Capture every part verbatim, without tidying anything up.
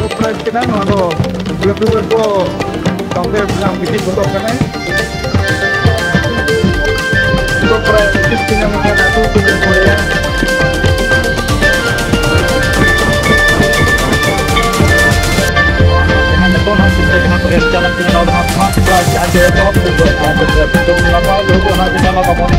Surprise ᱠᱮᱫᱟ᱾ ᱱᱚᱣᱟ ᱫᱚ ᱵᱞᱟᱰ ᱰᱳᱱᱟᱨ ᱠᱚ ᱥᱟᱶᱛᱮ ᱢᱤᱫᱴᱟᱝ ᱢᱤᱴᱤᱝ ᱜᱚᱫᱚᱜ ᱠᱟᱱᱟᱭ᱾ ᱱᱤᱛᱚᱜ ᱯᱨᱟᱭ ᱯᱚᱸᱪᱤᱥ ᱴᱤ ᱜᱟᱱ ᱟᱹᱛᱩ ᱠᱚ ᱧᱮᱞ ᱠᱚᱣᱟ᱾ ᱡᱟᱦᱟᱸ ᱱᱤᱛᱚᱜ ᱱᱟᱦᱟᱜ ᱥᱤᱫᱽᱫᱷᱟᱹ ᱡᱟᱦᱟᱸ ᱠᱚ ᱮᱢ ᱪᱟᱞᱟᱜ ᱠᱟᱱᱟ, ᱱᱚᱣᱟ ᱫᱚ ᱱᱟᱦᱟᱜ ᱯᱷᱟᱥᱴ ᱯᱨᱟᱭᱤᱡᱽ ᱡᱟᱦᱟᱸ ᱡᱮ ᱮᱛᱚᱦᱚᱵ ᱠᱚ ᱱᱟᱯᱟᱭ ᱞᱩᱜᱩ ᱚᱱᱟ ᱡᱟᱦᱟᱸ ᱵᱟᱵᱚᱱ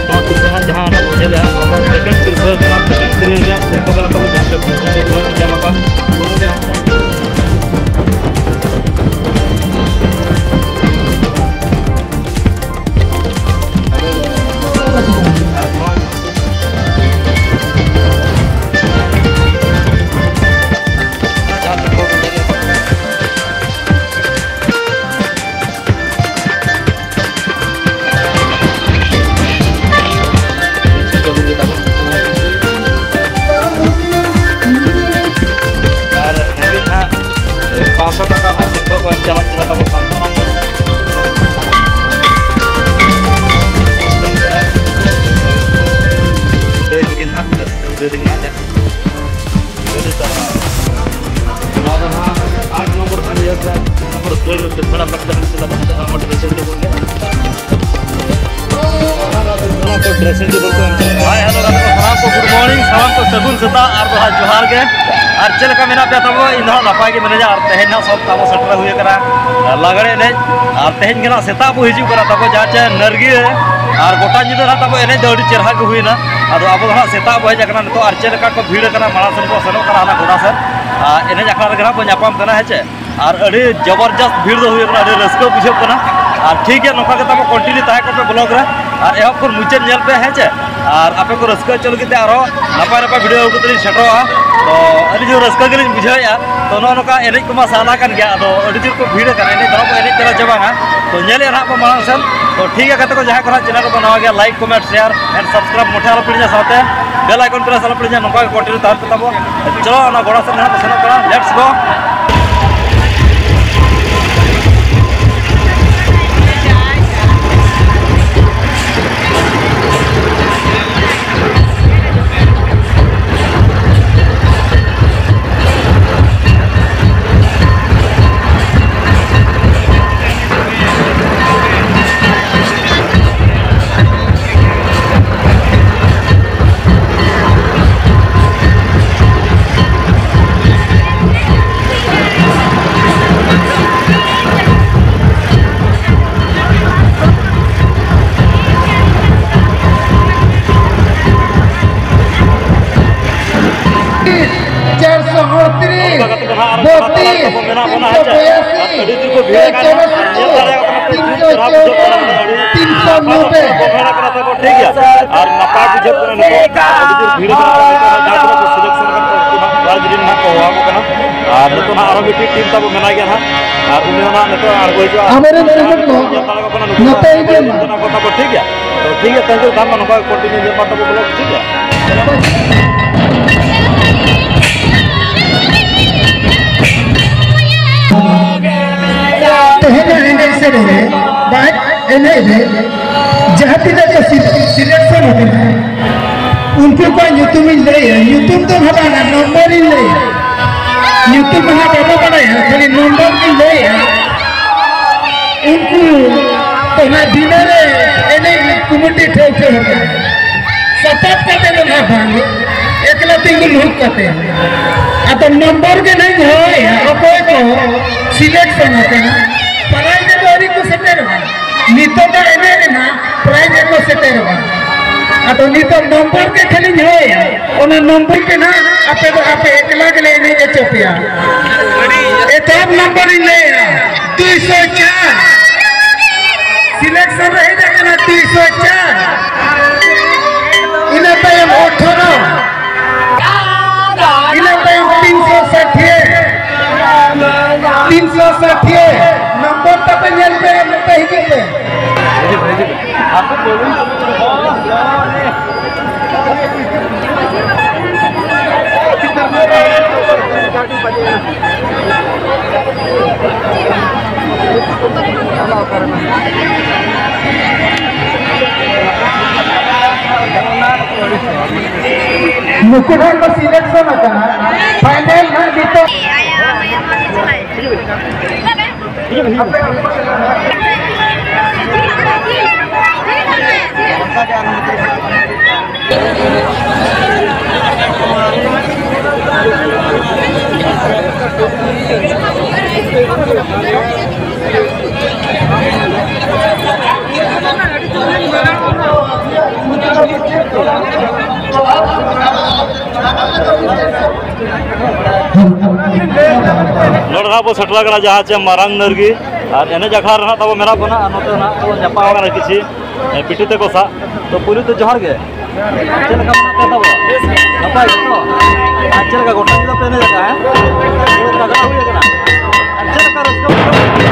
ᱱᱚᱣᱟ ᱛᱮ ᱡᱟᱦᱟᱸ, ᱡᱟᱦᱟᱸ ᱧᱮᱞᱮᱜᱼᱟ, ᱱᱚᱣᱟ ᱫᱚ ᱥᱮᱠᱮᱱᱰ ᱥᱤᱨᱯᱟᱹ ᱠᱟᱱᱟ, ᱥᱮᱠᱮᱱᱰ ᱥᱤᱨᱯᱟᱹ ᱨᱮᱭᱟᱜ ᱥᱤᱨᱯᱟᱹ ᱠᱟᱱᱟ, ᱛᱟᱵᱚᱱ ᱡᱟᱦᱟᱸ ᱥᱮ ᱧᱟᱢ ᱟᱠᱟᱫ᱾ ᱟᱨ ᱱᱩᱠᱤᱱ ᱦᱟᱸᱜ ᱯᱟᱸᱪᱥᱚ ᱴᱟᱠᱟ ᱦᱟᱸᱜ ᱥᱤᱨᱯᱟᱹ ᱠᱚ ᱮᱢ ᱪᱟᱞᱟᱜ ᱠᱟᱱᱟ ᱛᱟᱵᱚ ᱥᱟᱱᱛᱟᱲ᱾ ᱞᱟᱹᱭ ᱱᱩᱠᱤᱱ ᱦᱟᱸᱜ ᱨᱟᱹᱥᱠᱟᱹ ᱵᱩᱡᱷᱟᱹᱣ ᱫᱤᱧ ᱦᱟᱸᱜ᱾ ᱟᱹᱰᱤ ᱥᱟᱨᱦᱟᱣ᱾ ᱱᱚᱣᱟ ᱫᱚ ᱦᱟᱸᱜ ᱟᱴ ᱱᱚᱢᱵᱚᱨ ᱠᱟᱱ ᱜᱮᱭᱟ, ᱥᱮ ᱟᱴ ᱱᱚᱢᱵᱚᱨ ᱫᱟᱹᱲ ᱨᱮ ᱯᱮ ᱯᱷᱮᱲᱟ ᱠᱟᱛᱮ ᱦᱟᱸᱜ ᱥᱮ ᱞᱟᱜᱟᱣ ᱠᱟᱛᱮ ᱦᱟᱸᱜ ᱰᱨᱮᱥᱤᱝ ᱴᱮᱵᱚᱞ ᱜᱮ᱾ ᱚᱱᱟ ᱠᱚ ᱰᱨᱮᱥᱤᱝ ᱴᱮᱵᱚᱞ ᱠᱚ ᱮᱢ ᱪᱟᱞᱟᱜ ᱠᱟᱱᱟ᱾ ᱦᱳᱭ, ᱦᱮᱞᱳ, ᱜᱟᱛᱮ ᱠᱚ ᱥᱟᱱᱟᱢ ᱠᱚ ᱜᱩᱰ ᱢᱚᱨᱱᱤᱝ, ᱥᱟᱱᱟᱢ ᱠᱚ ᱥᱟᱹᱜᱩᱱ ᱥᱮᱛᱟᱜ ᱟᱨ ᱫᱚ ᱦᱟᱸᱜ ᱡᱚᱦᱟᱨ ᱜᱮ᱾ ᱟᱨ ᱪᱮᱫ ᱞᱮᱠᱟ ᱢᱮᱱᱟᱜ ᱯᱮᱭᱟ ᱛᱟᱵᱚ? ᱤᱧ ᱫᱚ ᱦᱟᱸᱜ ᱱᱟᱯᱟᱭ ᱜᱮ ᱢᱤᱱᱟᱹᱧᱟ᱾ ᱟᱨ ᱛᱮᱦᱮᱧ ᱦᱟᱸᱜ ᱥᱟᱵ ᱛᱟᱵᱚ ᱥᱮᱴᱮᱨ ᱦᱩᱭ ᱟᱠᱟᱱᱟ ᱞᱟᱜᱽᱲᱮ ᱮᱱᱮᱡ᱾ ᱟᱨ ᱛᱮᱦᱮᱧ ᱜᱮ ᱦᱟᱸᱜ ᱥᱮᱛᱟᱜ ᱵᱚ ᱦᱤᱡᱩᱜ ᱠᱟᱱᱟ ᱛᱟᱵᱚ ᱡᱟᱦᱟᱸ ᱪᱮ ᱱᱟᱹᱨᱜᱤᱭᱟᱹ᱾ ᱟᱨ ᱜᱚᱴᱟ ᱧᱤᱫᱟᱹ ᱦᱟᱸᱜ ᱛᱟᱵᱚ ᱮᱱᱮᱡ ᱫᱚ ᱟᱹᱰᱤ ᱪᱮᱦᱨᱟ ᱜᱮ ᱦᱩᱭᱱᱟ᱾ ᱟᱫᱚ ᱟᱵᱚ ᱫᱚ ᱦᱟᱸᱜ ᱥᱮᱛᱟᱜ ᱵᱚ ᱦᱮᱡ ᱟᱠᱟᱱᱟ ᱱᱤᱛᱚᱜ, ᱟᱨ ᱪᱮᱫ ᱞᱮᱠᱟ ᱠᱚ ᱵᱷᱤᱲ ᱟᱠᱟᱱᱟ ᱢᱟᱲᱟᱝ ᱥᱮᱱ ᱵᱚ ᱥᱮᱱᱚᱜ ᱠᱟᱱᱟ ᱦᱟᱱᱟ ᱜᱚᱰᱟ ᱥᱮᱱ᱾ ᱟᱨ ᱮᱱᱮᱡ ᱟᱠᱷᱲᱟ ᱨᱮᱜᱮ ᱦᱟᱸᱜ ᱵᱚ ᱧᱟᱯᱟᱢ ᱠᱟᱱᱟ, ᱦᱮᱸ ᱪᱮ? ᱟᱨ ᱟᱹᱰᱤ ᱡᱚᱵᱚᱨᱡᱚᱥᱛ ᱵᱷᱤᱲ ᱫᱚ ᱦᱩᱭᱩᱜ ᱠᱟᱱᱟ, ᱟᱹᱰᱤ ᱨᱟᱹᱥᱠᱟᱹ ᱵᱩᱡᱷᱟᱹᱜ ᱠᱟᱱᱟ᱾ ᱟᱨ ᱴᱷᱤᱠ ᱜᱮᱭᱟ, ᱱᱚᱝᱠᱟ ᱜᱮ ᱛᱟᱵᱚ ᱠᱚᱱᱴᱤᱱᱤᱭᱩ ᱛᱟᱦᱮᱸ ᱠᱚᱜ ᱯᱮ ᱵᱞᱚᱜ ᱨᱮ, ᱟᱨ ᱮᱦᱚᱵ ᱠᱷᱚᱱ ᱢᱩᱪᱟᱹᱫ ᱧᱮᱞ ᱯᱮ, ᱦᱮᱸ ᱪᱮ? ᱟᱨ ᱟᱯᱮ ᱠᱚ ᱨᱟᱹᱥᱠᱟᱹ ᱦᱚᱪᱚ ᱞᱟᱹᱜᱤᱫ ᱛᱮ ᱟᱨᱦᱚᱸ ᱱᱟᱯᱟᱭ ᱱᱟᱯᱟᱭ ᱵᱷᱤᱰᱤᱭᱳ ᱟᱹᱜᱩ ᱠᱟᱛᱮ ᱞᱤᱧ ᱥᱮᱴᱮᱨᱚᱜᱼᱟ᱾ ᱛᱚ ᱟᱹᱰᱤ ᱡᱳᱨ ᱨᱟᱹᱥᱠᱟᱹ ᱜᱮᱞᱤᱧ ᱵᱩᱡᱷᱟᱹᱣᱮᱫᱼᱟ᱾ ᱛᱚ ᱱᱚᱜᱼᱚ ᱱᱚᱝᱠᱟ ᱮᱱᱮᱡ ᱠᱚᱢᱟ ᱥᱟᱱᱟ ᱠᱟᱱ ᱜᱮᱭᱟ, ᱟᱫᱚ ᱟᱹᱰᱤ ᱡᱳᱨ ᱠᱚ ᱵᱷᱤᱲ ᱟᱠᱟᱱᱟ, ᱮᱱᱮᱡ ᱫᱚ ᱦᱟᱸᱜ ᱵᱚ ᱮᱱᱮᱡ ᱪᱟᱞᱟᱜ ᱪᱟᱵᱟᱝᱟ᱾ ᱛᱚ ᱧᱮᱞᱮᱫ ᱱᱟᱦᱟᱜ ᱵᱚ ᱢᱟᱲᱟᱝ ᱥᱮᱱ᱾ ᱛᱚ ᱴᱷᱤᱠ ᱜᱮᱭᱟ ᱜᱟᱛᱮ ᱠᱚ, ᱡᱟᱦᱟᱸᱭ ᱠᱚ ᱱᱟᱦᱟᱜ ᱪᱮᱱᱮᱞ ᱨᱮᱵᱚ ᱱᱟᱣᱟ ᱜᱮᱭᱟ, like, comment, share and subscribe ᱢᱚᱴᱷᱮ ᱟᱞᱚ ᱯᱮ ᱦᱤᱲᱤᱧᱟ, ᱥᱟᱶᱛᱮ ᱵᱮᱞ ᱟᱭᱠᱚᱱ ᱯᱨᱮᱥ ᱟᱞᱚ ᱯᱮ ᱦᱤᱲᱤᱧᱟ᱾ ᱱᱚᱝᱠᱟ ᱜᱮ ᱠᱚᱱᱴᱤᱱᱤᱭᱩ ᱛᱟᱦᱮᱱ ᱯᱮ ᱛᱟᱵᱚ᱾ ᱪᱚᱞᱚ ᱚᱱᱟ ᱜᱚᱰᱟ ᱥᱮᱫ ᱱᱟᱦᱟᱜ ᱵᱚ ᱥᱮᱱᱚᱜ ᱠᱟᱱᱟ, ᱞᱮᱴᱥ ᱜᱳ᱾ ᱟᱵᱚ ᱢᱮᱱᱟᱜ ᱵᱚᱱᱟ, ᱦᱮᱸ ᱥᱮ? ᱟᱨ ᱟᱹᱰᱤ ᱡᱳᱨ ᱠᱚ ᱵᱷᱤᱲ ᱟᱠᱟᱱᱟ᱾ ᱟᱨ ᱧᱮᱞ ᱫᱟᱲᱮᱭᱟᱜ ᱠᱟᱱᱟ ᱯᱮ, ᱛᱤᱱ ᱪᱚᱨᱦᱟ ᱵᱩᱡᱷᱟᱹᱜ ᱠᱟᱱᱟ, ᱟᱹᱰᱤ ᱱᱟᱯᱟᱭ ᱠᱚ ᱜᱚᱦᱚᱲ ᱟᱠᱟᱱᱟ ᱛᱟᱠᱚ, ᱴᱷᱤᱠ ᱜᱮᱭᱟ᱾ ᱟᱨ ᱱᱟᱯᱟᱭ ᱵᱩᱡᱷᱟᱹᱜ ᱠᱟᱱᱟ ᱱᱤᱛᱚᱜ, ᱟᱹᱰᱤ ᱡᱳᱨ ᱵᱷᱤᱲ ᱟᱠᱟᱱᱟ᱾ ᱱᱤᱛᱚᱜ ᱦᱟᱸᱜ ᱡᱟᱦᱟᱸ ᱛᱤᱱᱟᱹᱜ ᱠᱚ selection ᱟᱠᱟᱱ ᱠᱚ, ᱩᱱᱠᱩ ᱦᱟᱸᱜ prize ᱨᱮ ᱦᱟᱸᱜ ᱠᱚ ᱦᱚᱦᱚ ᱟᱠᱚ ᱠᱟᱱᱟ᱾ ᱟᱨ ᱱᱤᱛᱚᱜ ᱦᱟᱸᱜ ᱟᱨᱦᱚᱸ ᱢᱤᱫᱴᱤᱡ team ᱛᱟᱵᱚ ᱢᱮᱱᱟᱭ ᱜᱮᱭᱟ ᱦᱟᱸᱜ, ᱟᱨ ᱩᱱᱤ ᱦᱚᱸ ᱦᱟᱸᱜ ᱱᱤᱛᱚᱜ ᱟᱬᱜᱚ ᱦᱤᱡᱩᱜᱼᱟ᱾ ᱟᱵᱚᱨᱮᱱ ᱱᱩᱠᱩ ᱫᱚ ᱧᱮᱞ ᱫᱟᱲᱮ ᱠᱚ ᱠᱟᱱᱟ, ᱱᱩᱠᱩ ᱱᱟᱯᱟᱭ ᱜᱮ ᱠᱚ ᱛᱟᱵᱚ, ᱴᱷᱤᱠ ᱜᱮᱭᱟ᱾ ᱛᱚ ᱴᱷᱤᱠ ᱜᱮᱭᱟ, thank you, ᱠᱷᱟᱱ ᱢᱟ ᱱᱚᱝᱠᱟ continue ᱧᱮᱞ ᱢᱟ ᱛᱟᱵᱚ vlog, ᱴᱷᱤᱠ ᱜᱮᱭᱟ᱾ ᱛᱮᱦᱮᱧᱟᱜ ᱮᱱᱮᱡ ᱥᱮᱨᱮᱧ ᱨᱮ, ᱵᱟᱝ, ᱮᱱᱮᱡ ᱨᱮ ᱡᱟᱦᱟᱸ ᱛᱤᱱᱟᱹᱜ ᱠᱚ ᱥᱤ-, selection ᱟᱠᱟᱱᱟ, ᱩᱱᱠᱩ ᱠᱚᱣᱟᱜ ᱧᱩᱛᱩᱢᱤᱧ ᱞᱟᱹᱭᱟ, ᱧᱩᱛᱩᱢ ᱫᱚ ᱱᱟᱦᱟᱜ ᱵᱟᱝᱟ, ᱱᱚᱢᱵᱚᱨᱤᱧ ᱞᱟᱹᱭᱟ᱾ ᱧᱩᱛᱩᱢ ᱢᱟ ᱱᱟᱦᱟᱜ ᱵᱟᱵᱚ ᱵᱟᱲᱟᱭᱟ, ᱠᱷᱟᱹᱞᱤ ᱱᱚᱢᱵᱚᱨ ᱜᱤᱧ ᱞᱟᱹᱭᱟ᱾ ᱩᱱᱠᱩ ᱚᱱᱟ ᱵᱤᱱᱟᱹ ᱨᱮ ᱮᱱᱮᱡ ᱠᱚᱢᱤᱴᱤ ᱴᱷᱟᱹᱣᱠᱟᱹ ᱟᱠᱟᱱᱟ᱾ ᱥᱟᱯᱟᱵ ᱠᱟᱛᱮ ᱫᱚ ᱱᱟᱦᱟᱜ ᱵᱟᱝ, ᱮᱠᱞᱟ ᱛᱤᱸᱜᱩ ᱞᱩᱦᱩᱠ ᱠᱟᱛᱮ᱾ ᱟᱫᱚ ᱱᱚᱢᱵᱚᱨ ᱜᱮ ᱱᱟᱦᱟᱜ ᱤᱧ ᱦᱚᱦᱚᱭᱟ, ᱚᱠᱚᱭ ᱠᱚ selection ᱟᱠᱟᱱᱟ, prize ᱨᱮᱫᱚ ᱟᱹᱣᱨᱤ ᱠᱚ ᱥᱮᱴᱮᱨᱚᱜᱼᱟ᱾ ᱱᱤᱛᱚᱜ ᱫᱚ ᱮᱱᱮᱡ ᱨᱮᱱᱟᱜ prize ᱨᱮᱠᱚ ᱥᱮᱴᱮᱨᱚᱜᱼᱟ᱾ ᱟᱫᱚ ᱱᱤᱛᱚᱜ ᱱᱚᱢᱵᱚᱨ ᱜᱮ ᱠᱷᱟᱹᱞᱤᱧ ᱦᱚᱦᱚᱭᱟ, ᱚᱱᱟ ᱱᱚᱢᱵᱚᱨ ᱜᱮ ᱱᱟᱦᱟᱜ ᱟᱯᱮ ᱫᱚ ᱟᱯᱮ ᱮᱠᱞᱟ ᱜᱮᱞᱮ ᱮᱱᱮᱡ ᱦᱚᱪᱚ ᱯᱮᱭᱟ᱾ ᱮᱛᱚᱦᱚᱵ ᱱᱚᱢᱵᱚᱨ ᱤᱧ ᱞᱟᱹᱭᱟ, ᱫᱩᱭᱥᱚ ᱪᱟᱨ᱾ Selection ᱨᱮ ᱦᱮᱡ ᱟᱠᱟᱱᱟ ᱫᱩᱭᱥᱚ ᱪᱟᱨ᱾ ᱤᱱᱟᱹ ᱛᱟᱭᱚᱢ ᱟᱴᱷᱟᱨᱚ᱾ ᱤᱱᱟᱹ ᱛᱟᱭᱚᱢ ᱛᱤᱱᱥᱚ ᱥᱟᱴᱷᱤᱭᱟᱹ᱾ ᱛᱤᱱᱥᱚ ᱥᱟᱴᱷᱤᱭᱟᱹ᱾ ᱱᱚᱢᱵᱚᱨ ᱛᱟᱯᱮ ᱧᱮᱞ ᱯᱮ, ᱱᱚᱛᱮ ᱦᱤᱡᱩᱜ ᱯᱮ᱾ ᱱᱩᱠᱩ ᱦᱚᱸ ᱠᱚ selection ᱟᱠᱟᱱᱟ᱾ Final ᱦᱟᱸᱜ ᱱᱤᱛᱚᱜ᱾ ᱵᱚ ᱥᱮᱴᱮᱨ ᱟᱠᱟᱱᱟ ᱡᱟᱦᱟᱸ ᱪᱮ ᱢᱟᱨᱟᱝ ᱱᱟᱹᱨᱜᱤ, ᱟᱨ ᱮᱱᱮᱡ ᱟᱠᱷᱲᱟ ᱨᱮ ᱦᱟᱸᱜ ᱛᱟᱵᱚ ᱢᱮᱱᱟᱜ ᱵᱚᱱᱟ, ᱟᱨ ᱱᱚᱛᱮ ᱦᱟᱸᱜ ᱛᱟᱵᱚ ᱧᱟᱯᱟᱢ ᱟᱠᱟᱱᱟ ᱠᱤᱪᱷᱤ, ᱮ, ᱵᱤᱴᱤ ᱛᱟᱠᱚ ᱥᱟᱶ᱾ ᱛᱚ ᱯᱩᱭᱞᱩ ᱛᱮ ᱡᱚᱦᱟᱨ ᱜᱮ, ᱪᱮᱫ ᱞᱮᱠᱟ ᱢᱮᱱᱟᱜ ᱯᱮ ᱛᱟᱵᱚ? ᱱᱟᱯᱟᱭ ᱜᱮᱛᱚ? ᱟᱨ ᱪᱮᱫ ᱞᱮᱠᱟ ᱜᱚᱴᱟ ᱧᱤᱫᱟᱹ ᱯᱮ ᱮᱱᱮᱡ ᱟᱠᱟᱫᱼᱟ, ᱦᱮᱸ? ᱯᱩᱨᱟᱹ ᱛᱟᱜᱲᱟ ᱦᱩᱭ ᱟᱠᱟᱱᱟ᱾ ᱟᱨ ᱪᱮᱫ ᱞᱮᱠᱟ ᱨᱟᱹᱥᱠᱟᱹ ᱵᱩᱡᱷᱟᱹᱣ ᱠᱟᱱᱟ?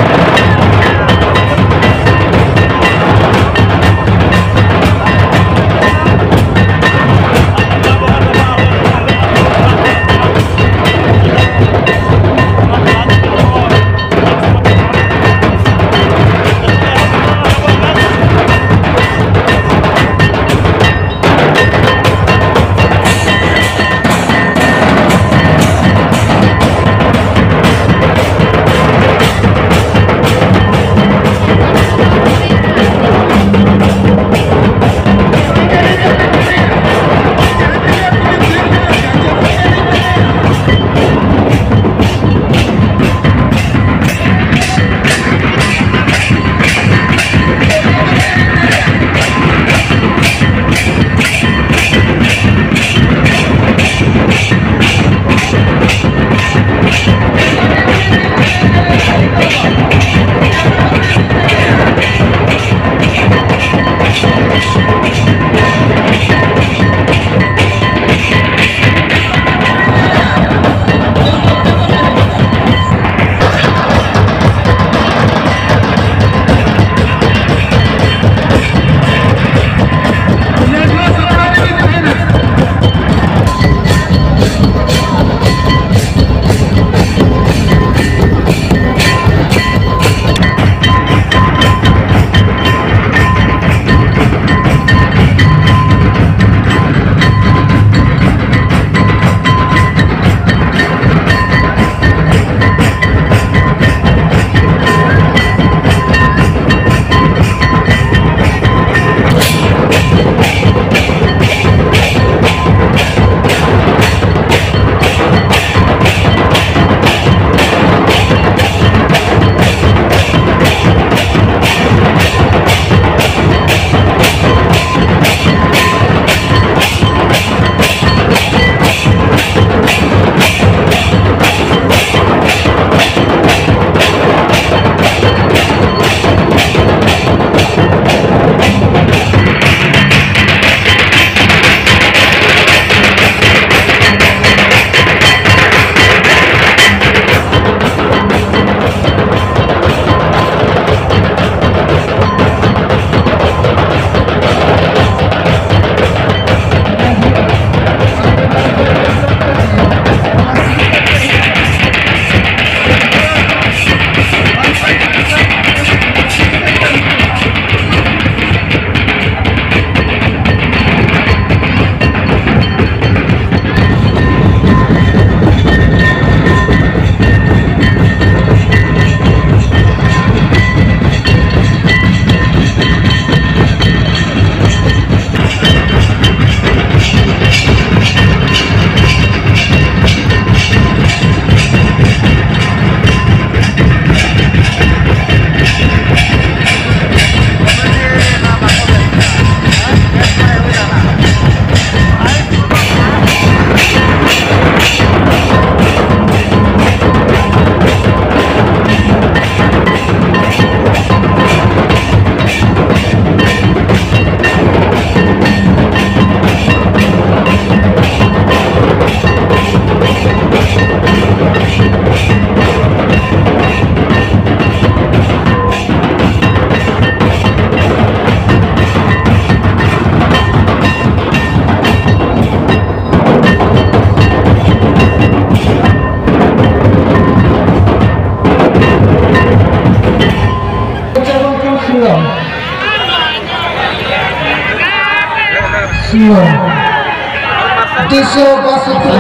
ᱫᱩᱥᱚ ᱵᱟᱥᱚᱴᱴᱤ᱾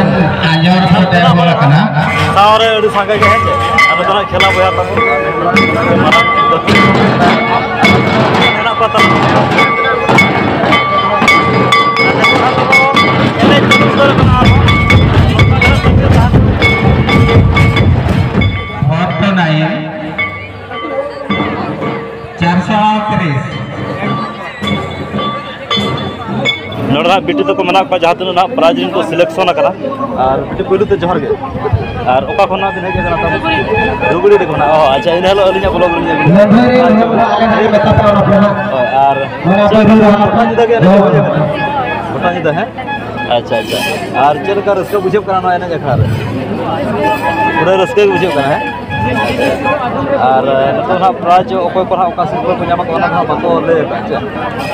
ᱟᱸᱡᱚᱢ ᱠᱟᱛᱮ ᱦᱚᱲ ᱠᱟᱱᱟ᱾ ᱥᱟᱶᱨᱮ ᱟᱹᱰᱤ ᱥᱟᱸᱜᱮ ᱜᱮ ᱦᱮᱸ ᱪᱮ? ᱟᱞᱮ ᱫᱚ ᱱᱟᱜ ᱠᱷᱮᱞᱟ ᱵᱚᱭᱦᱟ ᱛᱟᱵᱚᱱ᱾ ᱢᱟᱨᱟᱝ ᱜᱟᱹᱛᱤ ᱢᱮᱱᱟᱜ ᱠᱚᱣᱟ ᱛᱟᱵᱚᱱ᱾ ᱮᱱᱮᱡ ᱪᱟᱹᱞᱩ ᱩᱛᱟᱹᱨ ᱠᱟᱱᱟ ᱟᱨᱦᱚᱸ᱾ ᱯᱷᱳᱨ ᱴᱩ ᱱᱟᱭᱤᱱ, ᱪᱟᱨᱥᱚ ᱟᱴᱛᱨᱤᱥ᱾ ᱱᱚᱰᱮ ᱱᱟᱜ ᱵᱤᱴᱤ ᱛᱟᱠᱚ ᱢᱮᱱᱟᱜ ᱠᱚᱣᱟ, ᱡᱟᱦᱟᱸ ᱛᱤᱱᱟᱹᱜ ᱱᱟᱜ ᱯᱨᱟᱭᱤᱡᱽ ᱨᱮᱱ ᱠᱚ ᱥᱤᱞᱮᱠᱥᱚᱱ ᱟᱠᱟᱱᱟ᱾ ᱟᱨ ᱵᱤᱴᱤ, ᱯᱳᱭᱞᱳ ᱛᱮ ᱡᱚᱦᱟᱨ ᱜᱮ᱾ ᱟᱨ ᱚᱠᱟ ᱠᱷᱚᱱ ᱱᱟᱜ ᱵᱤᱱ ᱦᱮᱡ ᱟᱠᱟᱱᱟ? ᱫᱷᱩᱵᱽᱲᱤ ᱠᱷᱚᱱᱟᱜ᱾ ᱚ, ᱟᱪᱪᱷᱟ, ᱤᱱᱟᱹ ᱦᱤᱞᱳᱜ ᱟᱹᱞᱤᱧᱟᱜ ᱵᱞᱚᱜᱽ ᱨᱮ ᱧᱮᱞ ᱵᱤᱱ᱾ ᱦᱳᱭ, ᱟᱨ ᱜᱚᱴᱟ ᱧᱤᱫᱟᱹ ᱜᱮ ᱮᱱᱮᱡ ᱦᱩᱭ ᱟᱠᱟᱱᱟ᱾ ᱜᱚᱴᱟ ᱧᱤᱫᱟᱹ, ᱦᱮᱸ? ᱟᱪᱪᱷᱟ, ᱟᱪᱪᱷᱟ᱾ ᱟᱨ ᱪᱮᱫ ᱞᱮᱠᱟ ᱨᱟᱹᱥᱠᱟᱹ ᱵᱩᱡᱷᱟᱹᱜ ᱠᱟᱱᱟ ᱱᱚᱣᱟ ᱮᱱᱮᱡ ᱟᱠᱷᱲᱟ ᱨᱮ? ᱯᱩᱨᱟᱹ ᱨᱟᱹᱥᱠᱟᱹ ᱜᱮ ᱵᱩᱡᱷᱟᱹᱜ ᱠᱟᱱᱟ, ᱦᱮᱸ? ᱟᱨ, ᱮ, ᱱᱤᱛᱚᱜ ᱱᱟᱦᱟᱜ ᱯᱨᱟᱭᱤᱡᱽ ᱚᱠᱚᱭ ᱠᱚ ᱱᱟᱦᱟᱜ ᱚᱠᱟ ᱥᱤᱨᱯᱟᱹ ᱠᱚ ᱧᱟᱢᱟ, ᱚᱱᱟ ᱫᱚ ᱱᱟᱦᱟᱜ ᱵᱟᱠᱚ ᱞᱟᱹᱭ ᱟᱠᱟᱫᱼᱟ, ᱪᱮ?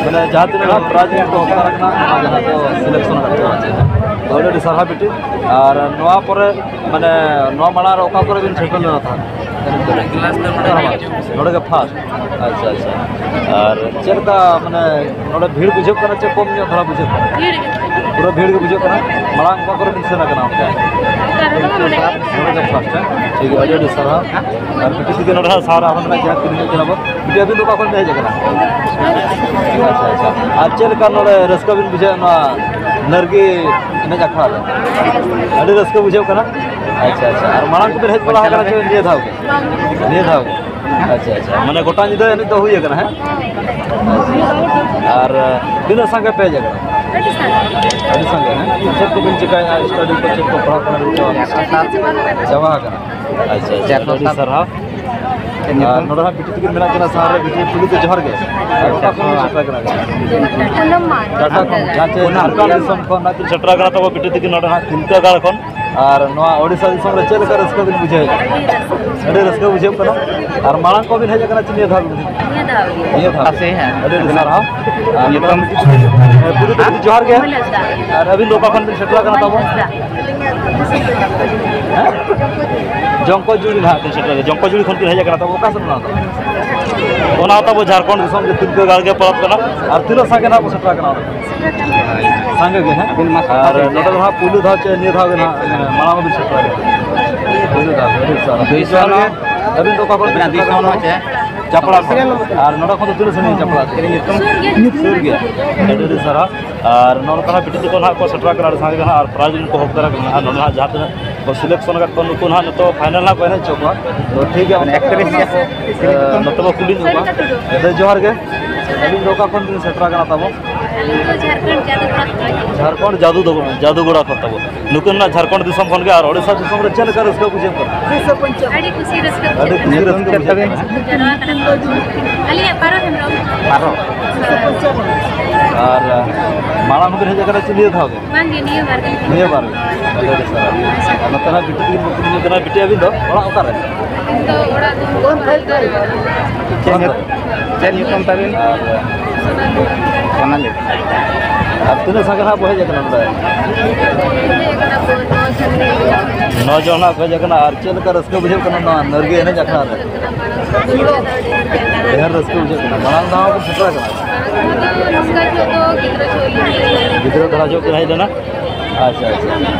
ᱢᱟᱱᱮ, ᱡᱟᱦᱟᱸ ᱛᱤᱱᱟᱹᱜ ᱱᱟᱦᱟᱜ ᱯᱨᱟᱭᱤᱡᱽ ᱠᱚ ᱫᱚᱨᱠᱟᱨ ᱠᱟᱱᱟ, ᱚᱱᱟ ᱜᱮ ᱱᱟᱦᱟᱜ ᱠᱚ ᱥᱤᱞᱮᱠᱥᱚᱱ ᱟᱠᱟᱫ ᱠᱚᱣᱟ, ᱪᱮ? ᱟᱹᱰᱤ ᱟᱹᱰᱤ ᱥᱟᱨᱦᱟᱣ, ᱵᱤᱴᱤ᱾ ᱟᱨ ᱱᱚᱣᱟ ᱯᱚᱨᱮ, ᱢᱟᱱᱮ, ᱱᱚᱣᱟ ᱢᱟᱲᱟᱝ ᱨᱮ ᱚᱠᱟ ᱠᱚᱨᱮ ᱵᱤᱱ ᱥᱮᱴᱮᱨ ᱞᱮᱱᱟ ᱛᱟᱦᱮᱸᱫ? ᱱᱚᱰᱮ ᱜᱮ ᱯᱷᱟᱥᱴ᱾ ᱟᱪᱪᱷᱟ, ᱟᱪᱪᱷᱟ᱾ ᱟᱨ ᱪᱮᱫ ᱞᱮᱠᱟ, ᱢᱟᱱᱮ, ᱱᱚᱰᱮ ᱵᱷᱤᱲ ᱵᱩᱡᱷᱟᱹᱜ ᱠᱟᱱᱟ ᱪᱮ ᱠᱚᱢ ᱧᱚᱜ ᱫᱷᱟᱨᱟ ᱵᱩᱡᱷᱟᱹᱜ ᱠᱟᱱᱟ? ᱵᱷᱤᱲ ᱜᱮ᱾ ᱯᱩᱨᱟᱹ ᱵᱷᱤᱲ ᱜᱮ ᱵᱩᱡᱷᱟᱹᱜ ᱠᱟᱱᱟ᱾ ᱢᱟᱲᱟᱝ ᱚᱠᱟ ᱠᱚᱨᱮ ᱵᱤᱱ ᱥᱮᱱ ᱟᱠᱟᱱᱟ ᱚᱱᱠᱟ? ᱚᱠᱟ ᱨᱮᱫᱚ ᱵᱟᱝ, ᱱᱚᱰᱮ ᱜᱮ᱾ ᱱᱚᱰᱮ ᱜᱮ ᱯᱷᱟᱥᱴ, ᱦᱮᱸ? ᱴᱷᱤᱠ ᱜᱮᱭᱟ, ᱟᱹᱰᱤ ᱟᱹᱰᱤ ᱥᱟᱨᱦᱟᱣ᱾ ᱟᱨ ᱵᱤᱴᱤ ᱛᱤᱠᱤᱱ ᱱᱚᱰᱮ ᱦᱟᱸᱜ ᱥᱟᱨ ᱟᱨᱦᱚᱸ ᱢᱮᱱᱟᱜ ᱠᱤᱱᱟ, ᱛᱤᱱ ᱡᱚᱱ ᱠᱤᱱᱟ ᱵᱚ᱾ ᱵᱤᱴᱤ, ᱟᱹᱵᱤᱱ ᱫᱚ ᱚᱠᱟ ᱠᱷᱚᱱ ᱵᱤᱱ ᱦᱮᱡ ᱟᱠᱟᱱᱟ? ᱟᱪᱪᱷᱟ, ᱟᱪᱪᱷᱟ᱾ ᱟᱨ ᱪᱮᱫ ᱞᱮᱠᱟ ᱱᱚᱰᱮ ᱨᱟᱹᱥᱠᱟᱹ ᱵᱤᱱ ᱵᱩᱡᱷᱟᱹᱣᱮᱫ ᱱᱚᱣᱟ ᱱᱟᱨᱜᱤ ᱮᱱᱮᱡ ᱟᱠᱷᱲᱟ ᱨᱮ? ᱟᱹᱰᱤ ᱨᱟᱹᱥᱠᱟᱹ ᱵᱩᱡᱷᱟᱹᱜ ᱠᱟᱱᱟ᱾ ᱟᱪᱪᱷᱟ, ᱟᱪᱪᱷᱟ᱾ ᱟᱨ ᱢᱟᱲᱟᱝ ᱠᱚᱵᱤᱱ ᱦᱮᱡ ᱵᱟᱲᱟ ᱟᱠᱟᱱᱟ ᱪᱮ ᱱᱤᱭᱟᱹ ᱫᱷᱟᱣ ᱜᱮ? ᱱᱤᱭᱟᱹ ᱫᱷᱟᱣ ᱜᱮ? ᱟᱪᱪᱷᱟ, ᱟᱪᱪᱷᱟ᱾ ᱢᱟᱱᱮ ᱜᱚᱴᱟ ᱧᱤᱫᱟᱹ ᱮᱱᱮᱡ ᱫᱚ ᱦᱩᱭ ᱟᱠᱟᱱᱟ, ᱦᱮᱸ? ᱟᱨ ᱛᱤᱱᱟᱹᱜ ᱥᱟᱸᱜᱮ ᱯᱮ ᱦᱮᱡ ᱟᱠᱟᱱᱟ? ᱟᱹᱰᱤ ᱥᱟᱸᱜᱮ᱾ ᱟᱹᱰᱤ ᱥᱟᱸᱜᱮ, ᱦᱮᱸ? ᱪᱮᱫ ᱠᱚᱵᱤᱱ ᱪᱤᱠᱟᱹᱭᱮᱫᱼᱟ? ᱥᱴᱟᱰᱤ ᱠᱚ ᱪᱮᱫ ᱠᱚ ᱯᱟᱲᱦᱟᱜ ᱠᱟᱱᱟ ᱵᱤᱱ ᱪᱮ ᱵᱟᱝ? ᱥᱴᱟᱰᱤ ᱠᱚ ᱪᱟᱵᱟ ᱟᱠᱟᱱᱟ᱾ ᱪᱟᱵᱟ ᱟᱠᱟᱱᱟ᱾ ᱟᱪᱪᱷᱟ, ᱟᱪᱪᱷᱟ᱾ ᱟᱹᱰᱤ ᱥᱟᱨᱦᱟᱣ᱾ ᱟᱨ ᱱᱚᱰᱮ ᱦᱟᱸᱜ ᱵᱤᱴᱤ ᱛᱟᱹᱠᱤᱱ ᱢᱮᱱᱟᱜ ᱠᱤᱱᱟ ᱥᱟᱦᱟᱨ ᱨᱮ, ᱵᱤᱴᱤ ᱯᱩᱭᱞᱩ ᱛᱮ ᱡᱚᱦᱟᱨ ᱜᱮ᱾ ᱟᱨ ᱚᱠᱟ ᱠᱷᱚᱱ ᱵᱤᱱ ᱥᱮᱴᱮᱨ ᱟᱠᱟᱱᱟ? ᱴᱟᱴᱟ ᱠᱷᱚᱱ, ᱡᱟᱦᱟᱸ ᱪᱮ ᱡᱷᱟᱲᱠᱷᱚᱸᱰ ᱫᱤᱥᱚᱢ ᱠᱷᱚᱱ ᱱᱟᱜ ᱠᱤᱱ ᱥᱮᱴᱮᱨ ᱟᱠᱟᱱᱟ ᱛᱟᱵᱚ ᱵᱤᱴᱤ ᱛᱟᱹᱠᱤᱱ ᱱᱚᱰᱮ ᱦᱟᱸᱜ ᱛᱤᱞᱠᱟᱹ ᱜᱟᱲ ᱠᱷᱚᱱ᱾ ᱟᱨ ᱱᱚᱣᱟ ᱳᱰᱤᱥᱟ ᱫᱤᱥᱚᱢ ᱨᱮ ᱪᱮᱫ ᱞᱮᱠᱟ ᱨᱟᱹᱥᱠᱟᱹ ᱵᱤᱱ ᱵᱩᱡᱷᱟᱹᱣᱮᱫᱼᱟ? ᱟᱹᱰᱤ ᱨᱟᱹᱥᱠᱟᱹ ᱵᱩᱡᱷᱟᱹᱜ ᱠᱟᱱᱟ᱾ ᱟᱨ ᱢᱟᱲᱟᱝ ᱠᱚᱵᱤᱱ ᱦᱮᱡ ᱟᱠᱟᱱᱟ ᱪᱮ ᱱᱤᱭᱟᱹ ᱫᱷᱟᱣ ᱜᱮ? ᱱᱤᱭᱟᱹ ᱫᱷᱟᱣ ᱜᱮ᱾ ᱟᱹᱰᱤ ᱟᱹᱰᱤ ᱥᱟᱨᱦᱟᱣ᱾ ᱟᱨ ᱯᱩᱭᱞᱩ ᱛᱮ ᱡᱚᱦᱟᱨ ᱜᱮ᱾ ᱟᱨ ᱟᱹᱵᱤᱱ ᱫᱚ ᱚᱠᱟ ᱠᱷᱚᱱ ᱵᱤᱱ ᱥᱮᱴᱮᱨ ᱟᱠᱟᱱᱟ ᱛᱟᱵᱚ? ᱦᱮᱸ? ᱡᱚᱝᱠᱚ ᱡᱩᱲᱤ ᱱᱟᱦᱟᱜ ᱵᱤᱱ ᱥᱮᱴᱮᱨ ᱟᱠᱟᱱᱟ᱾ ᱡᱚᱝᱠᱚ ᱡᱩᱲᱤ ᱠᱷᱚᱱ ᱵᱤᱱ ᱦᱮᱡ ᱟᱠᱟᱱᱟ ᱛᱟᱵᱚ, ᱚᱠᱟ ᱥᱮᱫ ᱚᱱᱟ ᱫᱚ? ᱚᱱᱟ ᱛᱟᱵᱚ ᱡᱷᱟᱲᱠᱷᱚᱸᱰ ᱫᱤᱥᱚᱢ ᱨᱮ ᱛᱤᱞᱠᱟᱹ ᱜᱟᱲ ᱜᱮ ᱯᱚᱨᱚᱵᱽ ᱠᱟᱱᱟ᱾ ᱟᱨ ᱛᱤᱱᱟᱹᱜ ᱥᱟᱸᱜᱮ ᱱᱟᱜ ᱵᱚ ᱥᱮᱴᱮᱨ ᱟᱠᱟᱱᱟ ᱚᱸᱰᱮ? ᱥᱟᱸᱜᱮ ᱜᱮ, ᱦᱮᱸ? ᱟᱹᱵᱤᱱ ᱢᱟ ᱟᱨ ᱥᱟᱸᱜᱮ ᱜᱮ᱾ ᱱᱚᱰᱮ ᱫᱚ ᱦᱟᱸᱜ ᱯᱩᱭᱞᱩ ᱫᱷᱟᱣ ᱪᱮ ᱱᱤᱭᱟᱹ ᱫᱷᱟᱣ ᱜᱮ ᱱᱟᱦᱟᱜ, ᱢᱟᱱᱮ, ᱢᱟᱲᱟᱝ ᱵᱤᱱ ᱥᱮᱴᱮᱨ ᱟᱠᱟᱱᱟ? ᱯᱩᱭᱞᱩ ᱫᱷᱟᱣ, ᱟᱹᱰᱤ ᱥᱟᱨᱦᱟᱣ᱾ ᱫᱩᱭ ᱥᱚ ᱱᱚ᱾ ᱟᱹᱵᱤᱱ ᱫᱚ ᱚᱠᱟ ᱠᱷᱚᱱ ᱵᱤᱱ ᱟᱹᱵᱤᱱᱟᱜ ᱥᱮᱴᱮᱨ ᱫᱤᱥᱚᱢ ᱟᱠᱟᱱᱟ? ᱦᱚᱸ ᱪᱮ? ᱪᱟᱯᱲᱟ ᱠᱷᱚᱱ᱾ ᱟᱨ ᱱᱚᱰᱮ ᱠᱷᱚᱱ ᱫᱚ ᱛᱤᱱᱟᱹᱜ ᱥᱟᱺᱜᱤᱧ ᱪᱟᱯᱲᱟ? ᱥᱩᱨ ᱜᱮᱭᱟ᱾ ᱥᱩᱨ ᱜᱮᱭᱟ᱾ ᱟᱹᱰᱤ ᱟᱹᱰᱤ ᱥᱟᱨᱦᱟᱣ᱾ ᱟᱨ ᱱᱚᱜᱼᱚ ᱱᱚᱝᱠᱟᱱᱟᱜ ᱵᱤᱴᱤ ᱛᱟᱠᱚ ᱱᱟᱦᱟᱜ ᱠᱚ ᱥᱮᱴᱮᱨ ᱟᱠᱟᱱᱟ, ᱟᱹᱰᱤ ᱥᱟᱸᱜᱮ ᱜᱮ ᱱᱟᱦᱟᱜ, ᱟᱨ prize ᱠᱚ ᱦᱚᱠᱫᱟᱨ ᱟᱠᱟᱱᱟ᱾ ᱟᱨ ᱱᱚᱰᱮ ᱱᱟᱦᱟᱜ ᱡᱟᱦᱟᱸ ᱛᱤᱱᱟᱹᱜ ᱠᱚ selection ᱟᱠᱟᱫ ᱠᱚᱣᱟ, ᱱᱩᱠᱩ ᱱᱟᱦᱟᱜ ᱱᱤᱛᱚᱜ final ᱱᱟᱦᱟᱜ ᱠᱚ ᱮᱱᱮᱡ ᱦᱚᱪᱚ ᱠᱚᱣᱟ᱾ ᱛᱚ ᱴᱷᱤᱠ ᱜᱮᱭᱟ, ᱢᱟᱱᱮ actress ᱜᱮ᱾ ᱮ, ᱱᱚᱛᱮ ᱵᱚ ᱠᱩᱞᱤ ᱧᱚᱜ ᱠᱚᱣᱟ᱾ ᱫᱟᱫᱟ, ᱡᱚᱦᱟᱨ ᱜᱮ᱾ ᱟᱹᱵᱤᱱ ᱫᱚ ᱚᱠᱟ ᱠᱷᱚᱱ ᱵᱤᱱ ᱥᱮᱴᱮᱨ ᱟᱠᱟᱱᱟ ᱛᱟᱵᱚ? ᱟᱹᱞᱤᱧ ᱫᱚ ᱡᱷᱟᱲᱠᱷᱚᱸᱰ ᱡᱟᱫᱩᱜᱚᱲᱟ ᱠᱷᱚᱱ᱾ ᱡᱷᱟᱲᱠᱷᱚᱸᱰ ᱡᱟᱫᱩ ᱫᱚ, ᱡᱟᱫᱩᱜᱚᱲᱟ ᱠᱷᱚᱱ ᱛᱟᱵᱚ᱾ ᱱᱩᱠᱤᱱ ᱱᱟᱦᱟᱜ ᱡᱷᱟᱲᱠᱷᱚᱸᱰ ᱫᱤᱥᱚᱢ ᱠᱷᱚᱱ ᱜᱮ, ᱟᱨ ᱳᱰᱤᱥᱟ ᱫᱤᱥᱚᱢ ᱨᱮ ᱪᱮᱫ ᱞᱮᱠᱟ ᱨᱟᱹᱥᱠᱟᱹ ᱵᱩᱡᱷᱟᱹᱜ ᱠᱟᱱᱟ? ᱟᱹᱰᱤ ᱠᱩᱥᱤ ᱨᱟᱹᱥᱠᱟᱹ ᱟᱹᱰᱤ ᱵᱩᱡᱷᱟᱹᱜ ᱠᱩᱥᱤ ᱠᱟᱱᱟ᱾ ᱨᱟᱹᱥᱠᱟᱹ ᱧᱩᱛᱩᱢ ᱪᱮᱫ ᱵᱩᱡᱷᱟᱹᱜ ᱛᱟᱵᱤᱱ? ᱠᱟᱱᱟ᱾ ᱡᱟᱨᱣᱟ ᱠᱟᱱᱟ ᱠᱚ᱾ ᱟᱹᱞᱤᱧᱟᱜ ᱯᱟᱨᱚ ᱦᱮᱢᱵᱨᱚᱢ᱾ ᱯᱟᱨᱚ᱾ ᱟᱨ ᱢᱟᱲᱟᱝ ᱦᱚᱸᱵᱤᱱ ᱦᱮᱡ ᱟᱠᱟᱱᱟ ᱪᱮ ᱱᱤᱭᱟᱹ ᱫᱷᱟᱣ ᱜᱮ? ᱵᱟᱝ ᱜᱮ, ᱱᱤᱭᱟᱹ ᱵᱟᱨ ᱜᱮ᱾ ᱱᱤᱭᱟᱹ ᱵᱟᱨ ᱜᱮ? ᱟᱹᱰᱤ ᱟᱹᱰᱤ ᱥᱟᱨᱦᱟᱣ᱾ ᱟᱨ ᱱᱚᱛᱮ ᱱᱟᱜ ᱵᱤᱴᱤ ᱛᱟᱹᱠᱤᱱ ᱵᱚᱱ ᱠᱩᱞᱤ ᱧᱚᱜ ᱠᱤᱱᱟ᱾ ᱵᱤᱴᱤ, ᱟᱹᱵᱤᱱ ᱫᱚ ᱚᱲᱟᱜ ᱚᱠᱟᱨᱮ? ᱤᱧ ᱫᱚ ᱚᱲᱟᱜ ᱫᱚ ᱪᱮᱫ ᱧᱩ-, ᱪᱮᱫ ᱧᱩᱛᱩᱢ ᱛᱟᱵᱤᱱ? ᱟᱨ ᱥᱳᱱᱟᱞᱤ᱾ ᱟᱨ ᱛᱤᱱᱟᱹᱜ ᱥᱟᱸᱜᱮ ᱱᱟᱜ ᱵᱚ ᱦᱮᱡ ᱟᱠᱟᱱᱟ ᱱᱚᱰᱮ? ᱦᱮᱡ ᱟᱠᱟᱱᱟ ᱵᱚ ᱱᱚ ᱡᱚᱱ᱾ ᱱᱚ ᱡᱚᱱ ᱱᱟᱜ ᱠᱚ ᱦᱮᱡ ᱟᱠᱟᱱᱟ᱾ ᱟᱨ ᱪᱮᱫ ᱞᱮᱠᱟ ᱨᱟᱹᱥᱠᱟᱹ ᱵᱩᱡᱷᱟᱹᱜ ᱠᱟᱱᱟ ᱱᱚᱣᱟ ᱱᱟᱹᱨᱜᱟᱹ ᱮᱱᱮᱡ ᱟᱠᱷᱲᱟ ᱨᱮ? ᱰᱷᱮᱨ ᱨᱟᱹᱥᱠᱟᱹ ᱵᱩᱡᱷᱟᱹᱜ ᱠᱟᱱᱟ᱾ ᱢᱟᱲᱟᱝ ᱫᱷᱟᱣ ᱵᱚᱱ ᱥᱮᱴᱮᱨ ᱟᱠᱟᱱᱟ᱾ ᱱᱚᱣᱟ ᱫᱚ ᱨᱟᱹᱥᱠᱟᱹ ᱡᱚᱦᱚᱜ ᱫᱚ ᱜᱤᱫᱽᱨᱟᱹ ᱡᱚᱦᱚᱜ ᱞᱤᱧ ᱦᱮᱡ ᱞᱮᱱᱟ᱾ ᱜᱤᱫᱽᱨᱟᱹ ᱫᱷᱟᱨᱟ ᱡᱚᱦᱚᱜ ᱵᱤᱱ ᱦᱮᱡ ᱞᱮᱱᱟ? ᱟᱪᱪᱷᱟ, ᱟᱪᱪᱷᱟ᱾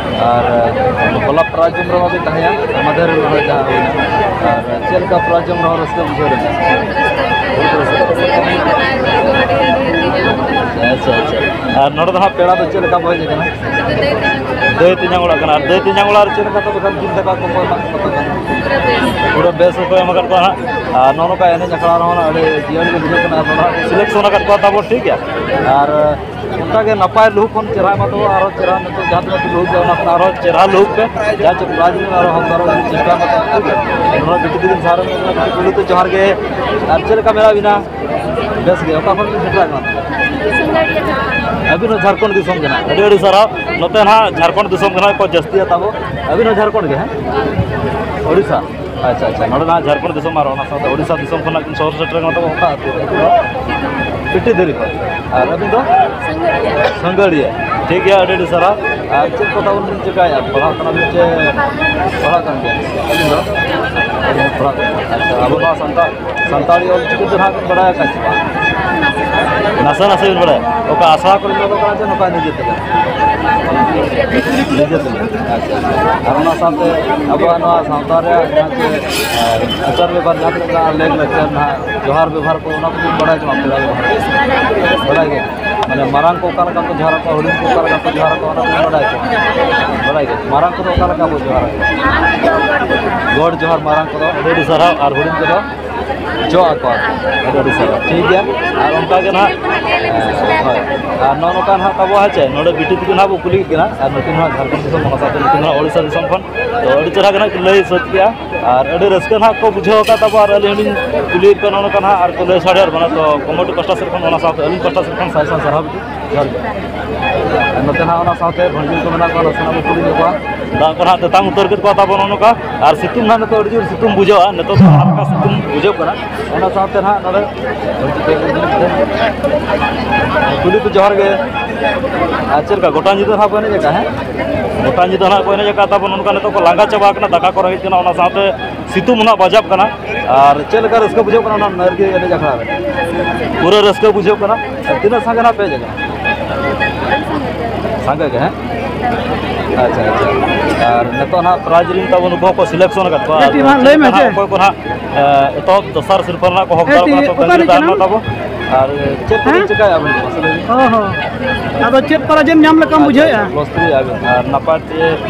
ᱟᱨ, ᱮ, ᱦᱚᱞᱟ prize ᱡᱚᱢ ᱨᱮᱢᱟ ᱵᱤᱱ ᱛᱟᱦᱮᱸᱭᱟ, ᱢᱟᱫᱷᱮᱨ ᱦᱤᱞᱳᱜ ᱡᱟᱦᱟᱸ ᱦᱩᱭᱱᱟ᱾ ᱟᱨ ᱪᱮᱫ ᱞᱮᱠᱟ prize ᱡᱚᱢ ᱨᱮᱦᱚᱸ ᱨᱟᱹᱥᱠᱟᱹ ᱵᱩᱡᱷᱟᱹᱣ ᱞᱮᱱᱟ? ᱟᱪᱪᱷᱟ, ᱟᱪᱪᱷᱟ᱾ ᱟᱨ ᱱᱚᱰᱮ ᱫᱚ ᱦᱟᱸᱜ ᱯᱮᱲᱟ ᱫᱚ ᱪᱮᱫ ᱞᱮᱠᱟ ᱵᱚ ᱦᱮᱡ ᱟᱠᱟᱱᱟ? ᱫᱟᱹᱭ ᱛᱮᱧᱟᱝ ᱚᱲᱟᱜ ᱠᱟᱱᱟ᱾ ᱟᱨ ᱫᱟᱹᱭ ᱛᱮᱧᱟᱝ ᱚᱲᱟᱜ ᱨᱮ ᱪᱮᱫ ᱞᱮᱠᱟ ᱛᱚᱵᱮ ᱠᱷᱟᱱ ᱡᱤᱞ ᱫᱟᱠᱟ ᱠᱚᱠᱚ ᱮᱢᱟᱜ ᱠᱚ ᱛᱟᱵᱚᱱᱟ? ᱯᱩᱨᱟᱹ ᱵᱮᱥ ᱜᱮᱠᱚ ᱮᱢ ᱟᱠᱟᱫ ᱠᱚᱣᱟ ᱦᱟᱸᱜ᱾ ᱟᱨ ᱱᱚᱜᱼᱚ ᱱᱚᱝᱠᱟ ᱮᱱᱮᱡ ᱟᱠᱷᱲᱟ ᱨᱮᱦᱚᱸ ᱟᱹᱰᱤ ᱡᱤᱭᱟᱹᱲ ᱜᱮ ᱵᱩᱡᱷᱟᱹᱜ ᱠᱟᱱᱟ᱾ ᱟᱨ ᱱᱚᱰᱮ ᱦᱟᱸᱜ selection ᱟᱠᱟᱫ ᱠᱚᱣᱟ ᱛᱟᱵᱚ, ᱴᱷᱤᱠ ᱜᱮᱭᱟ᱾ ᱟᱨ ᱚᱱᱠᱟ ᱜᱮ ᱱᱟᱯᱟᱭ ᱞᱩᱦᱩᱠ ᱠᱷᱚᱱ ᱪᱮᱦᱨᱟ ᱮᱢᱟ ᱛᱟᱵᱚ, ᱟᱨᱦᱚᱸ ᱪᱮᱦᱨᱟ ᱱᱤᱛᱚᱜ ᱡᱟᱦᱟᱸ ᱛᱤᱱᱟᱹᱜ ᱞᱩᱦᱩᱠ ᱜᱮ, ᱚᱱᱟ ᱠᱷᱚᱱ ᱟᱨᱦᱚᱸ ᱪᱮᱦᱨᱟ ᱞᱩᱦᱩᱠ ᱯᱮ᱾ ᱡᱟᱦᱟᱸ ᱪᱮ prize ᱨᱮ ᱟᱨᱦᱚᱸ ᱦᱚᱠᱫᱟᱨᱚᱜ ᱞᱟᱹᱜᱤᱫ ᱪᱮᱥᱴᱟ ᱢᱮ᱾ ᱴᱷᱤᱠ ᱜᱮᱭᱟ? ᱱᱚᱣᱟ ᱵᱤᱴᱤ ᱛᱟᱹᱠᱤᱱ ᱥᱟᱨ ᱯᱩᱭᱞᱩ ᱛᱮ ᱡᱚᱦᱟᱨ ᱜᱮ᱾ ᱟᱨ ᱪᱮᱫ ᱞᱮᱠᱟ ᱢᱮᱱᱟᱜ ᱵᱤᱱᱟ? ᱵᱮᱥ ᱜᱮ᱾ ᱚᱠᱟ ᱠᱷᱚᱱ ᱵᱤᱱ ᱥᱮᱴᱮᱨ ᱟᱠᱟᱱᱟ? ᱟᱹᱵᱤᱱ ᱦᱚᱸ ᱡᱷᱟᱲᱠᱷᱚᱸᱰ ᱫᱤᱥᱚᱢ ᱜᱮ ᱱᱟᱦᱟᱜ? ᱟᱹᱰᱤ ᱟᱹᱰᱤ ᱥᱟᱨᱦᱟᱣ᱾ ᱱᱚᱛᱮ ᱱᱟᱦᱟᱜ ᱡᱷᱟᱲᱠᱷᱚᱸᱰ ᱫᱤᱥᱚᱢ ᱜᱮ ᱱᱟᱦᱟᱜ ᱠᱚ ᱡᱟᱹᱥᱛᱤᱭᱟ ᱛᱟᱵᱚ᱾ ᱟᱹᱵᱤᱱ ᱦᱚᱸ ᱡᱷᱟᱲᱠᱷᱚᱸᱰ ᱜᱮ, ᱦᱮᱸ? ᱳᱰᱤᱥᱟ? ᱟᱪᱪᱷᱟ, ᱟᱪᱪᱷᱟ᱾ ᱱᱚᱰᱮ ᱱᱟᱦᱟᱜ ᱡᱷᱟᱲᱠᱷᱚᱸᱰ ᱫᱤᱥᱚᱢ ᱟᱨ ᱚᱱᱟ ᱥᱟᱶᱛᱮ ᱳᱰᱤᱥᱟ ᱫᱤᱥᱚᱢ ᱠᱷᱚᱱᱟᱜ ᱵᱤᱱ ᱥᱚᱦᱚᱨ ᱥᱮᱴᱮᱨ ᱟᱠᱟᱱᱟ ᱛᱟᱵᱚ᱾ ᱚᱠᱟ ᱟᱹᱛᱩ? ᱯᱤᱴᱤ ᱫᱷᱤᱨᱤ ᱠᱷᱚᱱ᱾ ᱟᱨ ᱟᱹᱵᱤᱱ ᱫᱚ? ᱥᱟᱹᱝᱜᱟᱹᱲᱤᱭᱟᱹ᱾ ᱴᱷᱤᱠ ᱜᱮᱭᱟ, ᱟᱹᱰᱤ ᱟᱹᱰᱤ ᱥᱟᱨᱦᱟᱣ᱾ ᱟᱨ ᱪᱮᱫ ᱠᱚ ᱛᱟᱵᱚᱱ ᱵᱤᱱ ᱪᱮᱠᱟᱭᱮᱫᱼᱟ? ᱯᱟᱲᱦᱟᱜ ᱠᱟᱱᱟ ᱵᱤᱱ ᱪᱮ ᱯᱟᱲᱦᱟᱜ ᱠᱟᱱ ᱜᱮᱭᱟ? ᱟᱹᱵᱤᱱ ᱫᱚ? ᱟᱹᱞᱤᱧ ᱯᱟᱲᱦᱟᱜ ᱠᱟᱱᱟ᱾ ᱟᱪᱪᱷᱟ, ᱟᱵᱚ ᱱᱚᱣᱟ ᱥᱟᱱᱛᱟᱲ, ᱥᱟᱱᱛᱟᱲᱤ ᱚᱞ ᱪᱤᱠᱤ ᱫᱚ ᱱᱟᱦᱟᱜ ᱵᱤᱱ ᱵᱟᱲᱟᱭ ᱟᱠᱟᱫ ᱪᱮ ᱵᱟᱝ? ᱱᱟᱥᱮ ᱱᱟᱥᱮ ᱵᱤᱱ ᱵᱟᱲᱟᱭᱟ? ᱚᱠᱟ ᱟᱥᱲᱟ ᱠᱚᱨᱮ ᱵᱤᱱ ᱚᱞᱚᱜ ᱠᱟᱱᱟ ᱪᱮ ᱱᱚᱝᱠᱟ ᱱᱤᱡᱮ ᱛᱮᱜᱮ? ᱱᱤᱡᱮ ᱛᱮᱜᱮ᱾ ᱟᱪᱪᱷᱟ, ᱟᱪᱪᱷᱟ᱾ ᱟᱨ ᱚᱱᱟ ᱥᱟᱶᱛᱮ ᱟᱵᱚᱣᱟᱜ ᱱᱚᱣᱟ ᱥᱟᱶᱛᱟ ᱨᱮᱭᱟᱜ ᱡᱟᱦᱟᱸ ᱪᱮ, ᱟᱨ ᱟᱪᱟᱨ ᱵᱮᱵᱷᱟᱨ ᱡᱟᱦᱟᱸ ᱛᱤᱱᱟᱹᱜ ᱢᱮᱱᱟᱜᱼᱟ, ᱞᱮᱠ ᱞᱟᱠᱪᱟᱨ ᱱᱟᱦᱟᱜ, ᱡᱚᱦᱟᱨ ᱵᱮᱵᱷᱟᱨ ᱠᱚ, ᱚᱱᱟ ᱠᱚᱵᱚᱱ ᱵᱟᱲᱟᱭ ᱪᱮ ᱵᱟᱝ? ᱯᱮᱲᱟ ᱵᱮᱵᱷᱟᱨ ᱵᱟᱲᱟᱭ ᱜᱮ? ᱢᱟᱱᱮ ᱢᱟᱨᱟᱝ ᱠᱚ ᱚᱠᱟ ᱞᱮᱠᱟ ᱠᱚ ᱡᱚᱦᱟᱨ ᱟᱠᱚᱣᱟ, ᱦᱩᱰᱤᱧ ᱠᱚ ᱚᱠᱟ ᱞᱮᱠᱟ ᱠᱚ ᱡᱚᱦᱟᱨ ᱟᱠᱚᱣᱟ, ᱚᱱᱟ ᱠᱚᱵᱚᱱ ᱵᱟᱲᱟᱭ ᱪᱮ ᱵᱟᱝ? ᱵᱟᱲᱟᱭ ᱜᱮ᱾ ᱢᱟᱨᱟᱝ ᱠᱚᱫᱚ ᱚᱠᱟ ᱞᱮᱠᱟ ᱵᱚ ᱡᱚᱦᱟᱨ ᱟᱠᱚᱣᱟ? ᱜᱚᱰ ᱡᱚᱦᱟᱨ ᱢᱟᱨᱟᱝ ᱠᱚᱫᱚ ᱟᱹᱰᱤ ᱟᱹᱰᱤ ᱥᱟᱨᱦᱟᱣ, ᱟᱨ ᱦᱩᱰᱤᱧ ᱠᱚᱫᱚ ᱡᱚᱦᱟᱨ ᱟᱠᱚᱣᱟ᱾ ᱟᱹᱰᱤ ᱟᱹᱰᱤ ᱥᱟᱨᱦᱟᱣ᱾ ᱴᱷᱤᱠ ᱜᱮᱭᱟ᱾ ᱟᱨ ᱚᱱᱠᱟ ᱜᱮ ᱱᱟᱦᱟᱜ, ᱦᱳᱭ᱾ ᱟᱨ ᱱᱚᱜᱼᱚ ᱱᱚᱝᱠᱟ ᱱᱟᱦᱟᱜ ᱛᱟᱵᱚ ᱦᱮᱸ ᱪᱮ, ᱱᱚᱰᱮ ᱵᱤᱴᱤ ᱛᱟᱹᱠᱤᱱ ᱱᱟᱦᱟᱜ ᱵᱚ ᱠᱩᱞᱤ ᱠᱮᱫ ᱠᱤᱱᱟ, ᱟᱨ ᱱᱩᱠᱤᱱ ᱦᱚᱸ ᱡᱷᱟᱲᱠᱷᱚᱸᱰ ᱫᱤᱥᱚᱢ, ᱚᱱᱟ ᱥᱟᱶᱛᱮ ᱱᱩᱠᱤᱱ ᱦᱚᱸ ᱳᱰᱤᱥᱟ ᱫᱤᱥᱚᱢ ᱠᱷᱚᱱ᱾ ᱛᱚ ᱟᱹᱰᱤ ᱪᱮᱦᱨᱟ ᱜᱮ ᱱᱟᱦᱟᱜ ᱠᱤᱱ ᱞᱟᱹᱭ ᱥᱟᱹᱛ ᱠᱮᱜᱼᱟ᱾ ᱟᱨ ᱟᱹᱰᱤ ᱨᱟᱹᱥᱠᱟᱹ ᱱᱟᱦᱟᱜ ᱠᱚ ᱵᱩᱡᱷᱟᱹᱣ ᱟᱠᱟᱫ ᱛᱟᱵᱚ, ᱟᱨ ᱟᱹᱞᱤᱧ ᱦᱚᱸᱞᱤᱧ ᱠᱩᱞᱤᱭᱮᱫ ᱠᱚᱣᱟ ᱱᱚᱜᱼᱚ ᱱᱚᱝᱠᱟ ᱱᱟᱦᱟᱜ, ᱟᱨ ᱠᱚ ᱞᱟᱹᱭ ᱥᱟᱰᱮᱭᱟᱫ ᱵᱚᱱᱟ᱾ ᱛᱚ ᱠᱚᱢᱤᱴᱤ ᱯᱟᱥᱴᱟ ᱥᱮᱫ ᱠᱷᱚᱱ, ᱚᱱᱟ ᱥᱟᱶᱛᱮ ᱟᱹᱞᱤᱧ ᱯᱟᱥᱴᱟ ᱥᱮᱫ ᱠᱷᱚᱱ ᱥᱟᱭ ᱥᱟᱭ ᱥᱟᱨᱦᱟᱣ ᱵᱤᱴᱤ, ᱡᱚᱦᱟᱨ ᱜᱮ᱾ ᱟᱨ ᱱᱚᱛᱮ ᱱᱟᱦᱟᱜ ᱚᱱᱟ ᱥᱟᱶᱛᱮ ᱵᱷᱟᱹᱜᱤ ᱠᱚ ᱢᱮᱱᱟᱜ ᱠᱚᱣᱟ, ᱱᱟᱥᱮᱱᱟᱜ ᱵᱚ ᱠᱩᱞᱤ ᱧᱚᱜ ᱠᱚᱣᱟ᱾ ᱫᱟᱜ ᱠᱚ ᱱᱟᱦᱟᱜ ᱛᱮᱛᱟᱝ ᱩᱛᱟᱹᱨ ᱠᱮᱫ ᱠᱚᱣᱟ ᱛᱟᱵᱚᱱ ᱱᱚᱜᱼᱚ ᱱᱚᱝᱠᱟ᱾ ᱟᱨ ᱥᱤᱛᱩᱝ ᱱᱟᱦᱟᱜ ᱱᱤᱛᱚᱜ ᱟᱹᱰᱤ ᱡᱳᱨ ᱥᱤᱛᱩᱝ ᱵᱩᱡᱷᱟᱹᱜᱼᱟ, ᱱᱤᱛᱚᱜ ᱫᱚ ᱦᱟᱞᱠᱟ ᱥᱤᱛᱩᱝ ᱵᱩᱡᱷᱟᱹᱜ ᱠᱟᱱᱟ᱾ ᱚᱱᱟ ᱥᱟᱶᱛᱮ ᱱᱟᱦᱟᱜ ᱱᱚᱰᱮ ᱠᱩᱞᱤ ᱠᱚ ᱡᱚᱦᱟᱨ ᱜᱮ᱾ ᱟᱨ ᱪᱮᱫ ᱞᱮᱠᱟ ᱜᱚᱴᱟ ᱧᱤᱫᱟᱹ ᱱᱟᱦᱟᱜ ᱠᱚ ᱮᱱᱮᱡ ᱟᱠᱟᱫᱼᱟ? ᱦᱮᱸ, ᱜᱚᱴᱟ ᱧᱤᱫᱟᱹ ᱱᱟᱦᱟᱜ ᱠᱚ ᱮᱱᱮᱡ ᱟᱠᱟᱫ ᱛᱟᱵᱚᱱ, ᱱᱚᱝᱠᱟ ᱱᱤᱛᱚᱜ ᱠᱚ ᱞᱟᱸᱜᱟ ᱪᱟᱵᱟ ᱟᱠᱟᱱᱟ, ᱫᱟᱠᱟ ᱠᱚ ᱨᱮᱸᱜᱮᱡ ᱠᱟᱱᱟ, ᱚᱱᱟ ᱥᱟᱶᱛᱮ ᱥᱤᱛᱩᱝ ᱦᱚᱸ ᱱᱟᱦᱟᱜ ᱵᱟᱡᱟᱵ ᱠᱟᱱᱟ᱾ ᱟᱨ ᱪᱮᱫ ᱞᱮᱠᱟ ᱨᱟᱹᱥᱠᱟᱹ ᱵᱩᱡᱷᱟᱹᱜ ᱠᱟᱱᱟ ᱚᱱᱟ ᱱᱟᱹᱨᱜᱤ ᱮᱱᱮᱡ ᱟᱠᱷᱲᱟ ᱨᱮ? ᱯᱩᱨᱟᱹ ᱨᱟᱹᱥᱠᱟᱹ ᱵᱩᱡᱷᱟᱹᱜ ᱠᱟᱱᱟ᱾ ᱟᱨ ᱛᱤᱱᱟᱹᱜ ᱥᱟᱸᱜᱮ ᱱᱟᱦᱟᱜ ᱯᱮ ᱦᱮᱡ ᱟᱠᱟᱱᱟ? ᱥᱟᱸᱜᱮ ᱜᱮ, ᱦᱮᱸ? ᱟᱪᱪᱷᱟ, ᱟᱪᱪᱷᱟ᱾ ᱟᱨ ᱱᱤᱛᱚᱜ ᱱᱟᱦᱟᱜ prize ᱨᱤᱱ ᱛᱟᱵᱚ ᱱᱩᱠᱩ ᱦᱚᱸᱠᱚ selection ᱟᱠᱟᱫ ᱠᱚᱣᱟ᱾ ᱦᱮᱸ, ᱟᱨ ᱴᱷᱤᱠ, ᱱᱟᱦᱟᱜ ᱞᱟᱹᱭ ᱢᱮ, ᱱᱟᱦᱟᱜ ᱪᱮᱫ? ᱚᱠᱚᱭ ᱠᱚ ᱱᱟᱦᱟᱜ, ᱮ, ᱮᱛᱚᱦᱚᱵ ᱫᱚᱥᱟᱨ ᱥᱤᱨᱯᱟᱹ ᱨᱮᱱᱟᱜ ᱠᱚ ᱦᱚᱠᱫᱟᱨ ᱦᱮᱸ, ᱠᱟᱱᱟ, ᱴᱷᱤᱠ, ᱛᱚ ᱚᱠᱟ ᱛᱟᱹᱜᱤ ᱨᱮ ᱨᱮ ᱛᱟᱦᱮᱱ ᱢᱟ ᱪᱟᱱᱟᱢ? ᱛᱟᱵᱚ᱾ ᱟᱨ ᱪᱮᱫ ᱠᱚᱵᱤᱱ ᱦᱮᱸ? ᱪᱮᱠᱟᱭᱟ ᱟᱵᱤᱱ ᱫᱚ? ᱢᱟᱥᱮ ᱞᱟᱹᱭ ᱵᱤᱱ᱾ ᱦᱚᱸ, ᱦᱚᱸ᱾ ᱟᱫᱚ ᱪᱮᱫ ᱯᱟᱨᱟ ᱡᱮᱢ ᱧᱟᱢ ᱞᱮᱠᱟᱢ ᱟᱪᱪᱷᱟ, ᱵᱩᱡᱷᱟᱹᱣᱮᱫᱼᱟ? ᱟᱪᱪᱷᱟ, plus three ᱟᱵᱤᱱ᱾ ᱟᱨ ᱱᱟᱯᱟᱭ ᱛᱮ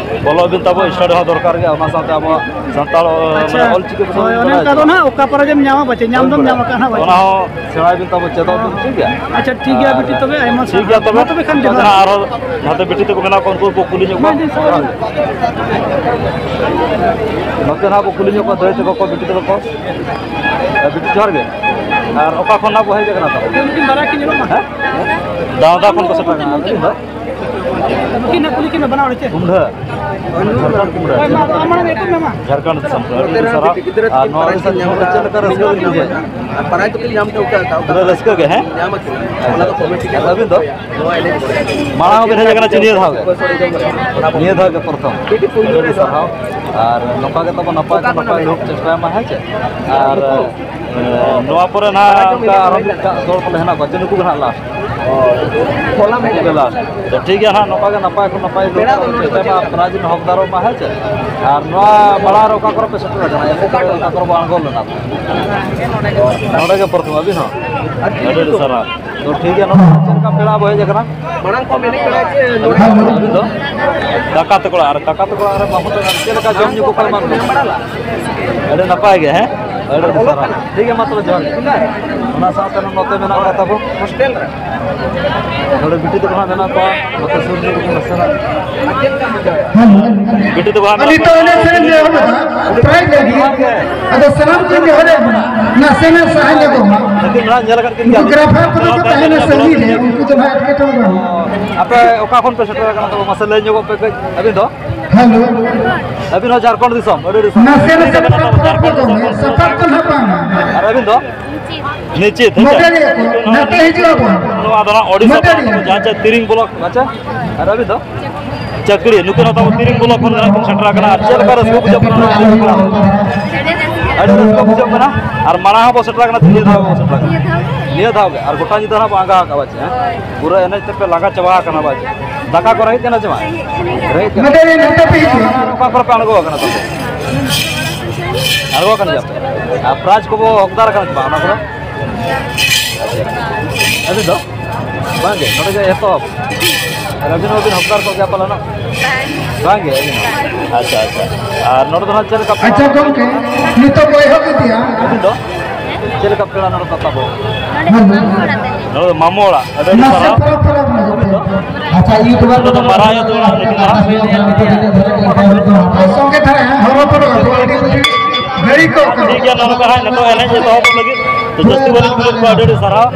ᱚᱞᱚᱜ ᱵᱤᱱ ᱛᱟᱵᱚ, study ᱦᱚᱸ ᱫᱚᱨᱠᱟᱨ ᱜᱮᱭᱟ, ᱚᱱᱟ ᱥᱟᱶᱛᱮ ᱟᱵᱚᱣᱟᱜ ᱥᱟᱱᱛᱟᱲ, ᱟᱪᱪᱷᱟ᱾ ᱢᱟᱱᱮ, ᱚᱞ ᱪᱤᱠᱤ ᱠᱚ ᱦᱳᱭ, ᱥᱟᱶᱛᱮ ᱚᱱᱮ ᱵᱟᱲᱟᱭ ᱚᱱᱠᱟ ᱫᱚ ᱦᱚᱪᱚ᱾ ᱱᱟᱦᱟᱜ ᱚᱠᱟ ᱯᱟᱨᱟ ᱡᱮᱢ ᱧᱟᱢᱟ ᱯᱟᱪᱮ, ᱧᱟᱢ ᱦᱳᱭ, ᱫᱚᱢ ᱦᱳᱭ᱾ ᱧᱟᱢ ᱟᱠᱟᱫ ᱱᱟᱦᱟᱜ ᱯᱟᱪᱮ᱾ ᱚᱱᱟ ᱦᱚᱸ ᱥᱮᱬᱟᱭ ᱵᱤᱱ ᱛᱟᱵᱚ, ᱪᱮᱫᱚᱜ ᱵᱤᱱ, ᱴᱷᱤᱠ ᱜᱮᱭᱟ? ᱟᱪᱪᱷᱟ, ᱴᱷᱤᱠ ᱜᱮᱭᱟ, ᱟᱨ ᱵᱤᱴᱤ, ᱛᱚᱵᱮ ᱟᱭᱢᱟ ᱴᱷᱤᱠ ᱥᱟᱨᱦᱟᱣ᱾ ᱜᱮᱭᱟ, ᱛᱚᱵᱮ᱾ ᱢᱟ ᱛᱚᱵᱮ ᱠᱷᱟᱱ ᱡᱚᱦᱟᱨ᱾ ᱟᱨᱦᱚᱸ ᱱᱟᱛᱮ ᱵᱤᱴᱤ ᱛᱟᱠᱚ ᱢᱮᱱᱟᱜ ᱠᱚᱣᱟ, ᱩᱱᱠᱩ ᱠᱚ ᱠᱩᱞᱤ ᱧᱚᱜ ᱠᱚᱣᱟ᱾ ᱢᱟ, ᱡᱚᱦᱟᱨ ᱜᱮ᱾ ᱱᱚᱛᱮ ᱱᱟᱦᱟᱜ ᱵᱚ ᱠᱩᱞᱤ ᱧᱚᱜ ᱠᱚᱣᱟ, ᱫᱟᱹᱭ ᱛᱟᱠᱚ ᱠᱚ, ᱵᱤᱴᱤ ᱛᱟᱠᱚ ᱠᱚ᱾ ᱮ, ᱵᱤᱴᱤ, ᱡᱚᱦᱟᱨ ᱜᱮ᱾ ᱟᱨ ᱚᱠᱟ ᱠᱷᱚᱱ ᱱᱟᱦᱟᱜ ᱵᱚ ᱦᱮᱡ ᱟᱠᱟᱱᱟ ᱛᱟᱵᱚ? ᱩᱱᱠᱤᱱ ᱵᱟᱨᱭᱟ ᱠᱤᱱ ᱧᱮᱞᱚᱜ ᱠᱟᱱᱟ᱾ ᱦᱮᱸ? ᱫᱟᱣᱫᱟ ᱠᱷᱚᱱ ᱠᱚ ᱥᱮᱴᱮᱨ ᱟᱠᱟᱱᱟ᱾ ᱟᱹᱵᱤᱱ ᱫᱚ? ᱱᱩᱠᱤᱱ ᱱᱟᱜ ᱠᱩᱞᱤ ᱠᱤᱱ ᱢᱮ ᱵᱟᱱᱟ ᱦᱚᱲ ᱪᱮ? ᱠᱩᱢᱰᱷᱟᱹ᱾ ᱡᱷᱟᱲᱠᱷᱚᱸᱰ ᱠᱩᱢᱰᱷᱟᱹ᱾ ᱦᱳᱭ, ᱢᱟ ᱟᱫᱚ ᱟᱢ ᱢᱟᱲᱟᱝ ᱧᱩᱛᱩᱢ ᱢᱮ ᱢᱟ᱾ ᱡᱷᱟᱲᱠᱷᱚᱸᱰ ᱫᱤᱥᱚᱢ ᱠᱷᱚᱱ᱾ ᱟᱹᱰᱤ ᱥᱟᱨᱦᱟᱣ᱾ ᱟᱨ ᱱᱚᱣᱟ ᱩᱲᱤᱥᱥᱟ ᱫᱤᱥᱚᱢ ᱨᱮ ᱪᱮᱫ ᱞᱮᱠᱟ ᱨᱟᱹᱥᱠᱟᱹ ᱵᱤᱱ ᱵᱩᱡᱷᱟᱹᱣᱮᱫᱼᱟ? ᱟᱨ ᱯᱨᱟᱭᱤᱡᱽ ᱫᱚᱠᱤᱱ ᱧᱟᱢ ᱴᱷᱟᱹᱣᱠᱟᱹ ᱟᱠᱟᱫ᱾ ᱯᱩᱨᱟᱹ ᱨᱟᱹᱥᱠᱟᱹ ᱜᱮ, ᱦᱮᱸ? ᱧᱟᱢ ᱟᱹᱠᱤᱱ᱾ ᱟᱨ ᱟᱹᱵᱤᱱ ᱫᱚ? ᱱᱚᱣᱟ ᱮᱱᱮᱡ ᱠᱚᱨᱮ᱾ ᱢᱟᱲᱟᱝ ᱦᱚᱸᱵᱤᱱ ᱦᱮᱡ ᱟᱠᱟᱱᱟ ᱪᱮ ᱱᱤᱭᱟᱹ ᱫᱷᱟᱣ ᱜᱮ? ᱱᱤᱭᱟᱹ ᱫᱷᱟᱣ ᱜᱮ ᱯᱨᱚᱛᱷᱚᱢ᱾ ᱟᱹᱰᱤ ᱥᱟᱨᱦᱟᱣ᱾ ᱟᱨ ᱱᱚᱝᱠᱟ ᱜᱮ ᱛᱟᱵᱚ ᱱᱟᱯᱟᱭ ᱠᱚ ᱱᱟᱯᱟᱭ ᱞᱳᱠ ᱪᱮᱥᱴᱟᱭ ᱢᱟ, ᱦᱮᱸ ᱪᱮ? ᱟᱨ, ᱮ, ᱱᱚᱣᱟ ᱯᱚᱨᱮ ᱱᱟᱦᱟᱜ ᱚᱱᱠᱟ ᱟᱨᱦᱚᱸ ᱢᱤᱫ ᱫᱚᱞ ᱠᱚᱞᱮ ᱦᱮᱱᱟᱜ ᱠᱚᱣᱟ, ᱪᱮ ᱱᱩᱠᱩ ᱜᱮ ᱱᱟᱦᱟᱜ ᱞᱟᱥᱴ? ᱱᱩᱠᱩ ᱜᱮ ᱞᱟᱥᱴ᱾ ᱛᱚ ᱴᱷᱤᱠ ᱜᱮᱭᱟ ᱱᱟᱦᱟᱜ, ᱱᱚᱝᱠᱟ ᱜᱮ ᱱᱟᱯᱟᱭ ᱠᱚ ᱱᱟᱯᱟᱭ ᱞᱳᱠ ᱠᱚ ᱪᱮᱥᱴᱟᱭ ᱢᱟ, ᱯᱨᱟᱭᱤᱡᱽ ᱵᱚᱱ ᱦᱚᱠᱫᱟᱨᱚᱜ ᱢᱟ, ᱦᱮᱸ ᱪᱮ? ᱟᱨ ᱱᱚᱣᱟ ᱢᱟᱲᱟᱝ ᱨᱮ ᱚᱠᱟ ᱠᱚᱨᱮ ᱯᱮ ᱥᱮᱴᱮᱨ ᱟᱠᱟᱱᱟ? ᱚᱠᱟ ᱠᱚᱨᱮ ᱵᱚᱱ ᱟᱬᱜᱚ ᱞᱮᱱᱟ? ᱱᱚᱰᱮ ᱜᱮ ᱯᱨᱚᱛᱷᱚᱢ, ᱟᱹᱵᱤᱱ ᱦᱚᱸ? ᱟᱹᱰᱤ ᱟᱹᱰᱤ ᱥᱟᱨᱦᱟᱣ᱾ ᱛᱚ ᱴᱷᱤᱠ ᱜᱮᱭᱟ, ᱱᱚᱰᱮ ᱪᱮᱫ ᱞᱮᱠᱟ ᱯᱮᱲᱟ ᱵᱚ ᱦᱮᱡ ᱟᱠᱟᱱᱟ? ᱢᱟᱲᱟᱝ ᱠᱚ ᱢᱮᱱᱮᱫ ᱠᱟᱱᱟ ᱡᱮ ᱱᱚᱰᱮ ᱟᱹᱵᱤᱱ ᱫᱚ? ᱠᱟᱠᱟ ᱛᱟᱠᱚ ᱚᱲᱟᱜ ᱨᱮ, ᱠᱟᱠᱟ ᱛᱟᱠᱚ ᱚᱲᱟᱜ ᱨᱮ ᱵᱟᱹᱦᱩ ᱛᱟᱠᱚ ᱪᱮᱫ ᱞᱮᱠᱟ ᱡᱚᱢ ᱧᱩ ᱠᱚᱠᱚ ᱮᱢᱟ ᱠᱚᱣᱟ? ᱟᱹᱰᱤ ᱱᱟᱯᱟᱭ ᱜᱮ, ᱦᱮᱸ? ᱟᱹᱰᱤ ᱟᱹᱰᱤ ᱥᱟᱨᱦᱟᱣ᱾ ᱴᱷᱤᱠ ᱜᱮᱭᱟ, ᱢᱟ ᱛᱚᱵᱮ ᱡᱚᱦᱟᱨ ᱜᱮ᱾ ᱚᱱᱟ ᱥᱟᱶᱛᱮ ᱱᱚᱛᱮ ᱢᱮᱱᱟᱜ ᱠᱚᱣᱟ ᱛᱟᱵᱚ ᱦᱳᱥᱴᱮᱞ ᱨᱮ᱾ ᱱᱚᱰᱮ ᱵᱤᱴᱤ ᱛᱟᱠᱚ ᱦᱟᱸᱜ ᱢᱮᱱᱟᱜ ᱠᱚᱣᱟ, ᱱᱚᱛᱮ ᱥᱩᱨ ᱧᱚᱜ ᱨᱮ ᱱᱟᱥᱮᱱᱟᱜ᱾ ᱵᱤᱴᱤ ᱛᱟᱠᱚ ᱦᱟᱸᱜ ᱢᱮᱱᱟᱜ ᱱᱤᱛᱚᱜ ᱠᱚᱣᱟ᱾ ᱮᱱᱮᱡ ᱥᱮᱨᱮᱧ ᱞᱮ ᱮᱦᱚᱵ ᱮᱫᱟ, ᱯᱨᱟᱭᱤᱡᱽ ᱞᱟᱹᱜᱤᱫ᱾ ᱟᱫᱚ ᱥᱟᱱᱟᱢ ᱠᱚᱧ ᱱᱮᱦᱚᱨᱮᱫ ᱵᱚᱱᱟ, ᱱᱟᱥᱮᱱᱟᱜ ᱥᱟᱦᱟ ᱧᱚᱜᱚᱜ ᱢᱟ᱾ ᱱᱩᱠᱩ ᱢᱮᱱᱟᱜ, ᱧᱮᱞ ᱟᱠᱟᱫ ᱠᱤᱱ ᱜᱮᱭᱟ᱾ ᱩᱱᱠᱩ ᱜᱨᱟᱯᱷᱟᱨ ᱠᱚᱫᱚ ᱠᱚ ᱛᱟᱦᱮᱱᱟ ᱥᱟᱺᱜᱤᱧ ᱨᱮ, ᱩᱱᱠᱩ ᱫᱚ ᱱᱟᱦᱟᱜ ᱮᱴᱠᱮᱴᱚᱬᱮ ᱵᱟᱹᱱᱩᱜᱼᱟ᱾ ᱟᱯᱮ ᱚᱠᱟ ᱠᱷᱚᱱ ᱯᱮ ᱥᱮᱴᱮᱨ ᱟᱠᱟᱱᱟ? ᱛᱚᱵᱮ ᱢᱟᱥᱮ ᱞᱟᱹᱭ ᱧᱚᱜᱚᱜ ᱯᱮ ᱠᱟᱹᱡ᱾ ᱟᱹᱵᱤᱱ ᱫᱚ? ᱦᱮᱞᱳ᱾ ᱟᱹᱵᱤᱱ ᱦᱚᱸ ᱡᱷᱟᱲᱠᱷᱚᱸᱰ ᱫᱤᱥᱚᱢ? ᱟᱹᱰᱤ ᱟᱹᱰᱤ ᱥᱟᱨᱦᱟᱣ᱾ ᱱᱟᱥᱮ ᱱᱟᱥᱮ ᱡᱷᱟᱲᱠᱷᱚᱸᱰ ᱫᱤᱥᱚᱢ᱾ ᱥᱟᱯᱟᱵ ᱠᱚ ᱫᱚᱢᱮ, ᱥᱟᱯᱟᱵ ᱫᱚ ᱱᱟᱦᱟᱜ ᱵᱟᱝᱟ᱾ ᱟᱨ ᱟᱹᱵᱤᱱ ᱫᱚ? ᱱᱤᱪᱤᱛ, ᱦᱮᱸ ᱪᱮ? ᱢᱟᱹᱫᱟᱹᱲᱤᱭᱟᱹ ᱠᱚ, ᱱᱟᱛᱮ ᱦᱤᱡᱩᱜ ᱟᱵᱚᱱ᱾ ᱱᱚᱣᱟ ᱫᱚ ᱱᱟᱦᱟᱜ ᱳᱰᱤᱥᱟ ᱢᱟᱹᱫᱟᱹᱲᱤᱭᱟᱹ᱾ ᱯᱚᱱᱚᱛ, ᱡᱟᱦᱟᱸ ᱪᱮ ᱛᱤᱨᱤᱝ ᱵᱞᱚᱠ, ᱟᱪᱪᱷᱟ? ᱟᱨ ᱟᱹᱵᱤᱱ ᱫᱚ? ᱪᱟᱹᱠᱲᱤ, ᱱᱩᱠᱤᱱ ᱦᱚᱸ ᱛᱟᱵᱚ ᱛᱤᱨᱤᱝ ᱵᱞᱚᱠ ᱠᱷᱚᱱ ᱜᱮ ᱱᱟᱦᱟᱜ ᱠᱤᱱ ᱥᱮᱴᱮᱨ ᱟᱠᱟᱱᱟ᱾ ᱟᱨ ᱪᱮᱫ ᱞᱮᱠᱟ ᱨᱟᱹᱥᱠᱟᱹ ᱵᱩᱡᱷᱟᱹᱜ ᱠᱟᱱᱟ? ᱟᱹᱰᱤ ᱨᱟᱹᱥᱠᱟᱹ ᱵᱩᱡᱷᱟᱹᱜ ᱠᱟᱱᱟ᱾ ᱟᱨ ᱢᱟᱲᱟᱝ ᱦᱚᱸᱵᱚ ᱥᱮᱴᱮᱨ ᱟᱠᱟᱱᱟ, ᱱᱤᱭᱟᱹ ᱫᱷᱟᱣ ᱦᱚᱸᱵᱚ ᱥᱮᱴᱮᱨ ᱟᱠᱟᱱᱟ᱾ ᱱᱤᱭᱟᱹ ᱫᱷᱟᱣ ᱜᱮ᱾ ᱟᱨ ᱜᱚᱴᱟ ᱧᱤᱫᱟᱹ ᱦᱟᱸᱜ ᱵᱚ ᱟᱸᱜᱟ ᱟᱠᱟᱫᱼᱟ, ᱵᱟᱪᱮ, ᱦᱮᱸ? ᱯᱩᱨᱟᱹ ᱮᱱᱮᱡ ᱛᱮᱯᱮ ᱞᱟᱸᱜᱟ ᱪᱟᱵᱟ ᱟᱠᱟᱱᱟ, ᱵᱟᱪᱮ? ᱫᱟᱠᱟ ᱠᱚ ᱨᱮᱸᱜᱮᱡ ᱠᱟᱱᱟ ᱪᱮ ᱵᱟᱝ? ᱨᱮᱸᱜᱮᱡ ᱠᱟᱱᱟ᱾ ᱱᱚᱛᱮ ᱨᱮ, ᱱᱚᱛᱮ ᱯᱮ ᱦᱤᱡᱩᱜᱼᱟ᱾ ᱚᱠᱟ ᱠᱚᱨᱮ ᱯᱮ ᱟᱬᱜᱚ ᱟᱠᱟᱱᱟ ᱛᱚᱵᱮ? ᱟᱬᱜᱚ ᱟᱠᱟᱱ ᱜᱮᱭᱟ ᱯᱮ? ᱟᱨ ᱯᱨᱟᱭᱤᱡᱽ ᱠᱚᱵᱚ ᱦᱚᱠᱫᱟᱨ ᱟᱠᱟᱱᱟ ᱪᱮ ᱵᱟᱝ ᱚᱱᱟ ᱠᱚᱨᱮ? ᱟᱹᱵᱤᱱ ᱫᱚ? ᱵᱟᱝ ᱜᱮ, ᱱᱚᱰᱮ ᱜᱮ ᱮᱛᱚᱦᱚᱵ᱾ ᱟᱨ ᱟᱹᱵᱤᱱ ᱦᱚᱸᱵᱤᱱ ᱦᱚᱠᱫᱟᱨ ᱠᱚᱜ ᱜᱮᱭᱟ ᱯᱟᱞᱮᱱᱚᱜ? ᱵᱟᱝ ᱜᱮ, ᱟᱹᱵᱤᱱ ᱦᱚᱸ? ᱟᱪᱪᱷᱟ, ᱟᱪᱪᱷᱟ᱾ ᱟᱨ ᱱᱚᱰᱮ ᱫᱚ ᱦᱟᱸᱜ ᱪᱮᱫ ᱞᱮᱠᱟ ᱯᱮᱲᱟ? ᱟᱪᱪᱷᱟ ᱜᱚᱢᱠᱮ, ᱱᱤᱛᱚᱜ ᱵᱚ ᱮᱦᱚᱵ ᱤᱫᱤᱭᱟ᱾ ᱟᱹᱵᱤᱱ ᱫᱚ? ᱪᱮᱫ ᱞᱮᱠᱟ ᱯᱮᱲᱟ ᱱᱚᱰᱮ ᱫᱚ ᱛᱟᱵᱚ? ᱦᱮᱞᱳ᱾ ᱱᱚᱰᱮ ᱫᱚ ᱢᱟᱢᱚ ᱚᱲᱟᱜ᱾ ᱟᱹᱰᱤ ᱟᱹᱰᱤ ᱱᱟᱥᱮ ᱥᱟᱨᱦᱟᱣ᱾ ᱯᱚᱨᱚᱵᱽ ᱯᱚᱨᱚᱵᱽ ᱧᱚᱜ ᱛᱮ᱾ ᱟᱪᱪᱷᱟ, ᱤᱭᱩᱴᱩᱵᱟᱨ ᱱᱚᱰᱮ ᱫᱚ ᱠᱚᱫᱚ ᱢᱟᱨᱟᱝ ᱟᱭᱳ ᱫᱚ ᱚᱲᱟᱜ ᱨᱮ ᱢᱮᱱᱟᱜᱼᱟ᱾ ᱥᱚᱸᱜᱮ ᱫᱷᱟᱨᱟ ᱦᱚᱨᱚ ᱯᱚᱨᱚᱵᱽ ᱟᱹᱰᱤ ᱜᱷᱟᱹᱲᱤ ᱠᱚ ᱴᱷᱤᱠ ᱜᱮᱭᱟ, ᱱᱚᱜᱼᱚ ᱱᱚᱝᱠᱟ ᱦᱟᱸᱜ ᱱᱤᱛᱚᱜ ᱮᱱᱮᱡ ᱮᱛᱚᱦᱚᱵ ᱞᱟᱹᱜᱤᱫ᱾ ᱡᱟᱹᱥᱛᱤ ᱵᱟᱹᱞᱤᱧ ᱠᱩᱞᱤ ᱠᱚᱣᱟ, ᱟᱹᱰᱤ ᱟᱹᱰᱤ ᱥᱟᱨᱦᱟᱣ᱾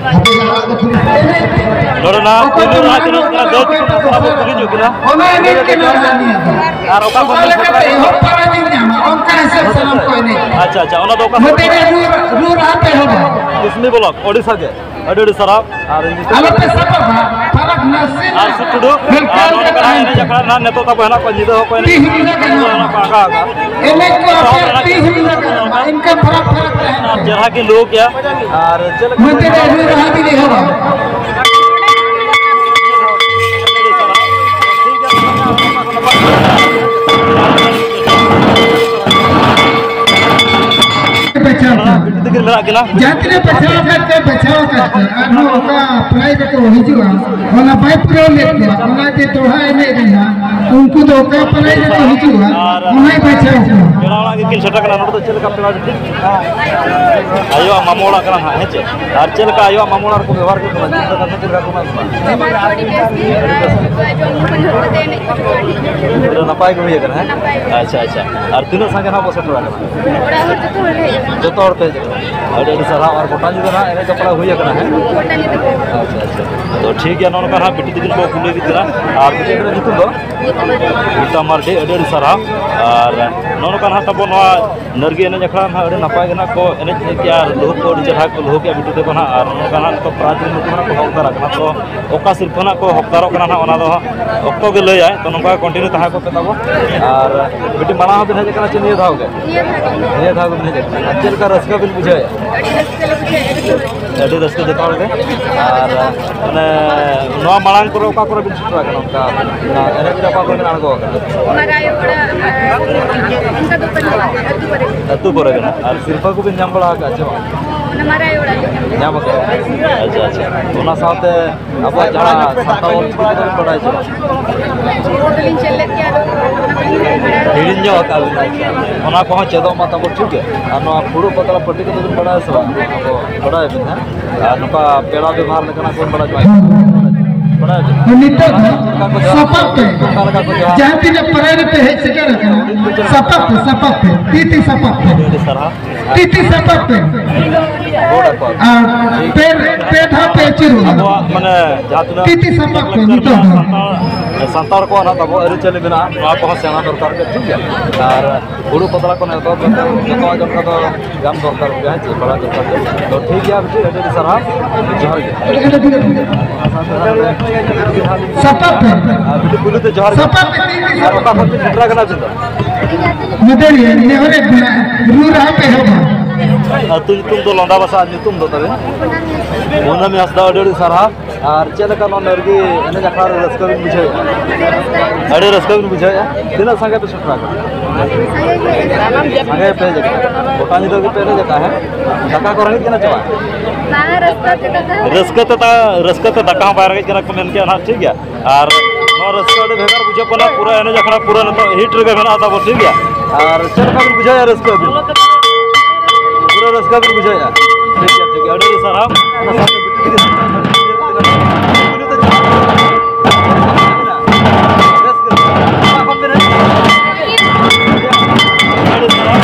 ᱱᱚᱰᱮᱱᱟᱜ ᱯᱩᱭᱞᱩ ᱨᱟᱦᱟ ᱛᱤᱱᱟᱹᱜ ᱠᱟᱱᱟ, ᱫᱟᱹᱭ ᱛᱟᱠᱚ ᱥᱟᱶ ᱵᱚᱱ ᱠᱩᱞᱤ ᱧᱚᱜ ᱠᱤᱱᱟ᱾ ᱚᱱᱟ ᱮᱱᱮᱡ ᱜᱮ ᱱᱟᱦᱟᱜ ᱱᱤᱭᱟᱹ ᱫᱚ᱾ ᱟᱨ ᱚᱠᱟ ᱠᱷᱚᱱ ᱚᱠᱟ ᱵᱤᱱ ᱞᱮᱠᱟᱛᱮ ᱥᱮᱴᱮᱨ ᱮᱦᱚᱵ ᱯᱟᱨᱟ ᱵᱤᱱ ᱧᱟᱢᱟ, ᱚᱱᱠᱟ ᱦᱤᱥᱟᱹᱵ ᱥᱟᱱᱟᱢ ᱠᱚ ᱮᱱᱮᱡ᱾ ᱟᱪᱪᱷᱟ, ᱟᱪᱪᱷᱟ, ᱚᱱᱟ ᱫᱚ ᱚᱠᱟ ᱱᱚᱛᱮ ᱨᱮ ᱨᱩ, ᱨᱩ ᱨᱟᱦᱟ ᱯᱮ ᱮᱦᱚᱵᱟ᱾ ᱠᱩᱥᱢᱤ ᱵᱞᱚᱠ, ᱳᱰᱤᱥᱟ ᱜᱮ᱾ ᱟᱹᱰᱤ ᱟᱹᱰᱤ ᱥᱟᱨᱦᱟᱣ᱾ ᱟᱨ ᱤᱧ ᱫᱚ ᱟᱞᱚᱯᱮ ᱥᱟᱯᱟᱵᱟ, ᱯᱷᱟᱨᱟᱠ ᱱᱟᱥᱮ ᱟᱨ ᱥᱩ ᱴᱩᱰᱩ, ᱢᱮᱱᱠᱷᱟᱱ ᱟᱨ ᱱᱚᱰᱮ ᱠᱟᱱᱟ ᱮᱱᱮᱡ ᱟᱠᱷᱲᱟ ᱨᱮᱱᱟᱜ ᱱᱤᱛᱚᱜ ᱛᱟᱵᱚ ᱦᱮᱱᱟᱜ ᱠᱚᱣᱟ, ᱧᱤᱫᱟᱹ ᱦᱚᱸᱠᱚ ᱮᱱᱮᱡ ᱛᱤ ᱦᱤᱞᱟᱹᱜ ᱠᱟᱱᱟ᱾ ᱠᱟᱱᱟ, ᱟᱸᱜᱟ ᱟᱠᱟᱫ᱾ ᱮᱱᱮᱡ ᱠᱚ ᱟᱯᱮ ᱛᱤ ᱦᱤᱞᱟᱹᱜ ᱠᱟᱱᱟ, ᱤᱱᱠᱟᱹ ᱯᱷᱟᱨᱟᱠ ᱯᱷᱟᱨᱟᱠ ᱛᱟᱦᱮᱱ ᱟᱨ ᱯᱮ᱾ ᱪᱮᱦᱨᱟ ᱠᱤᱱ ᱞᱩᱦᱩ ᱠᱮᱜᱼᱟ᱾ ᱟᱨ ᱪᱮᱫ ᱞᱮᱠᱟ ᱢᱟᱹᱡᱷᱤ ᱨᱮ ᱨᱩ ᱨᱟᱦᱟ ᱵᱤᱱ ᱮᱦᱚᱵᱟ᱾ ᱵᱟᱪᱷᱟᱣ ᱠᱚᱣᱟ᱾ ᱵᱤᱴᱤ ᱛᱟᱹᱠᱤᱱ ᱢᱮᱱᱟᱜ ᱠᱤᱱᱟ᱾ ᱡᱟᱦᱟᱸ ᱛᱤᱱᱟᱹᱜ ᱵᱟᱪᱷᱟᱣ ᱟᱠᱟᱫ ᱠᱚᱣᱟ, ᱵᱟᱪᱷᱟᱣ ᱟᱠᱟᱫ ᱠᱚᱣᱟ᱾ ᱟᱨᱦᱚᱸ ᱚᱠᱟ ᱯᱨᱟᱭᱤᱡᱽ ᱨᱮᱠᱚ ᱦᱤᱡᱩᱜᱼᱟ, ᱚᱱᱟ ᱵᱟᱭ ᱯᱩᱨᱟᱹᱣ ᱞᱮᱫ ᱠᱚᱣᱟ, ᱚᱱᱟ ᱡᱮ ᱫᱚᱦᱲᱟ ᱮᱱᱮᱡ ᱨᱮᱱᱟᱜ, ᱩᱱᱠᱩ ᱫᱚ ᱚᱠᱟ ᱯᱨᱟᱭᱤᱡᱽ ᱨᱮᱠᱚ ᱦᱤᱡᱩᱜᱼᱟ, ᱚᱱᱟᱭ ᱵᱟᱪᱷᱟᱣ ᱠᱚᱣᱟ᱾ ᱯᱮᱲᱟ ᱚᱲᱟᱜ ᱜᱮᱠᱤᱱ ᱥᱮᱴᱮᱨ ᱠᱟᱱᱟ᱾ ᱱᱚᱰᱮ ᱫᱚ ᱪᱮᱫ ᱞᱮᱠᱟ ᱯᱮᱲᱟ ᱵᱤᱴᱤ? ᱟᱭᱳᱣᱟᱜ ᱢᱟᱢᱚ ᱚᱲᱟᱜ ᱠᱟᱱᱟ ᱦᱟᱸᱜ, ᱦᱮᱸ ᱪᱮ? ᱟᱨ ᱪᱮᱫ ᱞᱮᱠᱟ ᱟᱭᱳᱣᱟᱜ ᱢᱟᱢᱚ ᱚᱲᱟᱜ ᱨᱮᱠᱚ ᱵᱮᱵᱚᱦᱟᱨ ᱠᱚ ᱠᱟᱱᱟ? ᱪᱮᱫ ᱞᱮᱠᱟ ᱠᱟᱛᱮ ᱪᱮᱫ ᱞᱮᱠᱟ ᱠᱚ ᱮᱢᱟ ᱠᱚ ᱠᱟᱱᱟ? ᱵᱮᱵᱚᱦᱟᱨ ᱠᱚ ᱟᱹᱰᱤ ᱵᱮᱥ ᱜᱮ, ᱟᱨ ᱡᱚᱢ ᱧᱩ ᱠᱚ ᱡᱚᱛᱚ ᱟᱹᱰᱤ ᱯᱩᱨᱟᱹ ᱱᱟᱯᱟᱭ ᱜᱮ ᱦᱩᱭ ᱟᱠᱟᱱᱟ, ᱦᱮᱸ? ᱱᱟᱯᱟᱭ ᱜᱮ᱾ ᱟᱪᱪᱷᱟ, ᱟᱪᱪᱷᱟ᱾ ᱟᱨ ᱛᱤᱱᱟᱹᱜ ᱥᱟᱸᱜᱮ ᱦᱟᱸᱜ ᱵᱚ ᱥᱮᱴᱮᱨ ᱟᱠᱟᱱᱟ? ᱚᱲᱟᱜ ᱦᱚᱲ ᱡᱚᱛᱚ ᱦᱚᱲ ᱞᱮ ᱦᱮᱡ ᱟᱠᱟᱱᱟ᱾ ᱡᱚᱛᱚ ᱦᱚᱲ ᱯᱮ ᱦᱮᱡ ᱟᱠᱟᱱᱟ᱾ ᱟᱹᱰᱤ, ᱟᱹᱰᱤ ᱥᱟᱨᱦᱟᱣ᱾ ᱟᱨ ᱜᱚᱴᱟ ᱧᱤᱫᱟᱹ ᱦᱟᱸᱜ ᱮᱱᱮᱡ ᱥᱟᱯᱲᱟᱣ ᱦᱩᱭ ᱟᱠᱟᱱᱟ, ᱦᱮᱸ? ᱜᱚᱴᱟ ᱧᱤᱫᱟᱹ ᱦᱩᱭ ᱟᱠᱟᱱᱟ᱾ ᱟᱪᱪᱷᱟ, ᱟᱪᱪᱷᱟ᱾ ᱛᱚ, ᱴᱷᱤᱠ ᱜᱮᱭᱟ, ᱱᱚᱜᱼᱚ ᱱᱚᱝᱠᱟ ᱦᱟᱸᱜ ᱵᱤᱴᱤ ᱛᱟᱹᱠᱤᱱ ᱠᱚ ᱠᱩᱞᱤ ᱠᱤᱱ ᱠᱟᱱᱟ᱾ ᱟᱨ ᱵᱤᱴᱤ ᱛᱟᱹᱠᱤᱱᱟᱜ ᱧᱩᱛᱩᱢ ᱫᱚ? ᱜᱤᱛᱟ ᱢᱟᱨᱰᱤ᱾ ᱟᱹᱰᱤ, ᱟᱹᱰᱤ ᱥᱟᱨᱦᱟᱣ᱾ ᱟᱨ ᱱᱚᱜᱼᱚ ᱱᱚᱝᱠᱟ ᱦᱟᱸᱜ ᱛᱟᱵᱚ ᱱᱚᱣᱟ ᱱᱟᱹᱨᱜᱤ ᱮᱱᱮᱡ ᱟᱠᱷᱲᱟ ᱱᱟᱦᱟᱜ ᱟᱹᱰᱤ ᱱᱟᱯᱟᱭ ᱜᱮ ᱱᱟᱦᱟᱜ ᱠᱚ ᱮᱱᱮᱡ ᱠᱮᱜᱼᱟ ᱟᱨ ᱞᱩᱦᱩᱠ ᱠᱚ ᱟᱹᱰᱤ ᱪᱮᱦᱨᱟ ᱠᱚ ᱞᱩᱦᱩᱠ ᱠᱮᱜᱼᱟ ᱵᱤᱴᱩ ᱛᱟᱠᱚ ᱱᱟᱦᱟᱜ᱾ ᱟᱨ ᱱᱚᱝᱠᱟ ᱱᱟᱦᱟᱜ ᱱᱤᱛᱚᱜ ᱯᱨᱟᱭᱤᱡᱽ ᱨᱮ ᱱᱩᱠᱩ ᱱᱟᱦᱟᱜ ᱠᱚ ᱦᱚᱠᱫᱟᱨ ᱟᱠᱟᱱᱟ᱾ ᱛᱚ ᱚᱠᱟ ᱥᱤᱨᱯᱟᱹ ᱱᱟᱦᱟᱜ ᱠᱚ ᱦᱚᱠᱫᱟᱨᱚᱜ ᱠᱟᱱᱟ ᱱᱟᱦᱟᱜ, ᱚᱱᱟ ᱫᱚ ᱦᱟᱸᱜ ᱚᱠᱛᱚ ᱜᱮ ᱞᱟᱹᱭᱟᱭ᱾ ᱛᱚ ᱱᱚᱝᱠᱟ ᱜᱮ ᱠᱚᱱᱴᱤᱱᱤᱭᱩ ᱛᱟᱦᱮᱸ ᱠᱚᱜ ᱯᱮ ᱛᱟᱵᱚ᱾ ᱟᱨ ᱵᱤᱴᱤ, ᱢᱟᱲᱟᱝ ᱦᱚᱸᱵᱤᱱ ᱦᱮᱡ ᱟᱠᱟᱱᱟ ᱪᱮ ᱱᱤᱭᱟᱹ ᱫᱷᱟᱣ ᱜᱮ? ᱱᱤᱭᱟᱹ ᱫᱷᱟᱣ ᱜᱮ᱾ ᱱᱤᱭᱟᱹ ᱫᱷᱟᱣ ᱜᱮᱵᱤᱱ ᱦᱮᱡ ᱟᱠᱟᱱᱟ᱾ ᱟᱨ ᱪᱮᱫ ᱞᱮᱠᱟ ᱨᱟᱹᱥᱠᱟᱹ ᱵᱤᱱ ᱵᱩᱡᱷᱟᱹᱣᱮᱫᱼᱟ? ᱟᱹᱰᱤ ᱨᱟᱹᱥᱠᱟᱹ ᱞᱮ ᱵᱩᱡᱷᱟᱹᱣᱮᱫᱼᱟ, ᱟᱹᱰᱤ ᱡᱳᱨ᱾ ᱟᱨ ᱢᱟᱱᱮ ᱱᱚᱣᱟ ᱢᱟᱲᱟᱝ ᱠᱚᱨᱮ ᱚᱠᱟ ᱠᱚᱨᱮ ᱵᱤᱱ ᱥᱮᱴᱮᱨ ᱟᱠᱟᱱᱟ? ᱚᱱᱠᱟ ᱮᱱᱮᱡ ᱨᱮ ᱚᱠᱟ ᱠᱚᱨᱮ ᱵᱤᱱ ᱟᱬᱜᱚ ᱟᱠᱟᱱᱟ? ᱢᱟᱨᱟᱝ ᱟᱭᱳ ᱚᱲᱟᱜ, ᱟᱨ ᱚᱱᱠᱟ ᱫᱚ ᱵᱟᱹᱱᱩᱜᱼᱟ, ᱟᱹᱛᱩ ᱠᱚᱨᱮ ᱜᱮ᱾ ᱟᱹᱛᱩ ᱠᱚᱨᱮ ᱜᱮ ᱱᱟᱜ᱾ ᱟᱨ ᱥᱤᱨᱯᱟᱹ ᱠᱚᱵᱤᱱ ᱧᱟᱢ ᱵᱟᱲᱟ ᱟᱠᱟᱫᱼᱟ ᱪᱮ ᱵᱟᱝ? ᱚᱱᱟ ᱢᱟᱨᱟᱝ ᱟᱭᱳ ᱚᱲᱟᱜ ᱞᱤᱧ ᱧᱟᱢ᱾ ᱧᱟᱢ ᱟᱠᱟᱫᱼᱟ᱾ ᱟᱪᱪᱷᱟ, ᱟᱪᱪᱷᱟ᱾ ᱚᱱᱟ ᱥᱟᱶᱛᱮ ᱟᱵᱚᱣᱟᱜ ᱡᱟᱦᱟᱸ ᱥᱟᱱᱛᱟᱲ ᱚᱞ ᱪᱤᱠᱤ ᱠᱚᱫᱚ ᱵᱤᱱ ᱵᱟᱰᱟᱭᱟ ᱪᱮ ᱵᱟᱝ? ᱚᱞ ᱫᱚᱞᱤᱧ ᱪᱮᱫ ᱞᱮᱫ ᱜᱮᱭᱟ, ᱟᱫᱚ ᱚᱱᱟ ᱠᱚᱞᱤᱧ ᱦᱤᱲᱤᱧ ᱵᱟᱲᱟ ᱦᱤᱲᱤᱧ ᱧᱚᱜ ᱟᱠᱟᱫ ᱵᱤᱱ, ᱟᱪᱪᱷᱟ᱾ ᱚᱱᱟ ᱠᱚᱦᱚᱸ ᱪᱮᱫᱚᱜ ᱢᱟ ᱛᱟᱵᱚᱱ, ᱴᱷᱤᱠ ᱜᱮᱭᱟ᱾ ᱟᱨ ᱱᱚᱣᱟ ᱯᱷᱩᱲᱩᱜ ᱯᱟᱛᱲᱟ ᱯᱟᱹᱴᱤ ᱠᱚᱫᱚ ᱵᱤᱱ ᱵᱟᱰᱟᱭᱟ ᱥᱮ ᱵᱟᱝ? ᱚᱱᱟ ᱠᱚ ᱵᱟᱰᱟᱭᱟᱵᱤᱱ, ᱦᱮᱸ? ᱟᱨ ᱱᱚᱝᱠᱟ ᱯᱮᱲᱟ ᱵᱮᱵᱚᱦᱟᱨ ᱞᱮᱠᱟᱱᱟᱜ ᱠᱚ ᱵᱟᱲᱟᱭ ᱪᱚ? ᱵᱟᱲᱟᱭ ᱪᱚ? ᱱᱤᱛᱚᱜ ᱫᱚ ᱚᱠᱟ ᱠᱚ ᱡᱚᱦᱟᱨ? ᱥᱟᱯᱟᱵ ᱯᱮ᱾ ᱚᱠᱟ ᱞᱮᱠᱟ ᱠᱚ ᱡᱚᱦᱟᱨ? ᱡᱟᱦᱟᱸ ᱛᱤᱱᱟᱹᱜ ᱯᱟᱲᱟ ᱨᱮᱯᱮ ᱦᱮᱡ ᱥᱮᱴᱮᱨ ᱟᱠᱟᱱᱟ, ᱥᱟᱯᱟᱵ ᱯᱮ, ᱥᱟᱯᱟᱵ ᱯᱮ, ᱛᱤ ᱛᱮ ᱥᱟᱯᱟᱵ ᱯᱮ᱾ ᱟᱹᱰᱤ ᱟᱹᱰᱤ ᱥᱟᱨᱦᱟᱣ᱾ ᱛᱤ ᱛᱤ ᱥᱟᱯᱟᱵ ᱯᱮ᱾ ᱜᱚᱰ ᱟᱠᱚ᱾ ᱟᱨ ᱯᱮ, ᱯᱮ ᱫᱷᱟᱣ ᱯᱮ ᱟᱹᱪᱩᱨᱚᱜᱼᱟ᱾ ᱟᱵᱚᱣᱟᱜ ᱢᱟᱱᱮ ᱡᱟᱦᱟᱸ ᱛᱤᱱᱟᱹᱜ ᱛᱤ ᱛᱤ ᱥᱟᱯᱟᱵ ᱯᱮ ᱱᱤᱛᱚᱜ ᱫᱚ᱾ ᱥᱟᱱᱛᱟᱲ, ᱥᱟᱱᱛᱟᱲ ᱠᱚᱣᱟᱜ ᱱᱟᱜ ᱛᱟᱵᱚ ᱟᱹᱨᱤᱪᱟᱹᱞᱤ ᱢᱮᱱᱟᱜᱼᱟ, ᱱᱚᱣᱟ ᱠᱚᱦᱚᱸ ᱥᱮᱬᱟ ᱫᱚᱨᱠᱟᱨ ᱜᱮ, ᱴᱷᱤᱠ ᱜᱮᱭᱟ? ᱟᱨ ᱦᱩᱲᱩ ᱯᱟᱛᱲᱟ ᱠᱷᱚᱱ ᱮᱛᱚᱦᱚᱵ ᱠᱟᱛᱮ ᱡᱚᱛᱚᱣᱟᱜ ᱡᱚᱱ ᱠᱚᱫᱚ ᱜᱟᱱ ᱫᱚᱨᱠᱟᱨ ᱜᱮ, ᱦᱮᱸ ᱪᱮ? ᱵᱟᱲᱟᱭ ᱫᱚᱨᱠᱟᱨ ᱜᱮ᱾ ᱛᱚ ᱴᱷᱤᱠ ᱜᱮᱭᱟ, ᱵᱤᱴᱤ, ᱟᱹᱰᱤ ᱟᱹᱰᱤ ᱥᱟᱨᱦᱟᱣ᱾ ᱡᱚᱦᱟᱨ ᱜᱮ᱾ ᱥᱟᱯᱟᱵ ᱯᱮ᱾ ᱟᱨ ᱵᱤᱴᱤ, ᱯᱩᱭᱞᱩ ᱛᱮ ᱡᱚᱦᱟᱨ ᱜᱮ᱾ ᱥᱟᱯᱟᱵ ᱯᱮ᱾ ᱟᱨ ᱚᱠᱟ ᱠᱷᱚᱱ ᱯᱮ ᱥᱮᱴᱮᱨ ᱟᱠᱟᱱᱟ ᱟᱹᱵᱤᱱ ᱫᱚ? ᱢᱟᱹᱫᱟᱹᱲᱤᱭᱟᱹ, ᱱᱮᱦᱚᱨᱮᱫ ᱵᱚᱱᱟ, ᱨᱩ ᱨᱟᱦᱟ ᱯᱮ ᱮᱦᱚᱵᱟ᱾ ᱟᱹᱛᱩ ᱧᱩᱛᱩᱢ ᱫᱚ ᱞᱚᱸᱰᱟ ᱵᱟᱥᱟ, ᱟᱨ ᱧᱩᱛᱩᱢ ᱫᱚ ᱛᱟᱵᱮᱱ? ᱠᱩᱱᱟᱹᱢᱤ ᱦᱟᱸᱥᱫᱟ, ᱟᱹᱰᱤ ᱟᱹᱰᱤ ᱥᱟᱨᱦᱟᱣ᱾ ᱟᱨ ᱪᱮᱫ ᱞᱮᱠᱟ ᱱᱚᱣᱟ ᱱᱟᱹᱨᱜᱤ ᱮᱱᱮᱡ ᱟᱠᱷᱲᱟ ᱨᱮ ᱨᱟᱹᱥᱠᱟᱹ ᱵᱤᱱ ᱵᱩᱡᱷᱟᱹᱣᱮᱫᱼᱟ? ᱟᱹᱰᱤ ᱨᱟᱹᱥᱠᱟᱹ ᱵᱤᱱ ᱵᱩᱡᱷᱟᱹᱣᱮᱫᱼᱟ? ᱛᱤᱱᱟᱹᱜ ᱥᱟᱸᱜᱮ ᱯᱮ ᱥᱮᱴᱮᱨ ᱟᱠᱟᱱᱟ? ᱥᱟᱸᱜᱮ ᱯᱮ ᱦᱮᱡ ᱟᱠᱟᱱᱟ᱾ ᱜᱚᱴᱟ ᱧᱤᱫᱟᱹ ᱜᱮᱯᱮ ᱮᱱᱮᱡ ᱟᱠᱟᱫᱼᱟ, ᱦᱮᱸ? ᱫᱟᱠᱟ ᱠᱚ ᱨᱮᱸᱜᱮᱡ ᱠᱟᱱᱟ ᱪᱮ ᱵᱟᱝ? ᱵᱟᱝ, ᱨᱟᱹᱥᱠᱟᱹ ᱛᱮ ᱫᱟᱠᱟ᱾ ᱨᱟᱹᱥᱠᱟᱹ ᱛᱮ ᱫᱟ-, ᱨᱟᱹᱥᱠᱟᱹ ᱛᱮ ᱫᱟᱠᱟ ᱦᱚᱸ ᱵᱟᱭ ᱨᱮᱸᱜᱮᱡ ᱠᱟᱱᱟ ᱠᱚ ᱢᱮᱱ ᱠᱮᱜᱼᱟ ᱱᱟᱦᱟᱜ, ᱴᱷᱤᱠ ᱜᱮᱭᱟ? ᱟᱨ ᱱᱚᱣᱟ ᱨᱟᱹᱥᱠᱟᱹ ᱟᱹᱰᱤ ᱵᱷᱮᱜᱟᱨ ᱵᱩᱡᱷᱟᱹᱜ ᱠᱟᱱᱟ᱾ ᱯᱩᱨᱟᱹ ᱮᱱᱮᱡ ᱟᱠᱷᱲᱟ ᱯᱩᱨᱟᱹ ᱱᱤᱛᱚᱜ hit ᱨᱮᱜᱮ ᱢᱮᱱᱟᱜᱼᱟ ᱛᱟᱵᱚ, ᱴᱷᱤᱠ ᱜᱮᱭᱟ? ᱟᱨ ᱪᱮᱫ ᱞᱮᱠᱟ ᱵᱤᱱ ᱵᱩᱡᱷᱟᱹᱣᱮᱫᱼᱟ ᱨᱟᱹᱥᱠᱟᱹ ᱟᱹᱵᱤᱱ? ᱯᱩᱨᱟᱹ ᱨᱟᱹᱥᱠᱟᱹ ᱵᱤᱱ ᱵᱩᱡᱷᱟᱹᱣᱮᱫᱼᱟ? ᱴᱷᱤᱠ ᱜᱮᱭᱟ, ᱴᱷᱤᱠ ᱜᱮᱭᱟ, ᱟᱹᱰᱤ ᱟᱹᱰᱤ ᱥᱟᱨᱦᱟᱣ᱾ ᱚᱱᱟ ᱥᱟᱶᱛᱮ ᱵᱤᱴᱤ ᱛᱤᱠᱤᱱ ᱥᱟᱶᱛᱮ ᱵᱮᱥ ᱜᱮ᱾ ᱚᱠᱟ ᱠᱷᱚᱱ ᱵᱤᱱ ᱦᱮᱡ ᱮᱱᱟ? ᱟᱹᱰᱤ ᱥᱟᱨᱦᱟᱣ᱾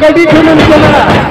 ᱟᱹᱰᱤ ᱴᱷᱮᱱᱮᱢ ᱪᱟᱞᱟᱜᱼᱟ᱾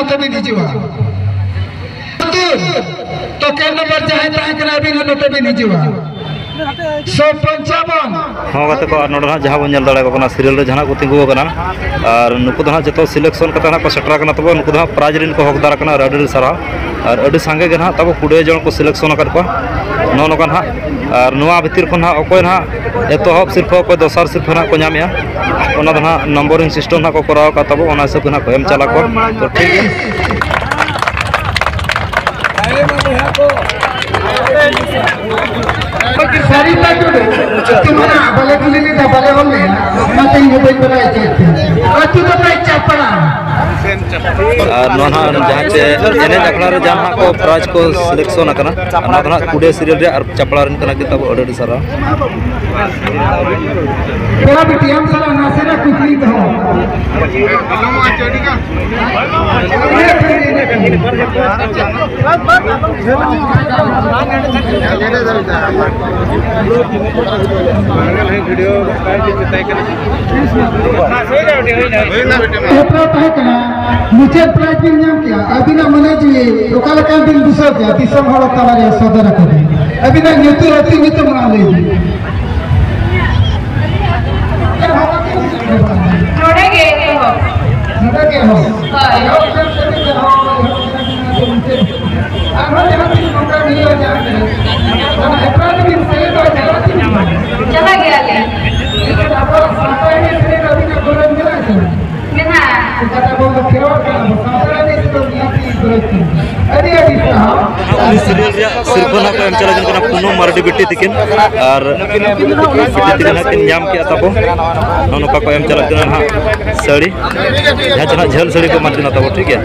ᱱᱚᱛᱮ ᱵᱤᱱ ᱦᱤᱡᱩᱜᱼᱟ᱾ ᱴᱳᱠᱮᱱ ᱱᱚᱢᱵᱚᱨ ᱡᱟᱦᱟᱸᱭ ᱛᱟᱦᱮᱸ ᱠᱟᱱᱟ, ᱟᱹᱵᱤᱱ ᱦᱚᱸ ᱱᱚᱛᱮ ᱵᱤᱱ ᱦᱤᱡᱩᱜᱼᱟ᱾ ᱥᱚ ᱯᱚᱧᱪᱟᱵᱚᱱ᱾ ᱦᱚᱸ ᱜᱟᱛᱮ ᱠᱚ, ᱟᱨ ᱱᱚᱰᱮ ᱦᱟᱸᱜ ᱡᱟᱦᱟᱸ ᱵᱚᱱ ᱧᱮᱞ ᱫᱟᱲᱮᱭᱟᱠᱚ ᱠᱟᱱᱟ, ᱥᱤᱨᱤᱭᱟᱞ ᱨᱮ ᱡᱟᱦᱟᱸ ᱠᱚ ᱛᱤᱸᱜᱩ ᱟᱠᱟᱱᱟ, ᱟᱨ ᱱᱩᱠᱩ ᱫᱚ ᱦᱟᱸᱜ ᱡᱚᱛᱚ ᱥᱤᱞᱮᱠᱥᱚᱱ ᱠᱟᱛᱮ ᱦᱟᱸᱜ ᱠᱚ ᱥᱮᱴᱮᱨ ᱟᱠᱟᱱᱟ᱾ ᱛᱚᱵᱮ ᱱᱩᱠᱩ ᱫᱚ ᱦᱟᱸᱜ ᱯᱨᱟᱭᱤᱡᱽ ᱨᱮᱱ ᱠᱚ ᱦᱚᱠᱫᱟᱨ ᱟᱠᱟᱱᱟ, ᱟᱨ ᱟᱹᱰᱤ ᱟᱹᱰᱤ ᱥᱟᱨᱦᱟᱣ᱾ ᱟᱨ ᱟᱹᱰᱤ ᱥᱟᱸᱜᱮ ᱜᱮ ᱱᱟᱦᱟᱜ ᱛᱟᱵᱚ ᱠᱩᱲᱤ ᱡᱚᱱ ᱠᱚ ᱥᱤᱞᱮᱠᱥᱚᱱ ᱟᱠᱟᱫ ᱠᱚᱣᱟ᱾ ᱱᱚᱜᱼᱚ ᱱᱚᱝᱠᱟ ᱱᱟᱦᱟᱜ, ᱟᱨ ᱱᱚᱣᱟ ᱵᱷᱤᱛᱤᱨ ᱠᱷᱚᱱ ᱦᱟᱸᱜ ᱚᱠᱚᱭ ᱱᱟᱦᱟᱜ ᱮᱛᱚᱦᱚᱵ ᱥᱤᱨᱯᱷᱟᱹ, ᱚᱠᱚᱭ ᱫᱚᱥᱟᱨ ᱥᱤᱨᱯᱷᱟᱹ ᱱᱟᱦᱟᱜ ᱠᱚ ᱧᱟᱢᱮᱜᱼᱟ, ᱚᱱᱟ ᱫᱚ ᱱᱟᱦᱟᱜ ᱱᱚᱢᱵᱚᱨᱤᱝ ᱥᱤᱥᱴᱮᱢ ᱱᱟᱦᱟᱜ ᱠᱚ ᱠᱚᱨᱟᱣ ᱟᱠᱟᱫ ᱛᱟᱵᱚ, ᱚᱱᱟ ᱦᱤᱥᱟᱹᱵ ᱜᱮ ᱱᱟᱦᱟᱜ ᱠᱚ ᱮᱢ ᱪᱟᱞᱟ ᱠᱚᱣᱟ᱾ ᱛᱚ ᱴᱷᱤᱠ ᱜᱮᱭᱟ᱾ ᱥᱟᱹᱨᱤᱛᱟ ᱴᱩᱰᱩ, ᱟᱹᱛᱩ ᱢᱟ ᱵᱟᱞᱮ ᱠᱩᱞᱤ ᱞᱮᱫᱟ, ᱵᱟᱞᱮ ᱚᱞ ᱞᱮᱫᱟ, ᱚᱱᱟᱛᱮ ᱤᱧ ᱦᱚᱸ ᱵᱟᱹᱧ ᱵᱟᱲᱟᱭ ᱦᱚᱪᱚᱭᱮᱫ ᱛᱟᱦᱮᱸᱫ᱾ ᱟᱹᱛᱩ ᱫᱚ ᱛᱟᱭ ᱪᱟᱯᱲᱟ᱾ ᱟᱨ ᱱᱚᱣᱟ ᱱᱟᱦᱟᱜ ᱡᱟᱦᱟᱸ ᱪᱮ ᱮᱱᱮᱡ ᱟᱠᱷᱲᱟ ᱨᱮ ᱡᱟᱦᱟᱸ ᱱᱟᱦᱟᱜ ᱠᱚ ᱯᱨᱟᱭᱤᱡᱽ ᱠᱚ ᱥᱤᱞᱮᱠᱥᱚᱱ ᱟᱠᱟᱱᱟ, ᱚᱱᱟ ᱫᱚ ᱱᱟᱦᱟᱜ ᱠᱩᱲᱤ ᱥᱤᱨᱤᱭᱟᱞ ᱨᱮᱭᱟᱜ ᱟᱨ ᱪᱟᱯᱲᱟ ᱨᱮᱱ ᱠᱟᱱᱟ ᱠᱤᱱ ᱛᱟᱵᱚ᱾ ᱟᱹᱰᱤ ᱟᱹᱰᱤ ᱥᱟᱨᱦᱟᱣ᱾ ᱯᱮᱲᱟ ᱵᱤᱴᱤ, ᱟᱢ ᱥᱟᱞᱟᱜ ᱱᱟᱥᱮᱱᱟᱜ ᱠᱩᱠᱞᱤᱧ ᱫᱚᱦᱚ᱾ ᱦᱮᱯᱨᱟᱣ ᱛᱟᱦᱮᱸ ᱠᱟᱱᱟ, ᱢᱩᱪᱟᱹᱫ ᱯᱨᱟᱭᱤᱡᱽ ᱵᱤᱱ ᱧᱟᱢ ᱠᱮᱜᱼᱟ᱾ ᱟᱹᱵᱤᱱᱟᱜ ᱢᱚᱱᱮ ᱡᱤᱣᱤ ᱚᱠᱟ ᱞᱮᱠᱟ ᱵᱤᱱ ᱵᱩᱡᱷᱟᱹᱣ ᱠᱮᱜᱼᱟ? ᱫᱤᱥᱚᱢ ᱦᱚᱲ ᱛᱟᱞᱟᱨᱮ ᱥᱚᱫᱚᱨ ᱟᱠᱚ ᱵᱤᱱ᱾ ᱟᱹᱵᱤᱱᱟᱜ ᱧᱩᱛᱩᱢ, ᱟᱹᱛᱩ ᱧᱩᱛᱩᱢ ᱢᱟ ᱞᱟᱹᱭ ᱵᱤᱱ᱾ ᱱᱚᱰᱮ ᱜᱮ ᱮᱛᱚᱦᱚᱵ᱾ ᱱᱚᱰᱮ ᱜᱮ ᱮᱦᱚᱵ᱾ ᱦᱳᱭ᱾ ᱮᱦᱚᱵ ᱠᱷᱟᱱ ᱥᱮ ᱮᱦᱚᱵ, ᱮᱦᱚᱵ ᱠᱷᱟᱱ ᱥᱮ ᱢᱩᱪᱟᱹᱫ᱾ ᱟᱨᱦᱚᱸ ᱡᱟᱦᱟᱸ ᱛᱤᱱ ᱱᱚᱝᱠᱟ ᱦᱩᱭᱩᱜᱼᱟ, ᱡᱟᱦᱟᱸ ᱛᱤᱱ ᱚᱱᱟ ᱦᱮᱯᱨᱟᱣ ᱨᱮᱵᱤᱱ ᱥᱮᱞᱮᱫᱚᱜᱼᱟ, ᱪᱟᱞᱟᱜ ᱟᱹᱵᱤᱱ ᱵᱟᱝ? ᱪᱟᱞᱟᱜ ᱜᱮᱭᱟᱞᱮ᱾ ᱮᱱᱠᱷᱟᱱ ᱟᱵᱚᱣᱟᱜ ᱥᱟᱶᱛᱟ ᱮᱱᱮᱡ ᱥᱮᱨᱮᱧ ᱨᱮ ᱟᱹᱵᱤᱱᱟᱜ ᱜᱚᱨᱚᱡᱽ ᱢᱮᱱᱟᱜᱼᱟ ᱥᱮ ᱵᱟᱝ? ᱢᱮᱱᱟᱜᱼᱟ᱾ ᱚᱱᱠᱟᱛᱮ ᱟᱵᱚ ᱫᱚ ᱠᱷᱮᱞᱣᱟᱲ ᱠᱟᱱᱟ ᱵᱚ, ᱥᱟᱶᱛᱟ ᱮᱱᱮᱡ ᱨᱮᱫᱚ ᱱᱤᱦᱟᱹᱛᱤ ᱜᱚᱨᱚᱡᱽ ᱠᱟᱱᱟ᱾ ᱟᱹᱰᱤ ᱟᱹᱰᱤ ᱥᱟᱨᱦᱟᱣ᱾ ᱩᱱᱤ ᱥᱤᱨᱤᱭᱟᱞ ᱨᱮᱭᱟᱜ ᱥᱤᱨᱯᱷᱟᱹ ᱱᱟᱦᱟᱜ ᱠᱚ ᱮᱢ ᱪᱟᱞᱟᱜ ᱠᱟᱱᱟ ᱯᱩᱱᱚᱢ ᱢᱟᱨᱰᱤ ᱵᱤᱴᱤ ᱛᱤᱠᱤᱱ, ᱟᱨ ᱵᱤᱴᱤ ᱛᱤᱠᱤᱱ ᱱᱟᱦᱟᱜ ᱠᱤᱱ ᱧᱟᱢ ᱠᱮᱜᱼᱟ ᱛᱟᱵᱚ᱾ ᱱᱚᱜᱼᱚ ᱱᱚᱝᱠᱟ ᱠᱚ ᱮᱢ ᱪᱟᱞᱟᱜ ᱠᱟᱱᱟ ᱱᱟᱦᱟᱜ ᱥᱟᱹᱲᱤ, ᱡᱟᱦᱟᱸ ᱪᱮ ᱱᱟᱦᱟᱜ ᱡᱷᱟᱹᱞ ᱥᱟᱹᱲᱤ ᱠᱚ ᱮᱢᱟᱜ ᱠᱤᱱᱟ ᱛᱟᱵᱚ, ᱴᱷᱤᱠ ᱜᱮᱭᱟ᱾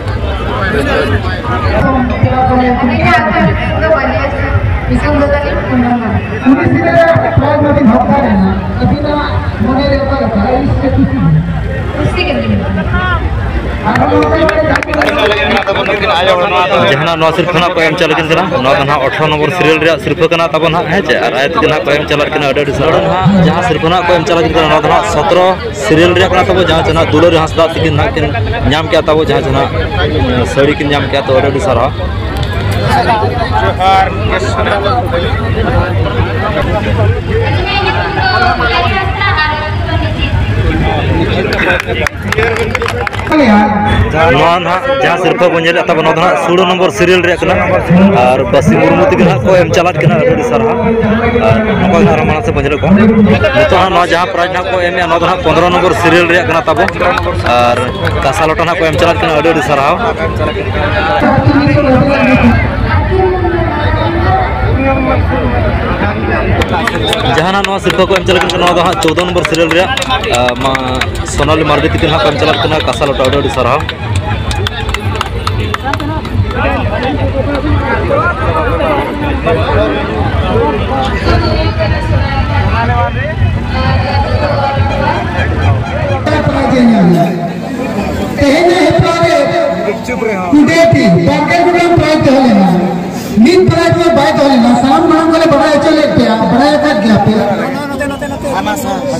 ᱩᱱᱤ ᱥᱤᱨᱤᱭᱟᱞ ᱨᱮᱭᱟᱜ ᱯᱨᱟᱭᱤᱡᱽ ᱢᱟᱵᱤᱱ ᱦᱟᱛᱟᱣ ᱮᱱᱟ, ᱟᱹᱵᱤᱱᱟᱜ ᱢᱚᱱᱮ ᱨᱮ ᱚᱠᱟ ᱞᱮᱠᱟ? ᱟᱹᱲᱤᱥ ᱥᱮ ᱠᱩᱥᱤ? ᱠᱩᱥᱤ ᱜᱮ ᱢᱮᱱᱟᱜᱼᱟ᱾ ᱟᱨᱦᱚᱸ ᱱᱚᱝᱠᱟ ᱜᱮ ᱡᱟᱦᱟᱱᱟᱜ ᱱᱚᱣᱟ ᱥᱤᱨᱯᱷᱟᱹ ᱱᱟᱜ ᱠᱚ ᱮᱢ ᱪᱟᱞᱟᱜ ᱠᱟᱱᱟ, ᱱᱚᱣᱟ ᱫᱚ ᱱᱟᱦᱟᱜ ᱟᱴᱷᱨᱚ ᱱᱚᱢᱵᱚᱨ ᱥᱤᱨᱤᱭᱟᱞ ᱨᱮᱭᱟᱜ ᱥᱤᱨᱯᱷᱟᱹ ᱠᱟᱱᱟ ᱛᱟᱵᱚᱱ ᱦᱟᱸᱜ, ᱦᱮᱸ ᱪᱮ? ᱟᱨ ᱟᱭ ᱛᱟᱹᱠᱤᱱ ᱱᱟᱦᱟᱜ ᱠᱚ ᱮᱢ ᱪᱟᱞᱟᱜ ᱠᱟᱱᱟ, ᱟᱹᱰᱤ ᱟᱹᱰᱤ ᱥᱟᱨᱦᱟᱣ᱾ ᱱᱚᱰᱮ ᱱᱟᱦᱟᱜ ᱡᱟᱦᱟᱸ ᱥᱤᱨᱯᱷᱟᱹ ᱱᱟᱦᱟᱜ ᱠᱚ ᱮᱢ ᱪᱟᱞᱟᱜ ᱠᱟᱱᱟ, ᱱᱚᱣᱟ ᱫᱚ ᱱᱟᱦᱟᱜ ᱥᱚᱛᱨᱚ ᱥᱤᱨᱤᱭᱟᱞ ᱨᱮᱭᱟᱜ ᱠᱟᱱᱟ ᱛᱟᱵᱚ, ᱡᱟᱦᱟᱸ ᱪᱮ ᱱᱟᱦᱟᱜ ᱫᱩᱞᱟᱹᱲᱤ ᱦᱟᱸᱥᱫᱟ ᱛᱟᱹᱠᱤᱱ ᱱᱟᱦᱟᱜ ᱠᱤᱱ ᱧᱟᱢ ᱠᱮᱜᱼᱟ ᱛᱟᱵᱚ, ᱡᱟᱦᱟᱸ ᱪᱮ ᱱᱟᱦᱟᱜ, ᱮᱸ, ᱥᱟᱹᱲᱤ ᱠᱤᱱ ᱧᱟᱢ ᱠᱮᱜᱼᱟ᱾ ᱛᱚ, ᱟᱹᱰᱤ ᱟᱹᱰᱤ ᱥᱟᱨᱦᱟᱣ᱾ ᱱᱚᱣᱟ ᱱᱟᱦᱟᱜ ᱡᱟᱦᱟᱸ ᱥᱤᱨᱯᱷᱟᱹ ᱵᱚᱱ ᱧᱮᱞᱮᱫ ᱛᱟᱵᱚᱱ, ᱱᱚᱣᱟ ᱫᱚ ᱱᱟᱦᱟᱜ ᱥᱳᱲᱮ ᱱᱚᱢᱵᱚᱨ ᱥᱤᱨᱤᱭᱟᱞ ᱨᱮᱭᱟᱜ ᱠᱟᱱᱟ᱾ ᱟᱨ ᱵᱟᱥᱤ ᱢᱩᱨᱢᱩ ᱛᱟᱹᱠᱤᱱ ᱱᱟᱦᱟᱜ ᱠᱚ ᱮᱢ ᱪᱟᱞᱟᱜ ᱠᱟᱱᱟ, ᱟᱹᱰᱤ ᱟᱹᱰᱤ ᱥᱟᱨᱦᱟᱣ᱾ ᱟᱨ ᱱᱚᱝᱠᱟ ᱜᱮ ᱟᱨᱦᱚᱸ ᱢᱟᱲᱟᱝ ᱥᱮᱫ ᱵᱚᱱ ᱧᱮᱞᱮᱫ ᱠᱚᱣᱟ᱾ ᱱᱤᱛᱚᱜ ᱦᱟᱸᱜ ᱱᱚᱣᱟ ᱡᱟᱦᱟᱸ ᱯᱨᱟᱭᱤᱡᱽ ᱱᱟᱦᱟᱜ ᱠᱚ ᱮᱢᱮᱜᱼᱟ, ᱱᱚᱣᱟ ᱫᱚ ᱱᱟᱦᱟᱜ ᱯᱚᱱᱫᱽᱨᱚ ᱱᱚᱢᱵᱚᱨ ᱥᱤᱨᱤᱭᱟᱞ ᱨᱮᱭᱟᱜ ᱠᱟᱱᱟ ᱛᱟᱵᱚ᱾ ᱟᱨ ᱠᱟᱸᱥᱟ ᱞᱚᱴᱟ ᱱᱟᱦᱟᱜ ᱠᱚ ᱮᱢ ᱪᱟᱞᱟᱜ ᱠᱟᱱᱟ, ᱟᱹᱰᱤ ᱟᱹᱰᱤ ᱥᱟᱨᱦᱟᱣ᱾ ᱡᱟᱦᱟᱱᱟᱜ ᱱᱚᱣᱟ ᱥᱤᱨᱯᱷᱟᱹ ᱠᱚ ᱮᱢ ᱪᱟᱞᱟᱜ ᱠᱟᱱᱟ, ᱱᱚᱣᱟ ᱫᱚ ᱦᱟᱸᱜ ᱪᱳᱫᱚ ᱱᱚᱢᱵᱚᱨ ᱥᱤᱨᱤᱭᱟᱞ ᱨᱮᱭᱟᱜ, ᱟᱸ, ᱢᱟ ᱥᱳᱱᱟᱞᱤ ᱢᱟᱨᱰᱤ ᱛᱟᱹᱠᱤᱱ ᱦᱟᱸᱜ ᱠᱚ ᱮᱢ ᱪᱟᱞᱟᱜ ᱠᱟᱱᱟ ᱠᱟᱸᱥᱟ ᱞᱚᱴᱟ, ᱟᱹᱰᱤ ᱟᱹᱰᱤ ᱥᱟᱨᱦᱟᱣ᱾ ᱛᱮᱦᱮᱧᱟᱜ ᱦᱮᱯᱨᱟᱣ ᱨᱮ ᱠᱩᱰᱮᱴᱤ ᱵᱟᱨᱜᱮᱞ ᱜᱚᱴᱟᱝ ᱯᱨᱟᱭᱤᱡᱽ ᱛᱟᱦᱮᱸ ᱞᱮᱱᱟ᱾ ᱢᱤᱫ ᱯᱨᱟᱭᱤᱡᱽ ᱫᱚ ᱵᱟᱭ ᱫᱚᱦᱚ ᱞᱮᱱᱟ᱾ ᱥᱟᱱᱟᱢ ᱢᱟᱲᱟᱝ ᱠᱚᱞᱮ ᱵᱟᱲᱟᱭ ᱦᱚᱪᱚ ᱞᱮᱫ ᱯᱮᱭᱟ, ᱵᱟᱲᱟᱭ ᱟᱠᱟᱫ ᱜᱮᱭᱟ ᱯᱮ᱾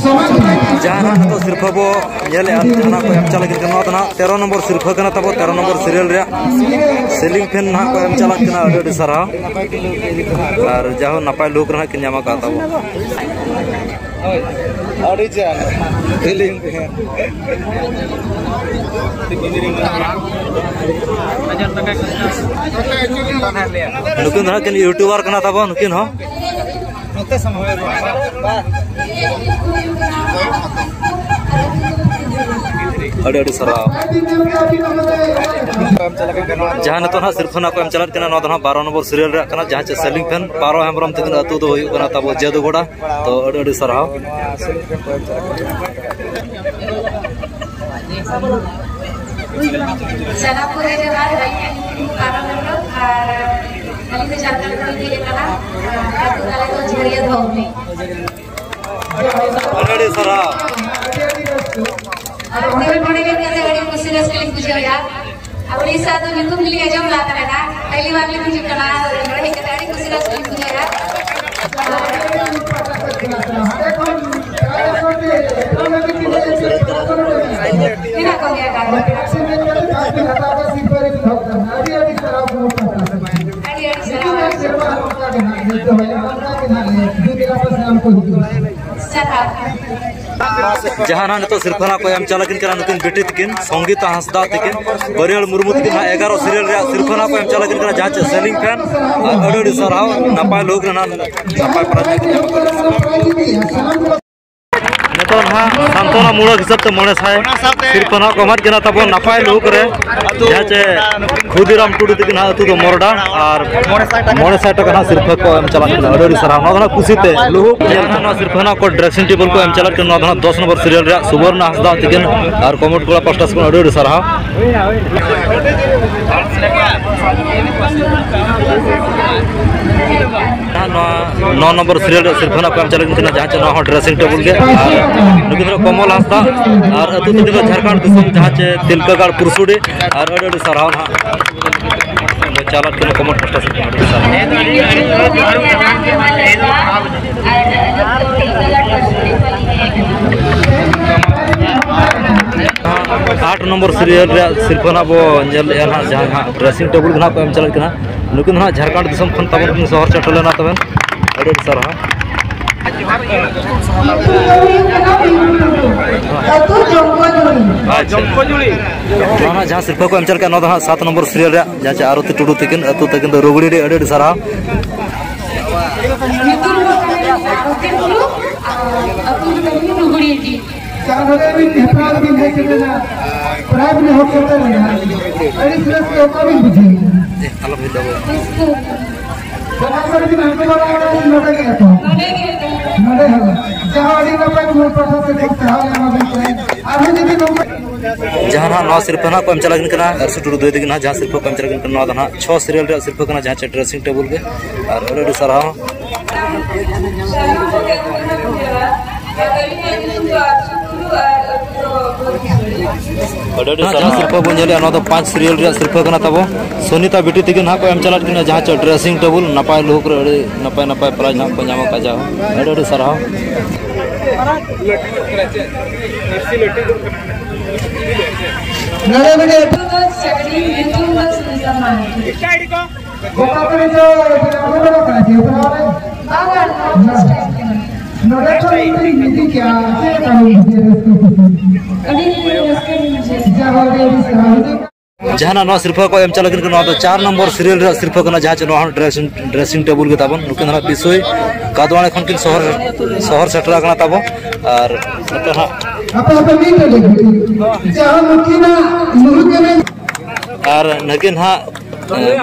ᱥᱚᱢᱟᱱ ᱯᱨᱟᱭᱤᱡᱽ᱾ ᱡᱟᱦᱟᱸ ᱱᱟᱦᱟᱜ ᱱᱤᱛᱚᱜ ᱥᱤᱨᱯᱷᱟᱹ ᱵᱚ ᱧᱮᱞᱮᱜᱼᱟ, ᱡᱟᱦᱟᱸ ᱱᱟᱜ ᱠᱚ ᱮᱢ ᱪᱟᱞᱟᱜ ᱠᱟᱱᱟ, ᱱᱚᱣᱟ ᱫᱚ ᱱᱟᱦᱟᱜ ᱛᱮᱨᱚ ᱱᱚᱢᱵᱚᱨ ᱥᱤᱨᱯᱷᱟᱹ ᱠᱟᱱᱟ ᱛᱟᱵᱚ, ᱛᱮᱨᱚ ᱱᱚᱢᱵᱚᱨ ᱥᱤᱨᱤᱭᱟᱞ ᱨᱮᱭᱟᱜ ᱥᱤᱞᱤᱝ ᱯᱷᱮᱱ ᱱᱟᱦᱟᱜ ᱠᱚ ᱮᱢ ᱪᱟᱞᱟᱜ ᱠᱟᱱᱟ᱾ ᱟᱹᱰᱤ ᱟᱹᱰᱤ ᱥᱟᱨᱦᱟᱣ᱾ ᱟᱨ ᱡᱟᱦᱳ ᱱᱟᱯᱟᱭ ᱞᱩᱠ ᱨᱮ ᱱᱟᱦᱟᱜ ᱠᱤᱱ ᱧᱟᱢ ᱟᱠᱟᱫ ᱛᱟᱵᱚ᱾ ᱦᱳᱭ, ᱟᱹᱰᱤ ᱪᱮᱦᱨᱟ᱾ ᱱᱩᱠᱤᱱ ᱫᱚ ᱦᱟᱸᱜ ᱠᱤᱱ ᱤᱭᱩᱴᱩᱵᱟᱨ ᱠᱟᱱᱟ ᱛᱟᱵᱚᱱ, ᱱᱩᱠᱤᱱ ᱦᱚᱸ᱾ ᱟᱹᱰᱤ ᱟᱹᱰᱤ ᱥᱟᱨᱦᱟᱣ᱾ ᱡᱟᱦᱟᱸ ᱱᱤᱛᱚᱜ ᱦᱟᱸᱜ ᱥᱤᱨᱯᱷᱟᱹ ᱱᱟᱜ ᱠᱚ ᱮᱢ ᱪᱟᱞᱟᱜ ᱠᱟᱱᱟ, ᱱᱚᱣᱟ ᱫᱚ ᱦᱟᱸᱜ ᱵᱟᱨᱚ ᱱᱚᱢᱵᱚᱨ ᱥᱤᱨᱤᱭᱟᱞ ᱨᱮᱭᱟᱜ ᱠᱟᱱᱟ, ᱡᱟᱦᱟᱸ ᱪᱮ ᱥᱮᱞᱤᱝ ᱯᱷᱮᱱ ᱯᱟᱨᱚ ᱦᱮᱢᱵᱨᱚᱢ ᱛᱟᱹᱠᱤᱱ ᱟᱹᱛᱩ ᱫᱚ ᱦᱩᱭᱩᱜ ᱠᱟᱱᱟ ᱛᱟᱵᱚ ᱡᱟᱹᱫᱩᱜᱚᱲᱟ᱾ ᱛᱚ, ᱟᱹᱰᱤ ᱟᱹᱰᱤ ᱥᱟᱨᱦᱟᱣ᱾ ᱥᱟᱱᱟᱢ ᱠᱚᱜᱮ ᱡᱚᱦᱟᱨ, ᱟᱹᱞᱤᱧ ᱧᱩᱛᱩᱢ ᱯᱟᱨᱚ ᱦᱮᱢᱵᱨᱚᱢ ᱟᱨ ᱟᱹᱞᱤᱧ ᱫᱚ ᱡᱷᱟᱲᱠᱷᱚᱸᱰ ᱠᱷᱚᱱ ᱞᱤᱧ ᱦᱮᱡ ᱟᱠᱟᱱᱟ᱾ ᱟᱹᱛᱩ ᱛᱟᱞᱮ ᱫᱚ ᱡᱷᱟᱹᱨᱤᱭᱟᱹ ᱫᱷᱚᱨᱢᱤ᱾ ᱟᱹᱰᱤ ᱟᱹᱰᱤ ᱥᱟᱨᱦᱟᱣ᱾ ᱟᱨ ᱱᱚᱰᱮ ᱜᱮ ᱠᱟᱛᱮ ᱟᱹᱰᱤ ᱠᱩᱥᱤ ᱨᱟᱹᱥᱠᱟᱹ ᱞᱤᱧ ᱵᱩᱡᱷᱟᱹᱣᱮᱫᱼᱟ᱾ ᱩᱲᱤᱥᱥᱟ ᱫᱚ ᱧᱩᱛᱩᱢ ᱜᱮᱞᱤᱧ ᱟᱸᱡᱚᱢ ᱞᱮᱫ ᱛᱟᱦᱮᱱᱟ, ᱯᱟᱹᱦᱤᱞᱤ ᱵᱟᱨ ᱞᱤᱧ ᱦᱤᱡᱩᱜ ᱠᱟᱱᱟ, ᱟᱫᱚ ᱱᱚᱰᱮ ᱦᱮᱡ ᱠᱟᱛᱮ ᱟᱹᱰᱤ ᱠᱩᱥᱤ ᱨᱟᱹᱥᱠᱟᱹ ᱞᱤᱧ ᱵᱩᱡᱷᱟᱹᱣᱮᱫᱼᱟ᱾ ᱢᱮᱱᱟᱜ ᱠᱚᱜᱮᱭᱟ ᱜᱟᱛᱮ᱾ ᱟᱹᱰᱤ ᱟᱹᱰᱤ ᱥᱟᱨᱦᱟᱣ᱾ ᱥᱟᱨᱦᱟᱣ᱾ ᱡᱟᱦᱟᱸ ᱱᱟᱜ ᱱᱤᱛᱚᱜ ᱥᱤᱨᱯᱷᱟᱹ ᱱᱟᱜ ᱠᱚ ᱮᱢ ᱪᱟᱞᱟᱜ ᱠᱤᱱ ᱠᱟᱱᱟ ᱱᱩᱠᱤᱱ ᱵᱤᱴᱤ ᱛᱟᱹᱠᱤᱱ, ᱥᱚᱝᱜᱤᱛᱟ ᱦᱟᱸᱥᱫᱟ ᱛᱟᱹᱠᱤᱱ, ᱵᱟᱹᱨᱤᱭᱟᱹᱲ ᱢᱩᱨᱢᱩ ᱛᱟᱹᱠᱤᱱ ᱦᱟᱸᱜ ᱮᱜᱟᱨᱚ ᱥᱤᱨᱤᱭᱟᱞ ᱨᱮᱭᱟᱜ ᱥᱤᱨᱯᱷᱟᱹ ᱱᱟᱜ ᱠᱚ ᱮᱢ ᱪᱟᱞᱟᱜ ᱠᱤᱱ ᱠᱟᱱᱟ, ᱡᱟᱦᱟᱸ ᱪᱮ ᱥᱮᱞᱤᱝ ᱯᱷᱮᱱ᱾ ᱟᱨ ᱟᱹᱰᱤ ᱟᱹᱰᱤ ᱥᱟᱨᱦᱟᱣ, ᱱᱟᱯᱟᱭ ᱞᱩᱠ ᱨᱮᱱᱟᱜ ᱱᱟᱯᱟᱭ ᱯᱨᱟᱭᱤᱡᱽ᱾ ᱱᱤᱛᱚᱜ ᱱᱟᱦᱟᱜ ᱥᱟᱱᱛᱚᱱᱟ ᱢᱩᱲᱟᱹ ᱦᱤᱥᱟᱹᱵ ᱛᱮ ᱢᱚᱬᱮ ᱥᱟᱭ ᱥᱤᱨᱯᱷᱟᱹ ᱱᱟᱦᱟᱜ ᱠᱚ ᱮᱢᱟᱫ ᱠᱤᱱᱟ ᱛᱟᱵᱚᱱ ᱱᱟᱯᱟᱭ ᱞᱩᱠ ᱨᱮ, ᱡᱟᱦᱟᱸ ᱪᱮ ᱠᱷᱩᱫᱤᱨᱟᱢ ᱴᱩᱰᱩ ᱛᱟᱹᱠᱤᱱ ᱦᱟᱸᱜ ᱟᱹᱛᱩ ᱫᱚ ᱢᱚᱨᱰᱟ, ᱟᱨ ᱢᱚᱬᱮ ᱥᱟᱭ ᱴᱟᱠᱟ ᱱᱟᱦᱟᱜ ᱥᱤᱨᱯᱷᱟᱹ ᱠᱚ ᱮᱢ ᱪᱟᱞᱟᱜ ᱠᱟᱱᱟ᱾ ᱟᱹᱰᱤ ᱟᱹᱰᱤ ᱥᱟᱨᱦᱟᱣ᱾ ᱱᱚᱣᱟ ᱫᱚ ᱱᱟᱦᱟᱜ ᱠᱩᱥᱤᱛᱮ ᱞᱩᱦᱩᱠ ᱧᱮᱞ ᱛᱮ ᱱᱚᱣᱟ ᱥᱤᱨᱯᱷᱟᱹ ᱱᱟᱦᱟᱜ ᱠᱚ ᱰᱨᱮᱥᱤᱝ ᱴᱮᱵᱤᱞ ᱠᱚ ᱮᱢ ᱪᱟᱞᱟᱜ ᱠᱟᱱᱟ᱾ ᱱᱚᱣᱟ ᱫᱚ ᱱᱟᱦᱟᱜ ᱫᱚᱥ ᱱᱚᱢᱵᱚᱨ ᱥᱤᱨᱤᱭᱟᱞ ᱨᱮᱭᱟᱜ ᱥᱩᱵᱚᱨᱱᱟ ᱦᱟᱸᱥᱫᱟ ᱛᱟᱹᱠᱤᱱ ᱟᱨ ᱠᱚᱢᱮᱰ ᱠᱚᱲᱟ ᱯᱟᱥᱴᱟ ᱥᱮᱫ ᱠᱷᱚᱱ ᱟᱹᱰᱤ ᱟᱹᱰᱤ ᱥᱟᱨᱦᱟᱣ᱾ ᱱᱚᱣᱟ ᱱᱚ ᱱᱚᱢᱵᱚᱨ ᱥᱤᱨᱤᱭᱟᱞ ᱨᱮᱭᱟᱜ ᱥᱤᱨᱯᱷᱟᱹ ᱱᱟᱜ ᱠᱚ ᱮᱢ ᱪᱟᱞᱟᱜ ᱠᱟᱱᱟ, ᱡᱟᱦᱟᱸ ᱪᱮ ᱱᱚᱣᱟ ᱦᱚᱸ ᱰᱨᱮᱥᱤᱝ ᱴᱮᱵᱤᱞ ᱜᱮ᱾ ᱟᱨ ᱱᱩᱠᱤᱱ ᱫᱚ ᱠᱚᱢᱚᱞ ᱦᱟᱸᱥᱫᱟ ᱟᱨ ᱟᱹᱛᱩ ᱛᱟᱹᱠᱤᱱ ᱫᱚ ᱡᱷᱟᱲᱠᱷᱚᱸᱰ ᱫᱤᱥᱚᱢ, ᱡᱟᱦᱟᱸ ᱪᱮ ᱛᱤᱞᱠᱟᱹᱜᱟᱲ ᱯᱩᱨᱥᱩᱰᱤ᱾ ᱟᱨ ᱟᱹᱰᱤ ᱟᱹᱰᱤ ᱥᱟᱨᱦᱟᱣ ᱱᱟᱦᱟᱜ ᱪᱟᱞᱟᱜ ᱠᱟᱱᱟ ᱠᱚᱢᱮᱰ ᱯᱟᱥᱴᱟ ᱥᱮᱫ ᱠᱷᱚᱱ ᱟᱹᱰᱤ ᱟᱹᱰᱤ ᱥᱟᱨᱦᱟᱣ᱾ ᱟᱴ ᱱᱚᱢᱵᱚᱨ ᱥᱤᱨᱤᱭᱟᱞ ᱨᱮᱭᱟᱜ ᱥᱤᱨᱯᱷᱟᱹ ᱱᱟᱜ ᱵᱚ ᱧᱮᱞᱮᱫᱼᱟ ᱱᱟᱦᱟᱜ, ᱡᱟᱦᱟᱸ ᱱᱟᱦᱟᱜ ᱰᱨᱮᱥᱤᱝ ᱴᱮᱵᱤᱞ ᱜᱮ ᱱᱟᱦᱟᱜ ᱠᱚ ᱮᱢ ᱪᱟᱞᱟᱜ ᱠᱟᱱᱟ᱾ ᱱᱩᱠᱤᱱ ᱫᱚ ᱱᱟᱦᱟᱜ ᱡᱷᱟᱲᱠᱷᱚᱸᱰ ᱫᱤᱥᱚᱢ ᱠᱷᱚᱱ ᱛᱟᱵᱚᱱ ᱠᱤᱱ ᱥᱚᱦᱚᱨ ᱥᱮᱴᱮᱨ ᱞᱮᱱᱟ ᱛᱟᱵᱮᱱ᱾ ᱟᱹᱰᱤ ᱟᱹᱰᱤ ᱥᱟᱨᱦᱟᱣ᱾ ᱟᱹᱛᱩ ᱡᱚᱢᱠᱚᱡᱩᱲᱤ᱾ ᱟᱪᱪᱷᱟ᱾ ᱱᱚᱣᱟ ᱱᱟᱦᱟᱜ ᱡᱟᱦᱟᱸ ᱥᱤᱨᱯᱷᱟᱹ ᱠᱚ ᱮᱢ ᱪᱟᱞᱟᱜ ᱠᱟᱱᱟ, ᱱᱚᱣᱟ ᱫᱚ ᱦᱟᱸᱜ ᱥᱟᱛ ᱱᱚᱢᱵᱚᱨ ᱥᱤᱨᱤᱭᱟᱞ ᱨᱮᱭᱟᱜ, ᱡᱟᱦᱟᱸ ᱪᱮ ᱟᱨᱚᱛᱤ ᱴᱩᱰᱩ ᱛᱤᱠᱤᱱ, ᱟᱹᱛᱩ ᱛᱟᱹᱠᱤᱱ ᱫᱚ ᱨᱩᱜᱽᱲᱤᱰᱤ᱾ ᱟᱹᱰᱤ ᱟᱹᱰᱤ ᱥᱟᱨᱦᱟᱣ᱾ ᱧᱩᱛᱩᱢ ᱫᱚ ᱠᱟᱱᱟ ᱟᱨᱚᱛᱤ ᱴᱩᱰᱩ, ᱟᱨ ᱟᱹᱛᱩ ᱫᱚ ᱠᱟᱱᱟ ᱨᱩᱜᱽᱲᱤᱰᱤ᱾ ᱡᱟᱦᱟᱸ ᱱᱚᱰᱮ ᱵᱤᱱ ᱦᱮᱯᱨᱟᱣ ᱵᱤᱱ ᱦᱮᱡ ᱠᱟᱛᱮ ᱱᱟᱜ ᱯᱨᱟᱭᱤᱡᱽ ᱵᱤᱱ ᱦᱚᱠ ᱠᱟᱛᱮ ᱱᱟᱜ ᱟᱹᱰᱤ ᱨᱟᱹᱥᱠᱟᱹ ᱚᱠᱟ ᱵᱤᱱ ᱵᱩᱡᱷᱟᱹᱣ ᱮᱫᱟ? ᱟᱞᱚ ᱵᱤᱱ ᱫᱚᱦᱚ᱾ ᱨᱟᱹᱥᱠᱟᱹ᱾ ᱡᱟᱦᱟᱸ ᱠᱚᱨᱮ ᱵᱤᱱ ᱦᱟᱹᱴᱤᱧ ᱵᱟᱲᱟ ᱟᱠᱟᱱᱟ, ᱱᱚᱰᱮ ᱜᱮ ᱮᱛᱚᱦᱚᱵ᱾ ᱱᱚᱰᱮ ᱜᱮ ᱮᱛᱚᱦᱚᱵ᱾ ᱱᱚᱰᱮ ᱦᱚᱸ᱾ ᱡᱟᱦᱟᱸ ᱟᱹᱰᱤ ᱱᱟᱯᱟᱭ ᱢᱚᱱ ᱯᱟᱲᱦᱟᱣ ᱛᱮ ᱴᱷᱤᱠ ᱴᱷᱟᱠ ᱮᱢᱟ ᱵᱤᱱ ᱠᱟᱱᱟ᱾ ᱟᱨᱦᱚᱸ ᱡᱩᱫᱤ ᱱᱚᱝᱠᱟ ᱡᱟᱦᱟᱸ ᱱᱟᱦᱟᱜ ᱱᱚᱣᱟ ᱥᱤᱨᱯᱷᱟᱹ ᱱᱟᱦᱟᱜ ᱠᱚ ᱮᱢ ᱪᱟᱞᱟᱜ ᱠᱟᱱᱟ, ᱟᱨᱥᱩ ᱴᱩᱰᱩ ᱫᱟᱹᱭ ᱛᱟᱹᱠᱤᱱ ᱱᱟᱦᱟᱜ ᱡᱟᱦᱟᱸ ᱥᱤᱨᱯᱷᱟᱹ ᱠᱚ ᱮᱢ ᱪᱟᱞᱟᱜ ᱠᱟᱱᱟ, ᱱᱚᱣᱟ ᱫᱚ ᱱᱟᱦᱟᱜ ᱪᱷᱚ ᱥᱤᱨᱤᱭᱟᱞ ᱨᱮᱭᱟᱜ ᱥᱤᱨᱯᱷᱟᱹ ᱠᱟᱱᱟ, ᱡᱟᱦᱟᱸ ᱪᱮ ᱰᱨᱮᱥᱤᱝ ᱴᱮᱵᱤᱞ ᱜᱮ᱾ ᱟᱨ ᱟᱹᱰᱤ ᱟᱹᱰᱤ ᱥᱟᱨᱦᱟᱣ᱾ ᱟᱹᱰᱤ ᱟᱹᱰᱤ ᱥᱟᱨᱦᱟᱣ᱾ ᱥᱤᱨᱯᱟᱹ ᱵᱚᱱ ᱧᱮᱞᱮᱜᱼᱟ, ᱱᱚᱣᱟ ᱫᱚ ᱯᱟᱸᱪ serial ᱨᱮᱭᱟᱜ ᱥᱤᱨᱯᱟᱹ ᱠᱟᱱᱟ ᱛᱟᱵᱚ᱾ ᱥᱩᱱᱤᱛᱟ ᱵᱤᱴᱤ ᱛᱟᱹᱠᱤᱱ ᱱᱟᱦᱟᱜ ᱠᱚ ᱮᱢ ᱪᱟᱞᱟᱜ ᱠᱤᱱᱟ, ᱡᱟᱦᱟᱸ ᱪᱚ dressing table ᱱᱟᱯᱟᱭ ᱞᱩᱦᱩᱠ ᱨᱮ ᱟᱹᱰᱤ ᱱᱟᱯᱟᱭ ᱱᱟᱯᱟᱭ prize ᱱᱟᱦᱟᱜ ᱠᱚ ᱧᱟᱢ ᱟᱠᱟᱫᱼᱟ᱾ ᱡᱟᱦᱟᱸ ᱟᱹᱰᱤ ᱟᱹᱰᱤ ᱥᱟᱨᱦᱟᱣ᱾ ᱱᱚᱰᱮ ᱢᱤᱫᱴᱮᱡ ᱚᱠᱟ ᱠᱚᱨᱮ ᱪᱚ ᱵᱮᱱᱟᱣ ᱠᱟᱱᱟ ᱪᱮ ᱚᱠᱟ ᱨᱮ? ᱵᱟᱝᱟ, ᱱᱚᱣᱟ first time ᱠᱟᱱᱟ᱾ ᱱᱚᱰᱮ ᱠᱷᱚᱱ ᱤᱧ ᱤᱫᱤ ᱠᱮᱜᱼᱟ, ᱪᱮᱫ ᱞᱮᱠᱟ ᱦᱩᱭ ᱵᱩᱡᱷᱟᱹᱣ ᱨᱟᱹᱥᱠᱟᱹ ᱠᱩᱥᱤ? ᱟᱹᱰᱤ ᱨᱟᱹᱥᱠᱟᱹ ᱜᱮ ᱵᱩᱡᱷᱟᱹᱣ᱾ ᱡᱟᱦᱟᱸ ᱦᱚᱲ ᱜᱮ ᱟᱹᱰᱤ ᱥᱟᱨᱦᱟᱣ᱾ ᱡᱟᱦᱟᱱᱟᱜ ᱱᱚᱣᱟ ᱥᱤᱨᱯᱷᱟᱹ ᱠᱚ ᱮᱢ ᱪᱟᱞᱟᱜ ᱠᱟᱱᱟ, ᱱᱚᱣᱟ ᱫᱚ ᱪᱟᱨ ᱱᱚᱢᱵᱚᱨ serial ᱨᱮᱭᱟᱜ ᱥᱤᱨᱯᱷᱟᱹ ᱠᱟᱱᱟ, ᱡᱟᱦᱟᱸ ᱪᱮ ᱱᱚᱣᱟ ᱦᱚᱸ dressing, dressing table ᱜᱮ ᱛᱟᱵᱚᱱ᱾ ᱱᱩᱠᱤᱱ ᱫᱚ ᱱᱟᱦᱟᱜ ᱵᱤᱥᱚᱭ ᱠᱟᱫᱣᱟᱲᱮ ᱠᱷᱚᱱ ᱠᱤᱱ ᱥᱚᱦᱚᱨ, ᱥᱚᱦᱚᱨ ᱥᱮᱴᱮᱨ ᱟᱠᱟᱱᱟ ᱛᱟᱵᱚ᱾ ᱟᱨ ᱱᱤᱛᱚᱜ ᱦᱟᱸᱜ ᱟᱯᱮ ᱟᱯᱮ ᱢᱤᱫ ᱨᱮ ᱞᱟᱹᱜᱤᱫ ᱡᱟᱦᱟᱸ ᱱᱩᱠᱤᱱᱟᱜ ᱢᱩᱞᱩᱠ ᱮᱱᱮᱡ ᱟᱨ ᱱᱩᱠᱤᱱ ᱦᱟᱸᱜ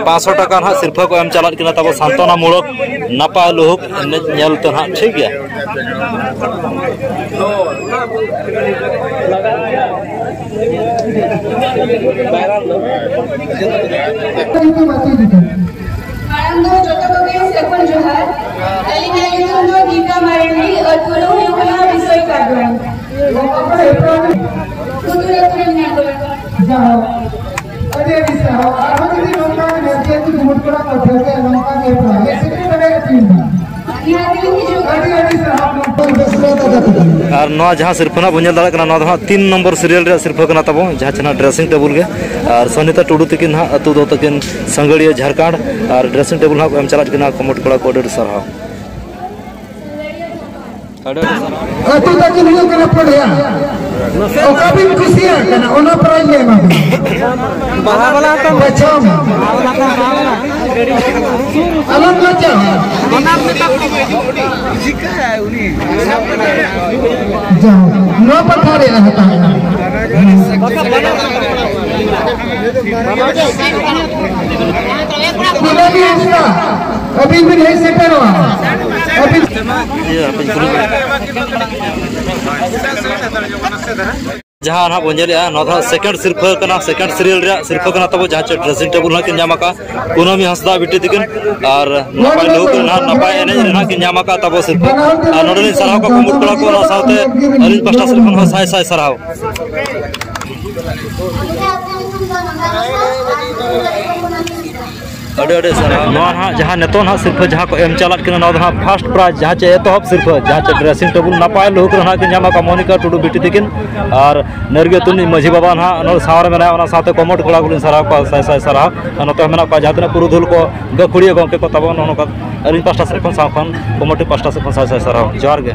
ᱯᱟᱸᱪᱥᱚ ᱴᱟᱠᱟ ᱱᱟᱦᱟᱜ ᱥᱤᱨᱯᱷᱟᱹ ᱠᱚ ᱮᱢ ᱪᱟᱞᱟᱜ ᱠᱟᱱᱟ ᱛᱟᱵᱚ, ᱥᱟᱱᱛᱚᱱᱟ ᱢᱩᱞᱚᱠ ᱱᱟᱯᱟᱭ ᱞᱩᱦᱩᱠ ᱮᱱᱮᱡ ᱧᱮᱞ ᱛᱮ ᱱᱟᱦᱟᱜ, ᱴᱷᱤᱠ ᱜᱮᱭᱟ᱾ ᱢᱟᱲᱟᱝ ᱫᱚ ᱡᱚᱛᱚ ᱠᱚᱜᱮ ᱥᱟᱹᱜᱩᱱ ᱡᱚᱦᱟᱨ᱾ ᱟᱹᱞᱤᱧᱟᱜ ᱧᱩᱛᱩᱢ ᱫᱚ ᱜᱤᱛᱟ ᱢᱟᱨᱟᱱᱰᱤ, ᱟᱹᱛᱩ ᱫᱚ ᱦᱩᱭᱩᱜ ᱠᱟᱱᱟ ᱵᱤᱥᱚᱭ ᱠᱟᱴᱣᱟᱱ᱾ ᱠᱩᱫᱩᱨ ᱟᱹᱛᱩ ᱨᱮ ᱢᱮᱱᱟᱜ ᱞᱤᱧᱟ᱾ ᱡᱟᱦᱟᱸ ᱟᱹᱰᱤ ᱟᱹᱰᱤ ᱥᱟᱨᱦᱟᱣ᱾ ᱟᱨᱦᱚᱸ ᱡᱩᱫᱤ ᱱᱚᱝᱠᱟ ᱜᱮ ᱡᱮᱦᱮᱛᱩ ᱡᱩᱢᱤᱫ ᱠᱚᱲᱟ ᱠᱚ ᱴᱷᱟᱹᱣᱠᱟᱹ ᱱᱚᱝᱠᱟ ᱜᱮ ᱯᱮᱲᱟ ᱦᱮᱡ ᱥᱮᱴᱮᱨ ᱫᱟᱲᱮᱭᱟᱜ ᱯᱮ ᱢᱟ᱾ ᱟᱹᱰᱤ ᱟᱹᱰᱤ ᱥᱟᱨᱦᱟᱣ᱾ ᱱᱚᱝᱠᱟ ᱵᱮᱥ ᱞᱮᱠᱟ ᱠᱟᱛᱷᱟ ᱠᱟᱱᱟ᱾ ᱟᱨ ᱱᱚᱣᱟ ᱡᱟᱦᱟᱸ ᱥᱤᱨᱯᱷᱟᱹ ᱱᱟᱜ ᱵᱚᱱ ᱧᱮᱞ ᱫᱟᱲᱮᱭᱟᱜ ᱠᱟᱱᱟ, ᱱᱚᱣᱟ ᱫᱚ ᱦᱟᱸᱜ ᱛᱤᱱ ᱱᱚᱢᱵᱚᱨ serial ᱨᱮᱭᱟᱜ ᱥᱤᱨᱯᱷᱟᱹ ᱠᱟᱱᱟ ᱛᱟᱵᱚ, ᱡᱟᱦᱟᱸ ᱪᱮ ᱱᱟᱜ dressing table ᱜᱮ᱾ ᱟᱨ ᱥᱚᱱᱤᱛᱟ ᱴᱩᱰᱩ ᱛᱟᱹᱠᱤᱱ ᱦᱟᱸᱜ ᱟᱹᱛᱩ ᱫᱚ ᱛᱟᱹᱠᱤᱱ ᱥᱟᱹᱝᱜᱟᱹᱲᱤᱭᱟᱹ ᱡᱷᱟᱲᱠᱷᱚᱸᱰ, ᱟᱨ dressing table ᱦᱟᱸᱜ ᱠᱚ ᱮᱢ ᱪᱟᱞᱟᱜ ᱠᱟᱱᱟ ᱠᱚᱢᱮᱰ ᱠᱚᱲᱟ ᱠᱚ, ᱟᱹᱰᱤ ᱟᱹᱰᱤ ᱥᱟᱨᱦᱟᱣ᱾ ᱟᱹᱰᱤ ᱟᱹᱰᱤ ᱥᱟᱨᱦᱟᱣ᱾ ᱟᱹᱛᱩ ᱛᱟᱹᱠᱤᱱ ᱦᱩᱭᱩᱜ ᱠᱟᱱᱟ ᱯᱚᱲᱦᱤᱭᱟ᱾ ᱚᱠᱟ ᱵᱤᱱ ᱠᱩᱥᱤᱭᱟᱜ ᱠᱟᱱᱟ, ᱚᱱᱟ prize ᱞᱮ ᱮᱢᱟ ᱵᱤᱱᱟ᱾ ᱵᱟᱦᱟ ᱵᱟᱞᱟ ᱦᱚᱸ ᱛᱚ᱾ ᱵᱟᱪᱷᱟᱣ ᱢᱮ᱾ ᱟᱞᱚᱢ ᱞᱟᱡᱟᱜᱼᱟ᱾ ᱡᱟᱦᱳᱠ, ᱱᱚᱣᱟ ᱯᱟᱦᱴᱟ ᱨᱮ ᱦᱟᱛᱟᱣ ᱮᱱᱟ᱾ ᱠᱩᱱᱟᱹᱢᱤ ᱦᱟᱸᱥᱫᱟ, ᱟᱹᱵᱤᱱ ᱵᱤᱱ ᱦᱮᱡ ᱥᱮᱴᱮᱨᱚᱜᱼᱟ᱾ ᱟᱹᱵᱤᱱ ᱤᱭᱟᱹ, ᱦᱟᱯᱮᱧ ᱠᱩᱞᱤ ᱠᱚᱣᱟ᱾ ᱡᱟᱦᱟᱸ ᱱᱟᱦᱟᱜ ᱵᱚᱱ ᱧᱮᱞᱮᱜᱼᱟ, ᱱᱚᱣᱟ ᱫᱚ ᱦᱟᱸᱜ second ᱥᱤᱨᱯᱷᱟᱹ ᱠᱟᱱᱟ, second serial ᱨᱮᱭᱟᱜ ᱥᱤᱨᱯᱷᱟᱹ ᱠᱟᱱᱟ ᱛᱟᱵᱚ, ᱡᱟᱦᱟᱸ ᱪᱮ dressing table ᱱᱟᱦᱟᱜ ᱠᱤᱱ ᱧᱟᱢ ᱟᱠᱟᱫᱼᱟ ᱠᱩᱱᱟᱹᱢᱤ ᱦᱟᱸᱥᱫᱟ ᱵᱤᱴᱤ ᱛᱤᱠᱤᱱ᱾ ᱟᱨ ᱱᱟᱯᱟᱭ ᱞᱩᱦᱩᱠ ᱨᱮ ᱱᱟᱦᱟᱜ ᱱᱟᱯᱟᱭ ᱮᱱᱮᱡ ᱨᱮ ᱱᱟᱦᱟᱜ ᱠᱤᱱ ᱧᱟᱢ ᱟᱠᱟᱫᱼᱟ ᱛᱟᱵᱚ ᱥᱤᱨᱯᱷᱟᱹ᱾ ᱟᱨ ᱱᱚᱰᱮ ᱞᱤᱧ ᱥᱟᱨᱦᱟᱣ ᱠᱚᱣᱟ ᱠᱩᱢᱩᱴ ᱠᱚᱲᱟ ᱠᱚ, ᱚᱱᱟ ᱥᱟᱶᱛᱮ ᱟᱹᱞᱤᱧ ᱯᱟᱦᱴᱟ ᱥᱮᱫ ᱠᱷᱚᱱ ᱦᱚᱸ ᱥᱟᱭ ᱥᱟᱭ ᱥᱟᱨᱦᱟᱣ᱾ ᱟᱹᱰᱤ ᱟᱹᱰᱤ ᱥᱟᱨᱦᱟᱣ᱾ ᱱᱚᱣᱟ ᱱᱟᱦᱟᱜ ᱡᱟᱦᱟᱸ ᱱᱤᱛᱚᱜ ᱱᱟᱦᱟᱜ ᱥᱤᱨᱯᱷᱟᱹ ᱡᱟᱦᱟᱸ ᱠᱚ ᱮᱢ ᱪᱟᱞᱟᱜ ᱠᱟᱱᱟ, ᱱᱚᱣᱟ ᱫᱚ ᱱᱟᱦᱟᱜ first prize, ᱡᱟᱦᱟᱸ ᱪᱮ ᱮᱛᱚᱦᱚᱵ ᱥᱤᱨᱯᱷᱟᱹ, ᱡᱟᱦᱟᱸ ᱪᱮ dressing table ᱱᱟᱯᱟᱭ ᱞᱩᱦᱩᱠ ᱨᱮ ᱱᱟᱦᱟᱜ ᱠᱤᱱ ᱧᱟᱢ ᱟᱠᱟᱫ ᱢᱚᱱᱤᱠᱟ ᱴᱩᱰᱩ ᱵᱤᱴᱤ ᱛᱤᱠᱤᱱ᱾ ᱟᱨ ᱱᱟᱹᱨᱜᱤ ᱟᱹᱛᱩ ᱨᱤᱱᱤᱡ ᱢᱟᱹᱡᱷᱤ ᱵᱟᱵᱟ ᱱᱟᱦᱟᱜ ᱱᱚᱰᱮ ᱥᱟᱶ ᱨᱮ ᱢᱮᱱᱟᱭᱟ, ᱚᱱᱟ ᱥᱟᱶᱛᱮ ᱠᱚᱢᱚᱴ ᱠᱚᱲᱟ ᱠᱚᱞᱤᱧ ᱥᱟᱨᱦᱟᱣ ᱠᱚᱣᱟ, ᱥᱟᱭ ᱥᱟᱭ ᱥᱟᱨᱦᱟᱣ᱾ ᱟᱨ ᱱᱚᱛᱮ ᱦᱚᱸ ᱢᱮᱱᱟᱜ ᱠᱚᱣᱟ ᱡᱟᱦᱟᱸ ᱛᱤᱱᱟᱹᱜ ᱯᱩᱨᱩᱫᱷᱩᱞ ᱠᱚ, ᱜᱟᱹᱠᱷᱩᱲᱤᱭᱟᱹ ᱜᱚᱢᱠᱮ ᱠᱚ ᱛᱟᱵᱚᱱ, ᱱᱚᱜᱼᱚ ᱱᱚᱝᱠᱟ ᱟᱹᱞᱤᱧ ᱯᱟᱦᱴᱟ ᱥᱮᱫ ᱠᱷᱚᱱ, ᱥᱟᱶ ᱠᱷᱚᱱ, ᱠᱚᱢᱤᱴᱤ ᱯᱟᱦᱴᱟ ᱥᱮᱫ ᱠᱷᱚᱱ ᱥᱟᱭ ᱥᱟᱭ ᱥᱟᱨᱦᱟᱣ᱾ ᱡᱚᱦᱟᱨ ᱜᱮ᱾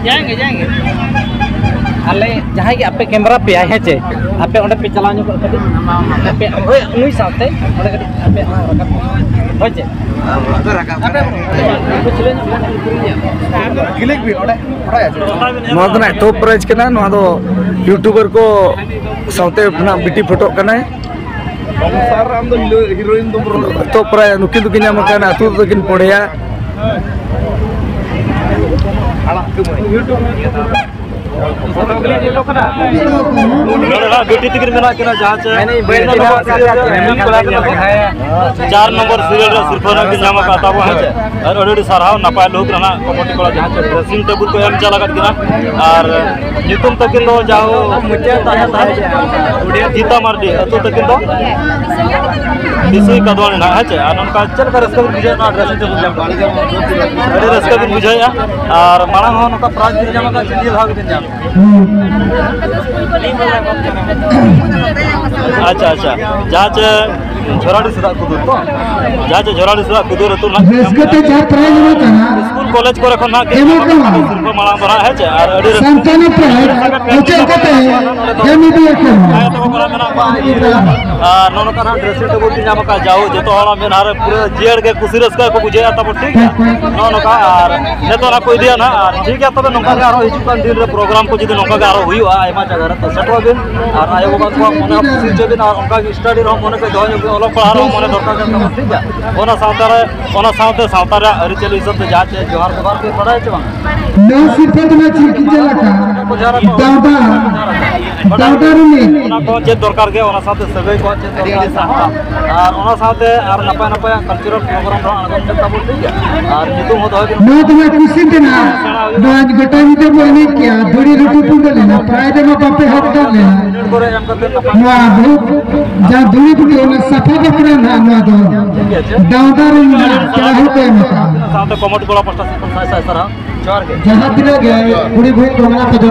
ᱡᱟᱦᱟᱸᱭ ᱜᱮ, ᱡᱟᱦᱟᱸᱭ ᱜᱮ᱾ ᱟᱞᱮ ᱡᱟᱦᱟᱸᱭ ᱜᱮ ᱟᱯᱮ ᱠᱮᱢᱨᱟ ᱯᱮᱭᱟᱭ, ᱦᱮᱸ ᱪᱮ? ᱟᱯᱮ ᱚᱸᱰᱮ ᱯᱮ ᱪᱟᱞᱟᱣ ᱧᱚᱜᱚᱜᱼᱟ ᱠᱟᱹᱴᱤᱡ᱾ ᱟᱯᱮ, ᱦᱳᱭ, ᱱᱩᱭ ᱥᱟᱶᱛᱮ ᱚᱸᱰᱮ ᱠᱟᱹᱴᱤᱡ ᱟᱯᱮ ᱦᱚᱸ ᱨᱟᱠᱟᱵ ᱯᱮ᱾ ᱦᱳᱭ ᱪᱮ? ᱟᱯᱮ ᱦᱚᱸ᱾ ᱱᱚᱣᱟ ᱫᱚ ᱱᱟᱜ ᱮᱛᱚᱦᱚᱵ prize ᱠᱟᱱᱟ᱾ ᱱᱚᱣᱟ ᱫᱚ YouTuber ᱠᱚ ᱥᱟᱶᱛᱮ ᱱᱟᱜ ᱵᱤᱴᱤ ᱯᱷᱳᱴᱳᱜ ᱠᱟᱱᱟᱭ᱾ ᱛᱚ ᱯᱨᱟᱭ ᱱᱩᱠᱤᱱ ᱫᱚᱠᱤᱱ ᱧᱟᱢ ᱟᱠᱟᱱᱟ, ᱟᱹᱛᱩ ᱫᱚᱠᱤᱱ ᱯᱚᱲᱮᱭᱟ᱾ ᱱᱚᱰᱮ ᱱᱟᱜ ᱵᱤᱴᱤ ᱛᱤᱠᱤᱱ ᱢᱮᱱᱟᱜ ᱠᱤᱱᱟ, ᱡᱟᱦᱟᱸ ᱪᱮ ᱪᱟᱨ ᱱᱚᱢᱵᱚᱨ serial ᱨᱮ ᱥᱤᱨᱯᱷᱟᱹ ᱱᱟᱜ ᱠᱤᱱ ᱧᱟᱢ ᱟᱠᱟᱫ ᱛᱟᱵᱚ, ᱦᱮᱸ ᱪᱮ? ᱟᱨ ᱟᱹᱰᱤ ᱟᱹᱰᱤ ᱥᱟᱨᱦᱟᱣ, ᱱᱟᱯᱟᱭ ᱞᱩᱦᱩᱠ ᱨᱮᱱᱟᱜ ᱠᱚᱢᱤᱴᱤ ᱠᱚᱲᱟ ᱡᱟᱦᱟᱸ ᱪᱮ dressing table ᱠᱚ ᱮᱢ ᱪᱟᱞ ᱟᱠᱟᱫ ᱠᱤᱱᱟ᱾ ᱟᱨ ᱧᱩᱛᱩᱢ ᱛᱟᱹᱠᱤᱱ ᱫᱚ ᱡᱟᱦᱳ ᱡᱤᱛᱟ ᱢᱟᱨᱰᱤ, ᱟᱹᱛᱩ ᱛᱟᱹᱠᱤᱱ ᱫᱚ ᱵᱤᱥᱩᱭ ᱠᱟᱫᱣᱟᱱ ᱱᱟᱜ, ᱦᱮᱸ ᱪᱮ? ᱟᱨ ᱱᱚᱝᱠᱟ ᱪᱮᱫ ᱞᱮᱠᱟ ᱨᱟᱹᱥᱠᱟᱹ ᱵᱤᱱ ᱵᱩᱡᱷᱟᱹᱣᱮᱫ ᱱᱚᱣᱟ dressing table ᱧᱟᱢ ᱠᱟᱛᱮ? ᱟᱹᱰᱤ ᱨᱟᱹᱥᱠᱟᱹ ᱵᱤᱱ ᱵᱩᱡᱷᱟᱹᱣᱮᱫᱼᱟ᱾ ᱟᱨ ᱢᱟᱲᱟᱝ ᱦᱚᱸ ᱱᱚᱝᱠᱟ prize ᱵᱤᱱ ᱧᱟᱢ ᱟᱠᱟᱫ, ᱪᱮᱫ ᱱᱤᱭᱟᱹ ᱫᱷᱟᱣ ᱜᱮᱵᱤᱱ ᱧᱟᱢ? ᱟᱪᱪᱷᱟ, ᱟᱪᱪᱷᱟ᱾ ᱡᱟᱦᱟᱸ ᱪᱮ ᱡᱷᱚᱨᱟᱰᱤ ᱥᱮᱫᱟᱜ ᱠᱩᱫᱩᱨ ᱛᱚ? ᱡᱟᱦᱟᱸ ᱪᱮ ᱡᱷᱚᱨᱟᱰᱤ ᱥᱮᱫᱟᱜ ᱠᱩᱫᱩᱨ ᱟᱹᱛᱩ ᱱᱟᱜ ᱨᱟᱹᱥᱠᱟᱹ ᱛᱮ ᱡᱟᱦᱟᱸ prize ᱮᱢᱚᱜ ᱠᱟᱱᱟ, ᱥᱠᱩᱞ ᱠᱚᱞᱮᱡᱽ ᱠᱚᱨᱮ ᱠᱷᱚᱱ ᱱᱟᱜ ᱮᱢᱚᱜ ᱠᱟᱱᱟ᱾ ᱥᱤᱨᱯᱷᱟᱹ ᱢᱟᱲᱟᱝ ᱫᱚ ᱱᱟᱜ, ᱦᱮᱸ ᱪᱮ? ᱟᱨ ᱟᱹᱰᱤ ᱨᱟᱹᱥᱠᱟᱹ ᱥᱟᱱᱛᱟᱲᱤ prize ᱚᱪᱚᱜ ᱠᱟᱛᱮ ᱮᱢ ᱤᱫᱤᱭᱟᱠᱚ᱾ ᱡᱟᱦᱟᱸᱭ ᱛᱟᱠᱚ ᱠᱚᱲᱟ ᱢᱮᱱᱟᱜ ᱠᱚᱣᱟ, ᱟᱨ ᱱᱚᱜᱼᱚ ᱱᱚᱝᱠᱟ ᱱᱟᱜ dressing table ᱵᱤᱱ ᱧᱟᱢ ᱟᱠᱟᱫ, ᱡᱟᱣ ᱡᱚᱛᱚ ᱦᱚᱲ ᱢᱮᱫ ᱦᱟᱨᱮ ᱯᱩᱨᱟᱹ ᱡᱤᱭᱟᱹᱲ ᱜᱮ ᱠᱩᱥᱤ ᱨᱟᱹᱥᱠᱟᱹ ᱠᱚ ᱵᱩᱡᱷᱟᱹᱣᱮᱫᱼᱟ ᱛᱟᱵᱚ, ᱴᱷᱤᱠ ᱜᱮᱭᱟ? ᱱᱚᱜᱼᱚ ᱱᱚᱝᱠᱟ, ᱟᱨ ᱱᱤᱛᱚᱜ ᱱᱟᱜ ᱠᱚ ᱤᱫᱤᱭᱟ ᱱᱟᱜ, ᱟᱨ ᱴᱷᱤᱠ ᱜᱮᱭᱟ, ᱛᱚᱵᱮ ᱱᱚᱝᱠᱟ ᱜᱮ ᱟᱨᱦᱚᱸ ᱦᱤᱡᱩᱜ ᱠᱟᱱ ᱫᱤᱱ ᱨᱮ program ᱯᱨᱳᱜᱨᱟᱢ ᱠᱚ ᱡᱩᱫᱤ ᱱᱚᱝᱠᱟ ᱜᱮ ᱟᱨᱚ ᱦᱩᱭᱩᱜᱼᱟ ᱟᱭᱢᱟ ᱡᱟᱭᱜᱟ ᱨᱮ, ᱛᱚ ᱥᱮᱴᱮᱨᱚᱜ ᱵᱤᱱ᱾ ᱟᱨ ᱟᱭᱳᱼᱵᱟᱵᱟ ᱠᱚᱣᱟᱜ ᱢᱚᱱᱮ ᱦᱚᱸ ᱠᱩᱥᱤ ᱦᱚᱪᱚᱭ ᱵᱤᱱ, ᱟᱨ ᱚᱱᱠᱟ ᱜᱮ ᱥᱴᱟᱰᱤ ᱨᱮᱦᱚᱸ ᱢᱚᱱᱮ ᱠᱚ ᱫᱚᱦᱚ ᱧᱚᱜ ᱵᱤᱱ, ᱚᱞᱚᱜ ᱯᱟᱲᱦᱟᱜ ᱨᱮᱦᱚᱸ ᱢᱚᱱᱮ ᱫᱚᱨᱠᱟᱨ ᱠᱟᱱ ᱛᱟᱵᱚᱱᱟ, ᱴᱷᱤᱠ ᱜᱮᱭᱟ᱾ ᱚᱱᱟ ᱥᱟᱶᱛᱟ ᱨᱮ, ᱚᱱᱟ ᱥᱟᱶᱛᱮ ᱥᱟᱶᱛᱟ ᱨᱮᱭᱟᱜ ᱟᱹᱨᱤᱪᱟᱹᱞᱤ ᱦᱤᱥᱟᱹᱵ ᱛᱮ ᱡᱟᱦᱟᱸ ᱪᱮᱫ ᱡᱚᱦᱟᱨ ᱡᱚᱦᱟᱨ ᱠᱚ ᱵᱟᱲᱟᱭᱟ ᱪᱮ ᱵᱟᱝ? ᱱᱚᱣᱟ ᱥᱤᱨᱯᱟᱹ ᱫᱚ ᱱᱟᱜ ᱪᱤᱞᱠᱤ ᱪᱮᱫ ᱞᱮᱠᱟ? ᱫᱟᱣᱫᱟ, ᱫᱟᱣᱫᱟ ᱨᱤᱱᱤᱡ᱾ ᱚᱱᱟ ᱠᱚ ᱪᱮᱫ ᱫᱚᱨᱠᱟᱨ ᱜᱮ, ᱚᱱᱟ ᱥᱟᱶᱛᱮ ᱥᱟᱹᱜᱟᱹᱭ ᱠᱚ ᱪᱮᱫ ᱫᱚᱨᱠᱟᱨ ᱜᱮ᱾ ᱟᱨ ᱚᱱᱟ ᱥᱟᱶᱛᱮ ᱟᱨ ᱱᱟᱯᱟᱭ ᱱᱟᱯᱟᱭᱟᱜ ᱠᱟᱞᱪᱟᱨᱟᱞ ᱯᱨᱳᱜᱨᱟᱢ ᱨᱮᱦᱚᱸ ᱟᱬᱜᱚᱱ ᱯᱮ ᱛᱟᱵᱚᱱ, ᱴᱷᱤᱠ ᱜᱮᱭᱟ? ᱟᱨ ᱧᱩᱛᱩᱢ ᱦᱚᱸ ᱫᱚᱦᱚᱭ ᱵᱤᱱ᱾ ᱱᱚᱣᱟ ᱫᱚ ᱱᱟᱜ ᱠᱩᱥᱤ ᱛᱮᱱᱟᱜ, ᱱᱚᱣᱟ ᱜᱚᱴᱟ ᱧᱤᱫᱟᱹ ᱵᱚ ᱮᱱᱮᱡ ᱠᱮᱜᱼᱟ, ᱫᱷᱩᱲᱤ ᱨᱩᱴᱤ ᱯᱩᱸᱰᱟᱹ ᱞᱮᱱᱟ, ᱯᱨᱟᱭ ᱨᱮᱢᱟ ᱵᱟᱯᱮ ᱦᱚᱠᱫᱟᱨ ᱞᱮᱱᱟ᱾ ᱠᱚᱨᱮ ᱮᱢ ᱠᱟᱛᱮ ᱱᱟᱯᱟᱭ ᱱᱚᱣᱟ ᱵᱷᱩ-, ᱡᱟᱦᱟᱸ ᱫᱷᱩᱲᱤ ᱵᱩᱴᱟᱹ, ᱚᱱᱟ ᱥᱟᱯᱷᱟ ᱵᱟᱠᱷᱨᱟ ᱱᱟᱜ ᱱᱚᱣᱟ ᱫᱚ ᱴᱷᱤᱠ ᱜᱮᱭᱟ, ᱪᱮ? ᱫᱟᱣᱫᱟ ᱨᱮᱱ ᱱᱟᱜ ᱯᱮᱲᱟ ᱦᱚᱲ ᱠᱚ ᱮᱢ ᱟᱠᱟᱫᱼᱟ᱾ ᱥᱟᱶᱛᱮ ᱠᱚᱢᱤᱴᱤ ᱠᱚᱲᱟ ᱯᱟᱥᱴᱟ ᱥᱮᱫ ᱠᱷᱚᱱ ᱥᱟᱭ ᱥᱟᱭ ᱥᱟᱨᱦᱟᱣ᱾ ᱡᱚᱦᱟᱨ ᱜᱮ᱾ ᱡᱟᱦᱟᱸ ᱛᱤᱱᱟᱹᱜ ᱜᱮ ᱠᱩᱲᱤ ᱵᱷᱟᱹᱭ ᱠᱚ ᱢᱮᱱᱟᱜ ᱠᱚ, ᱡᱚᱛᱚ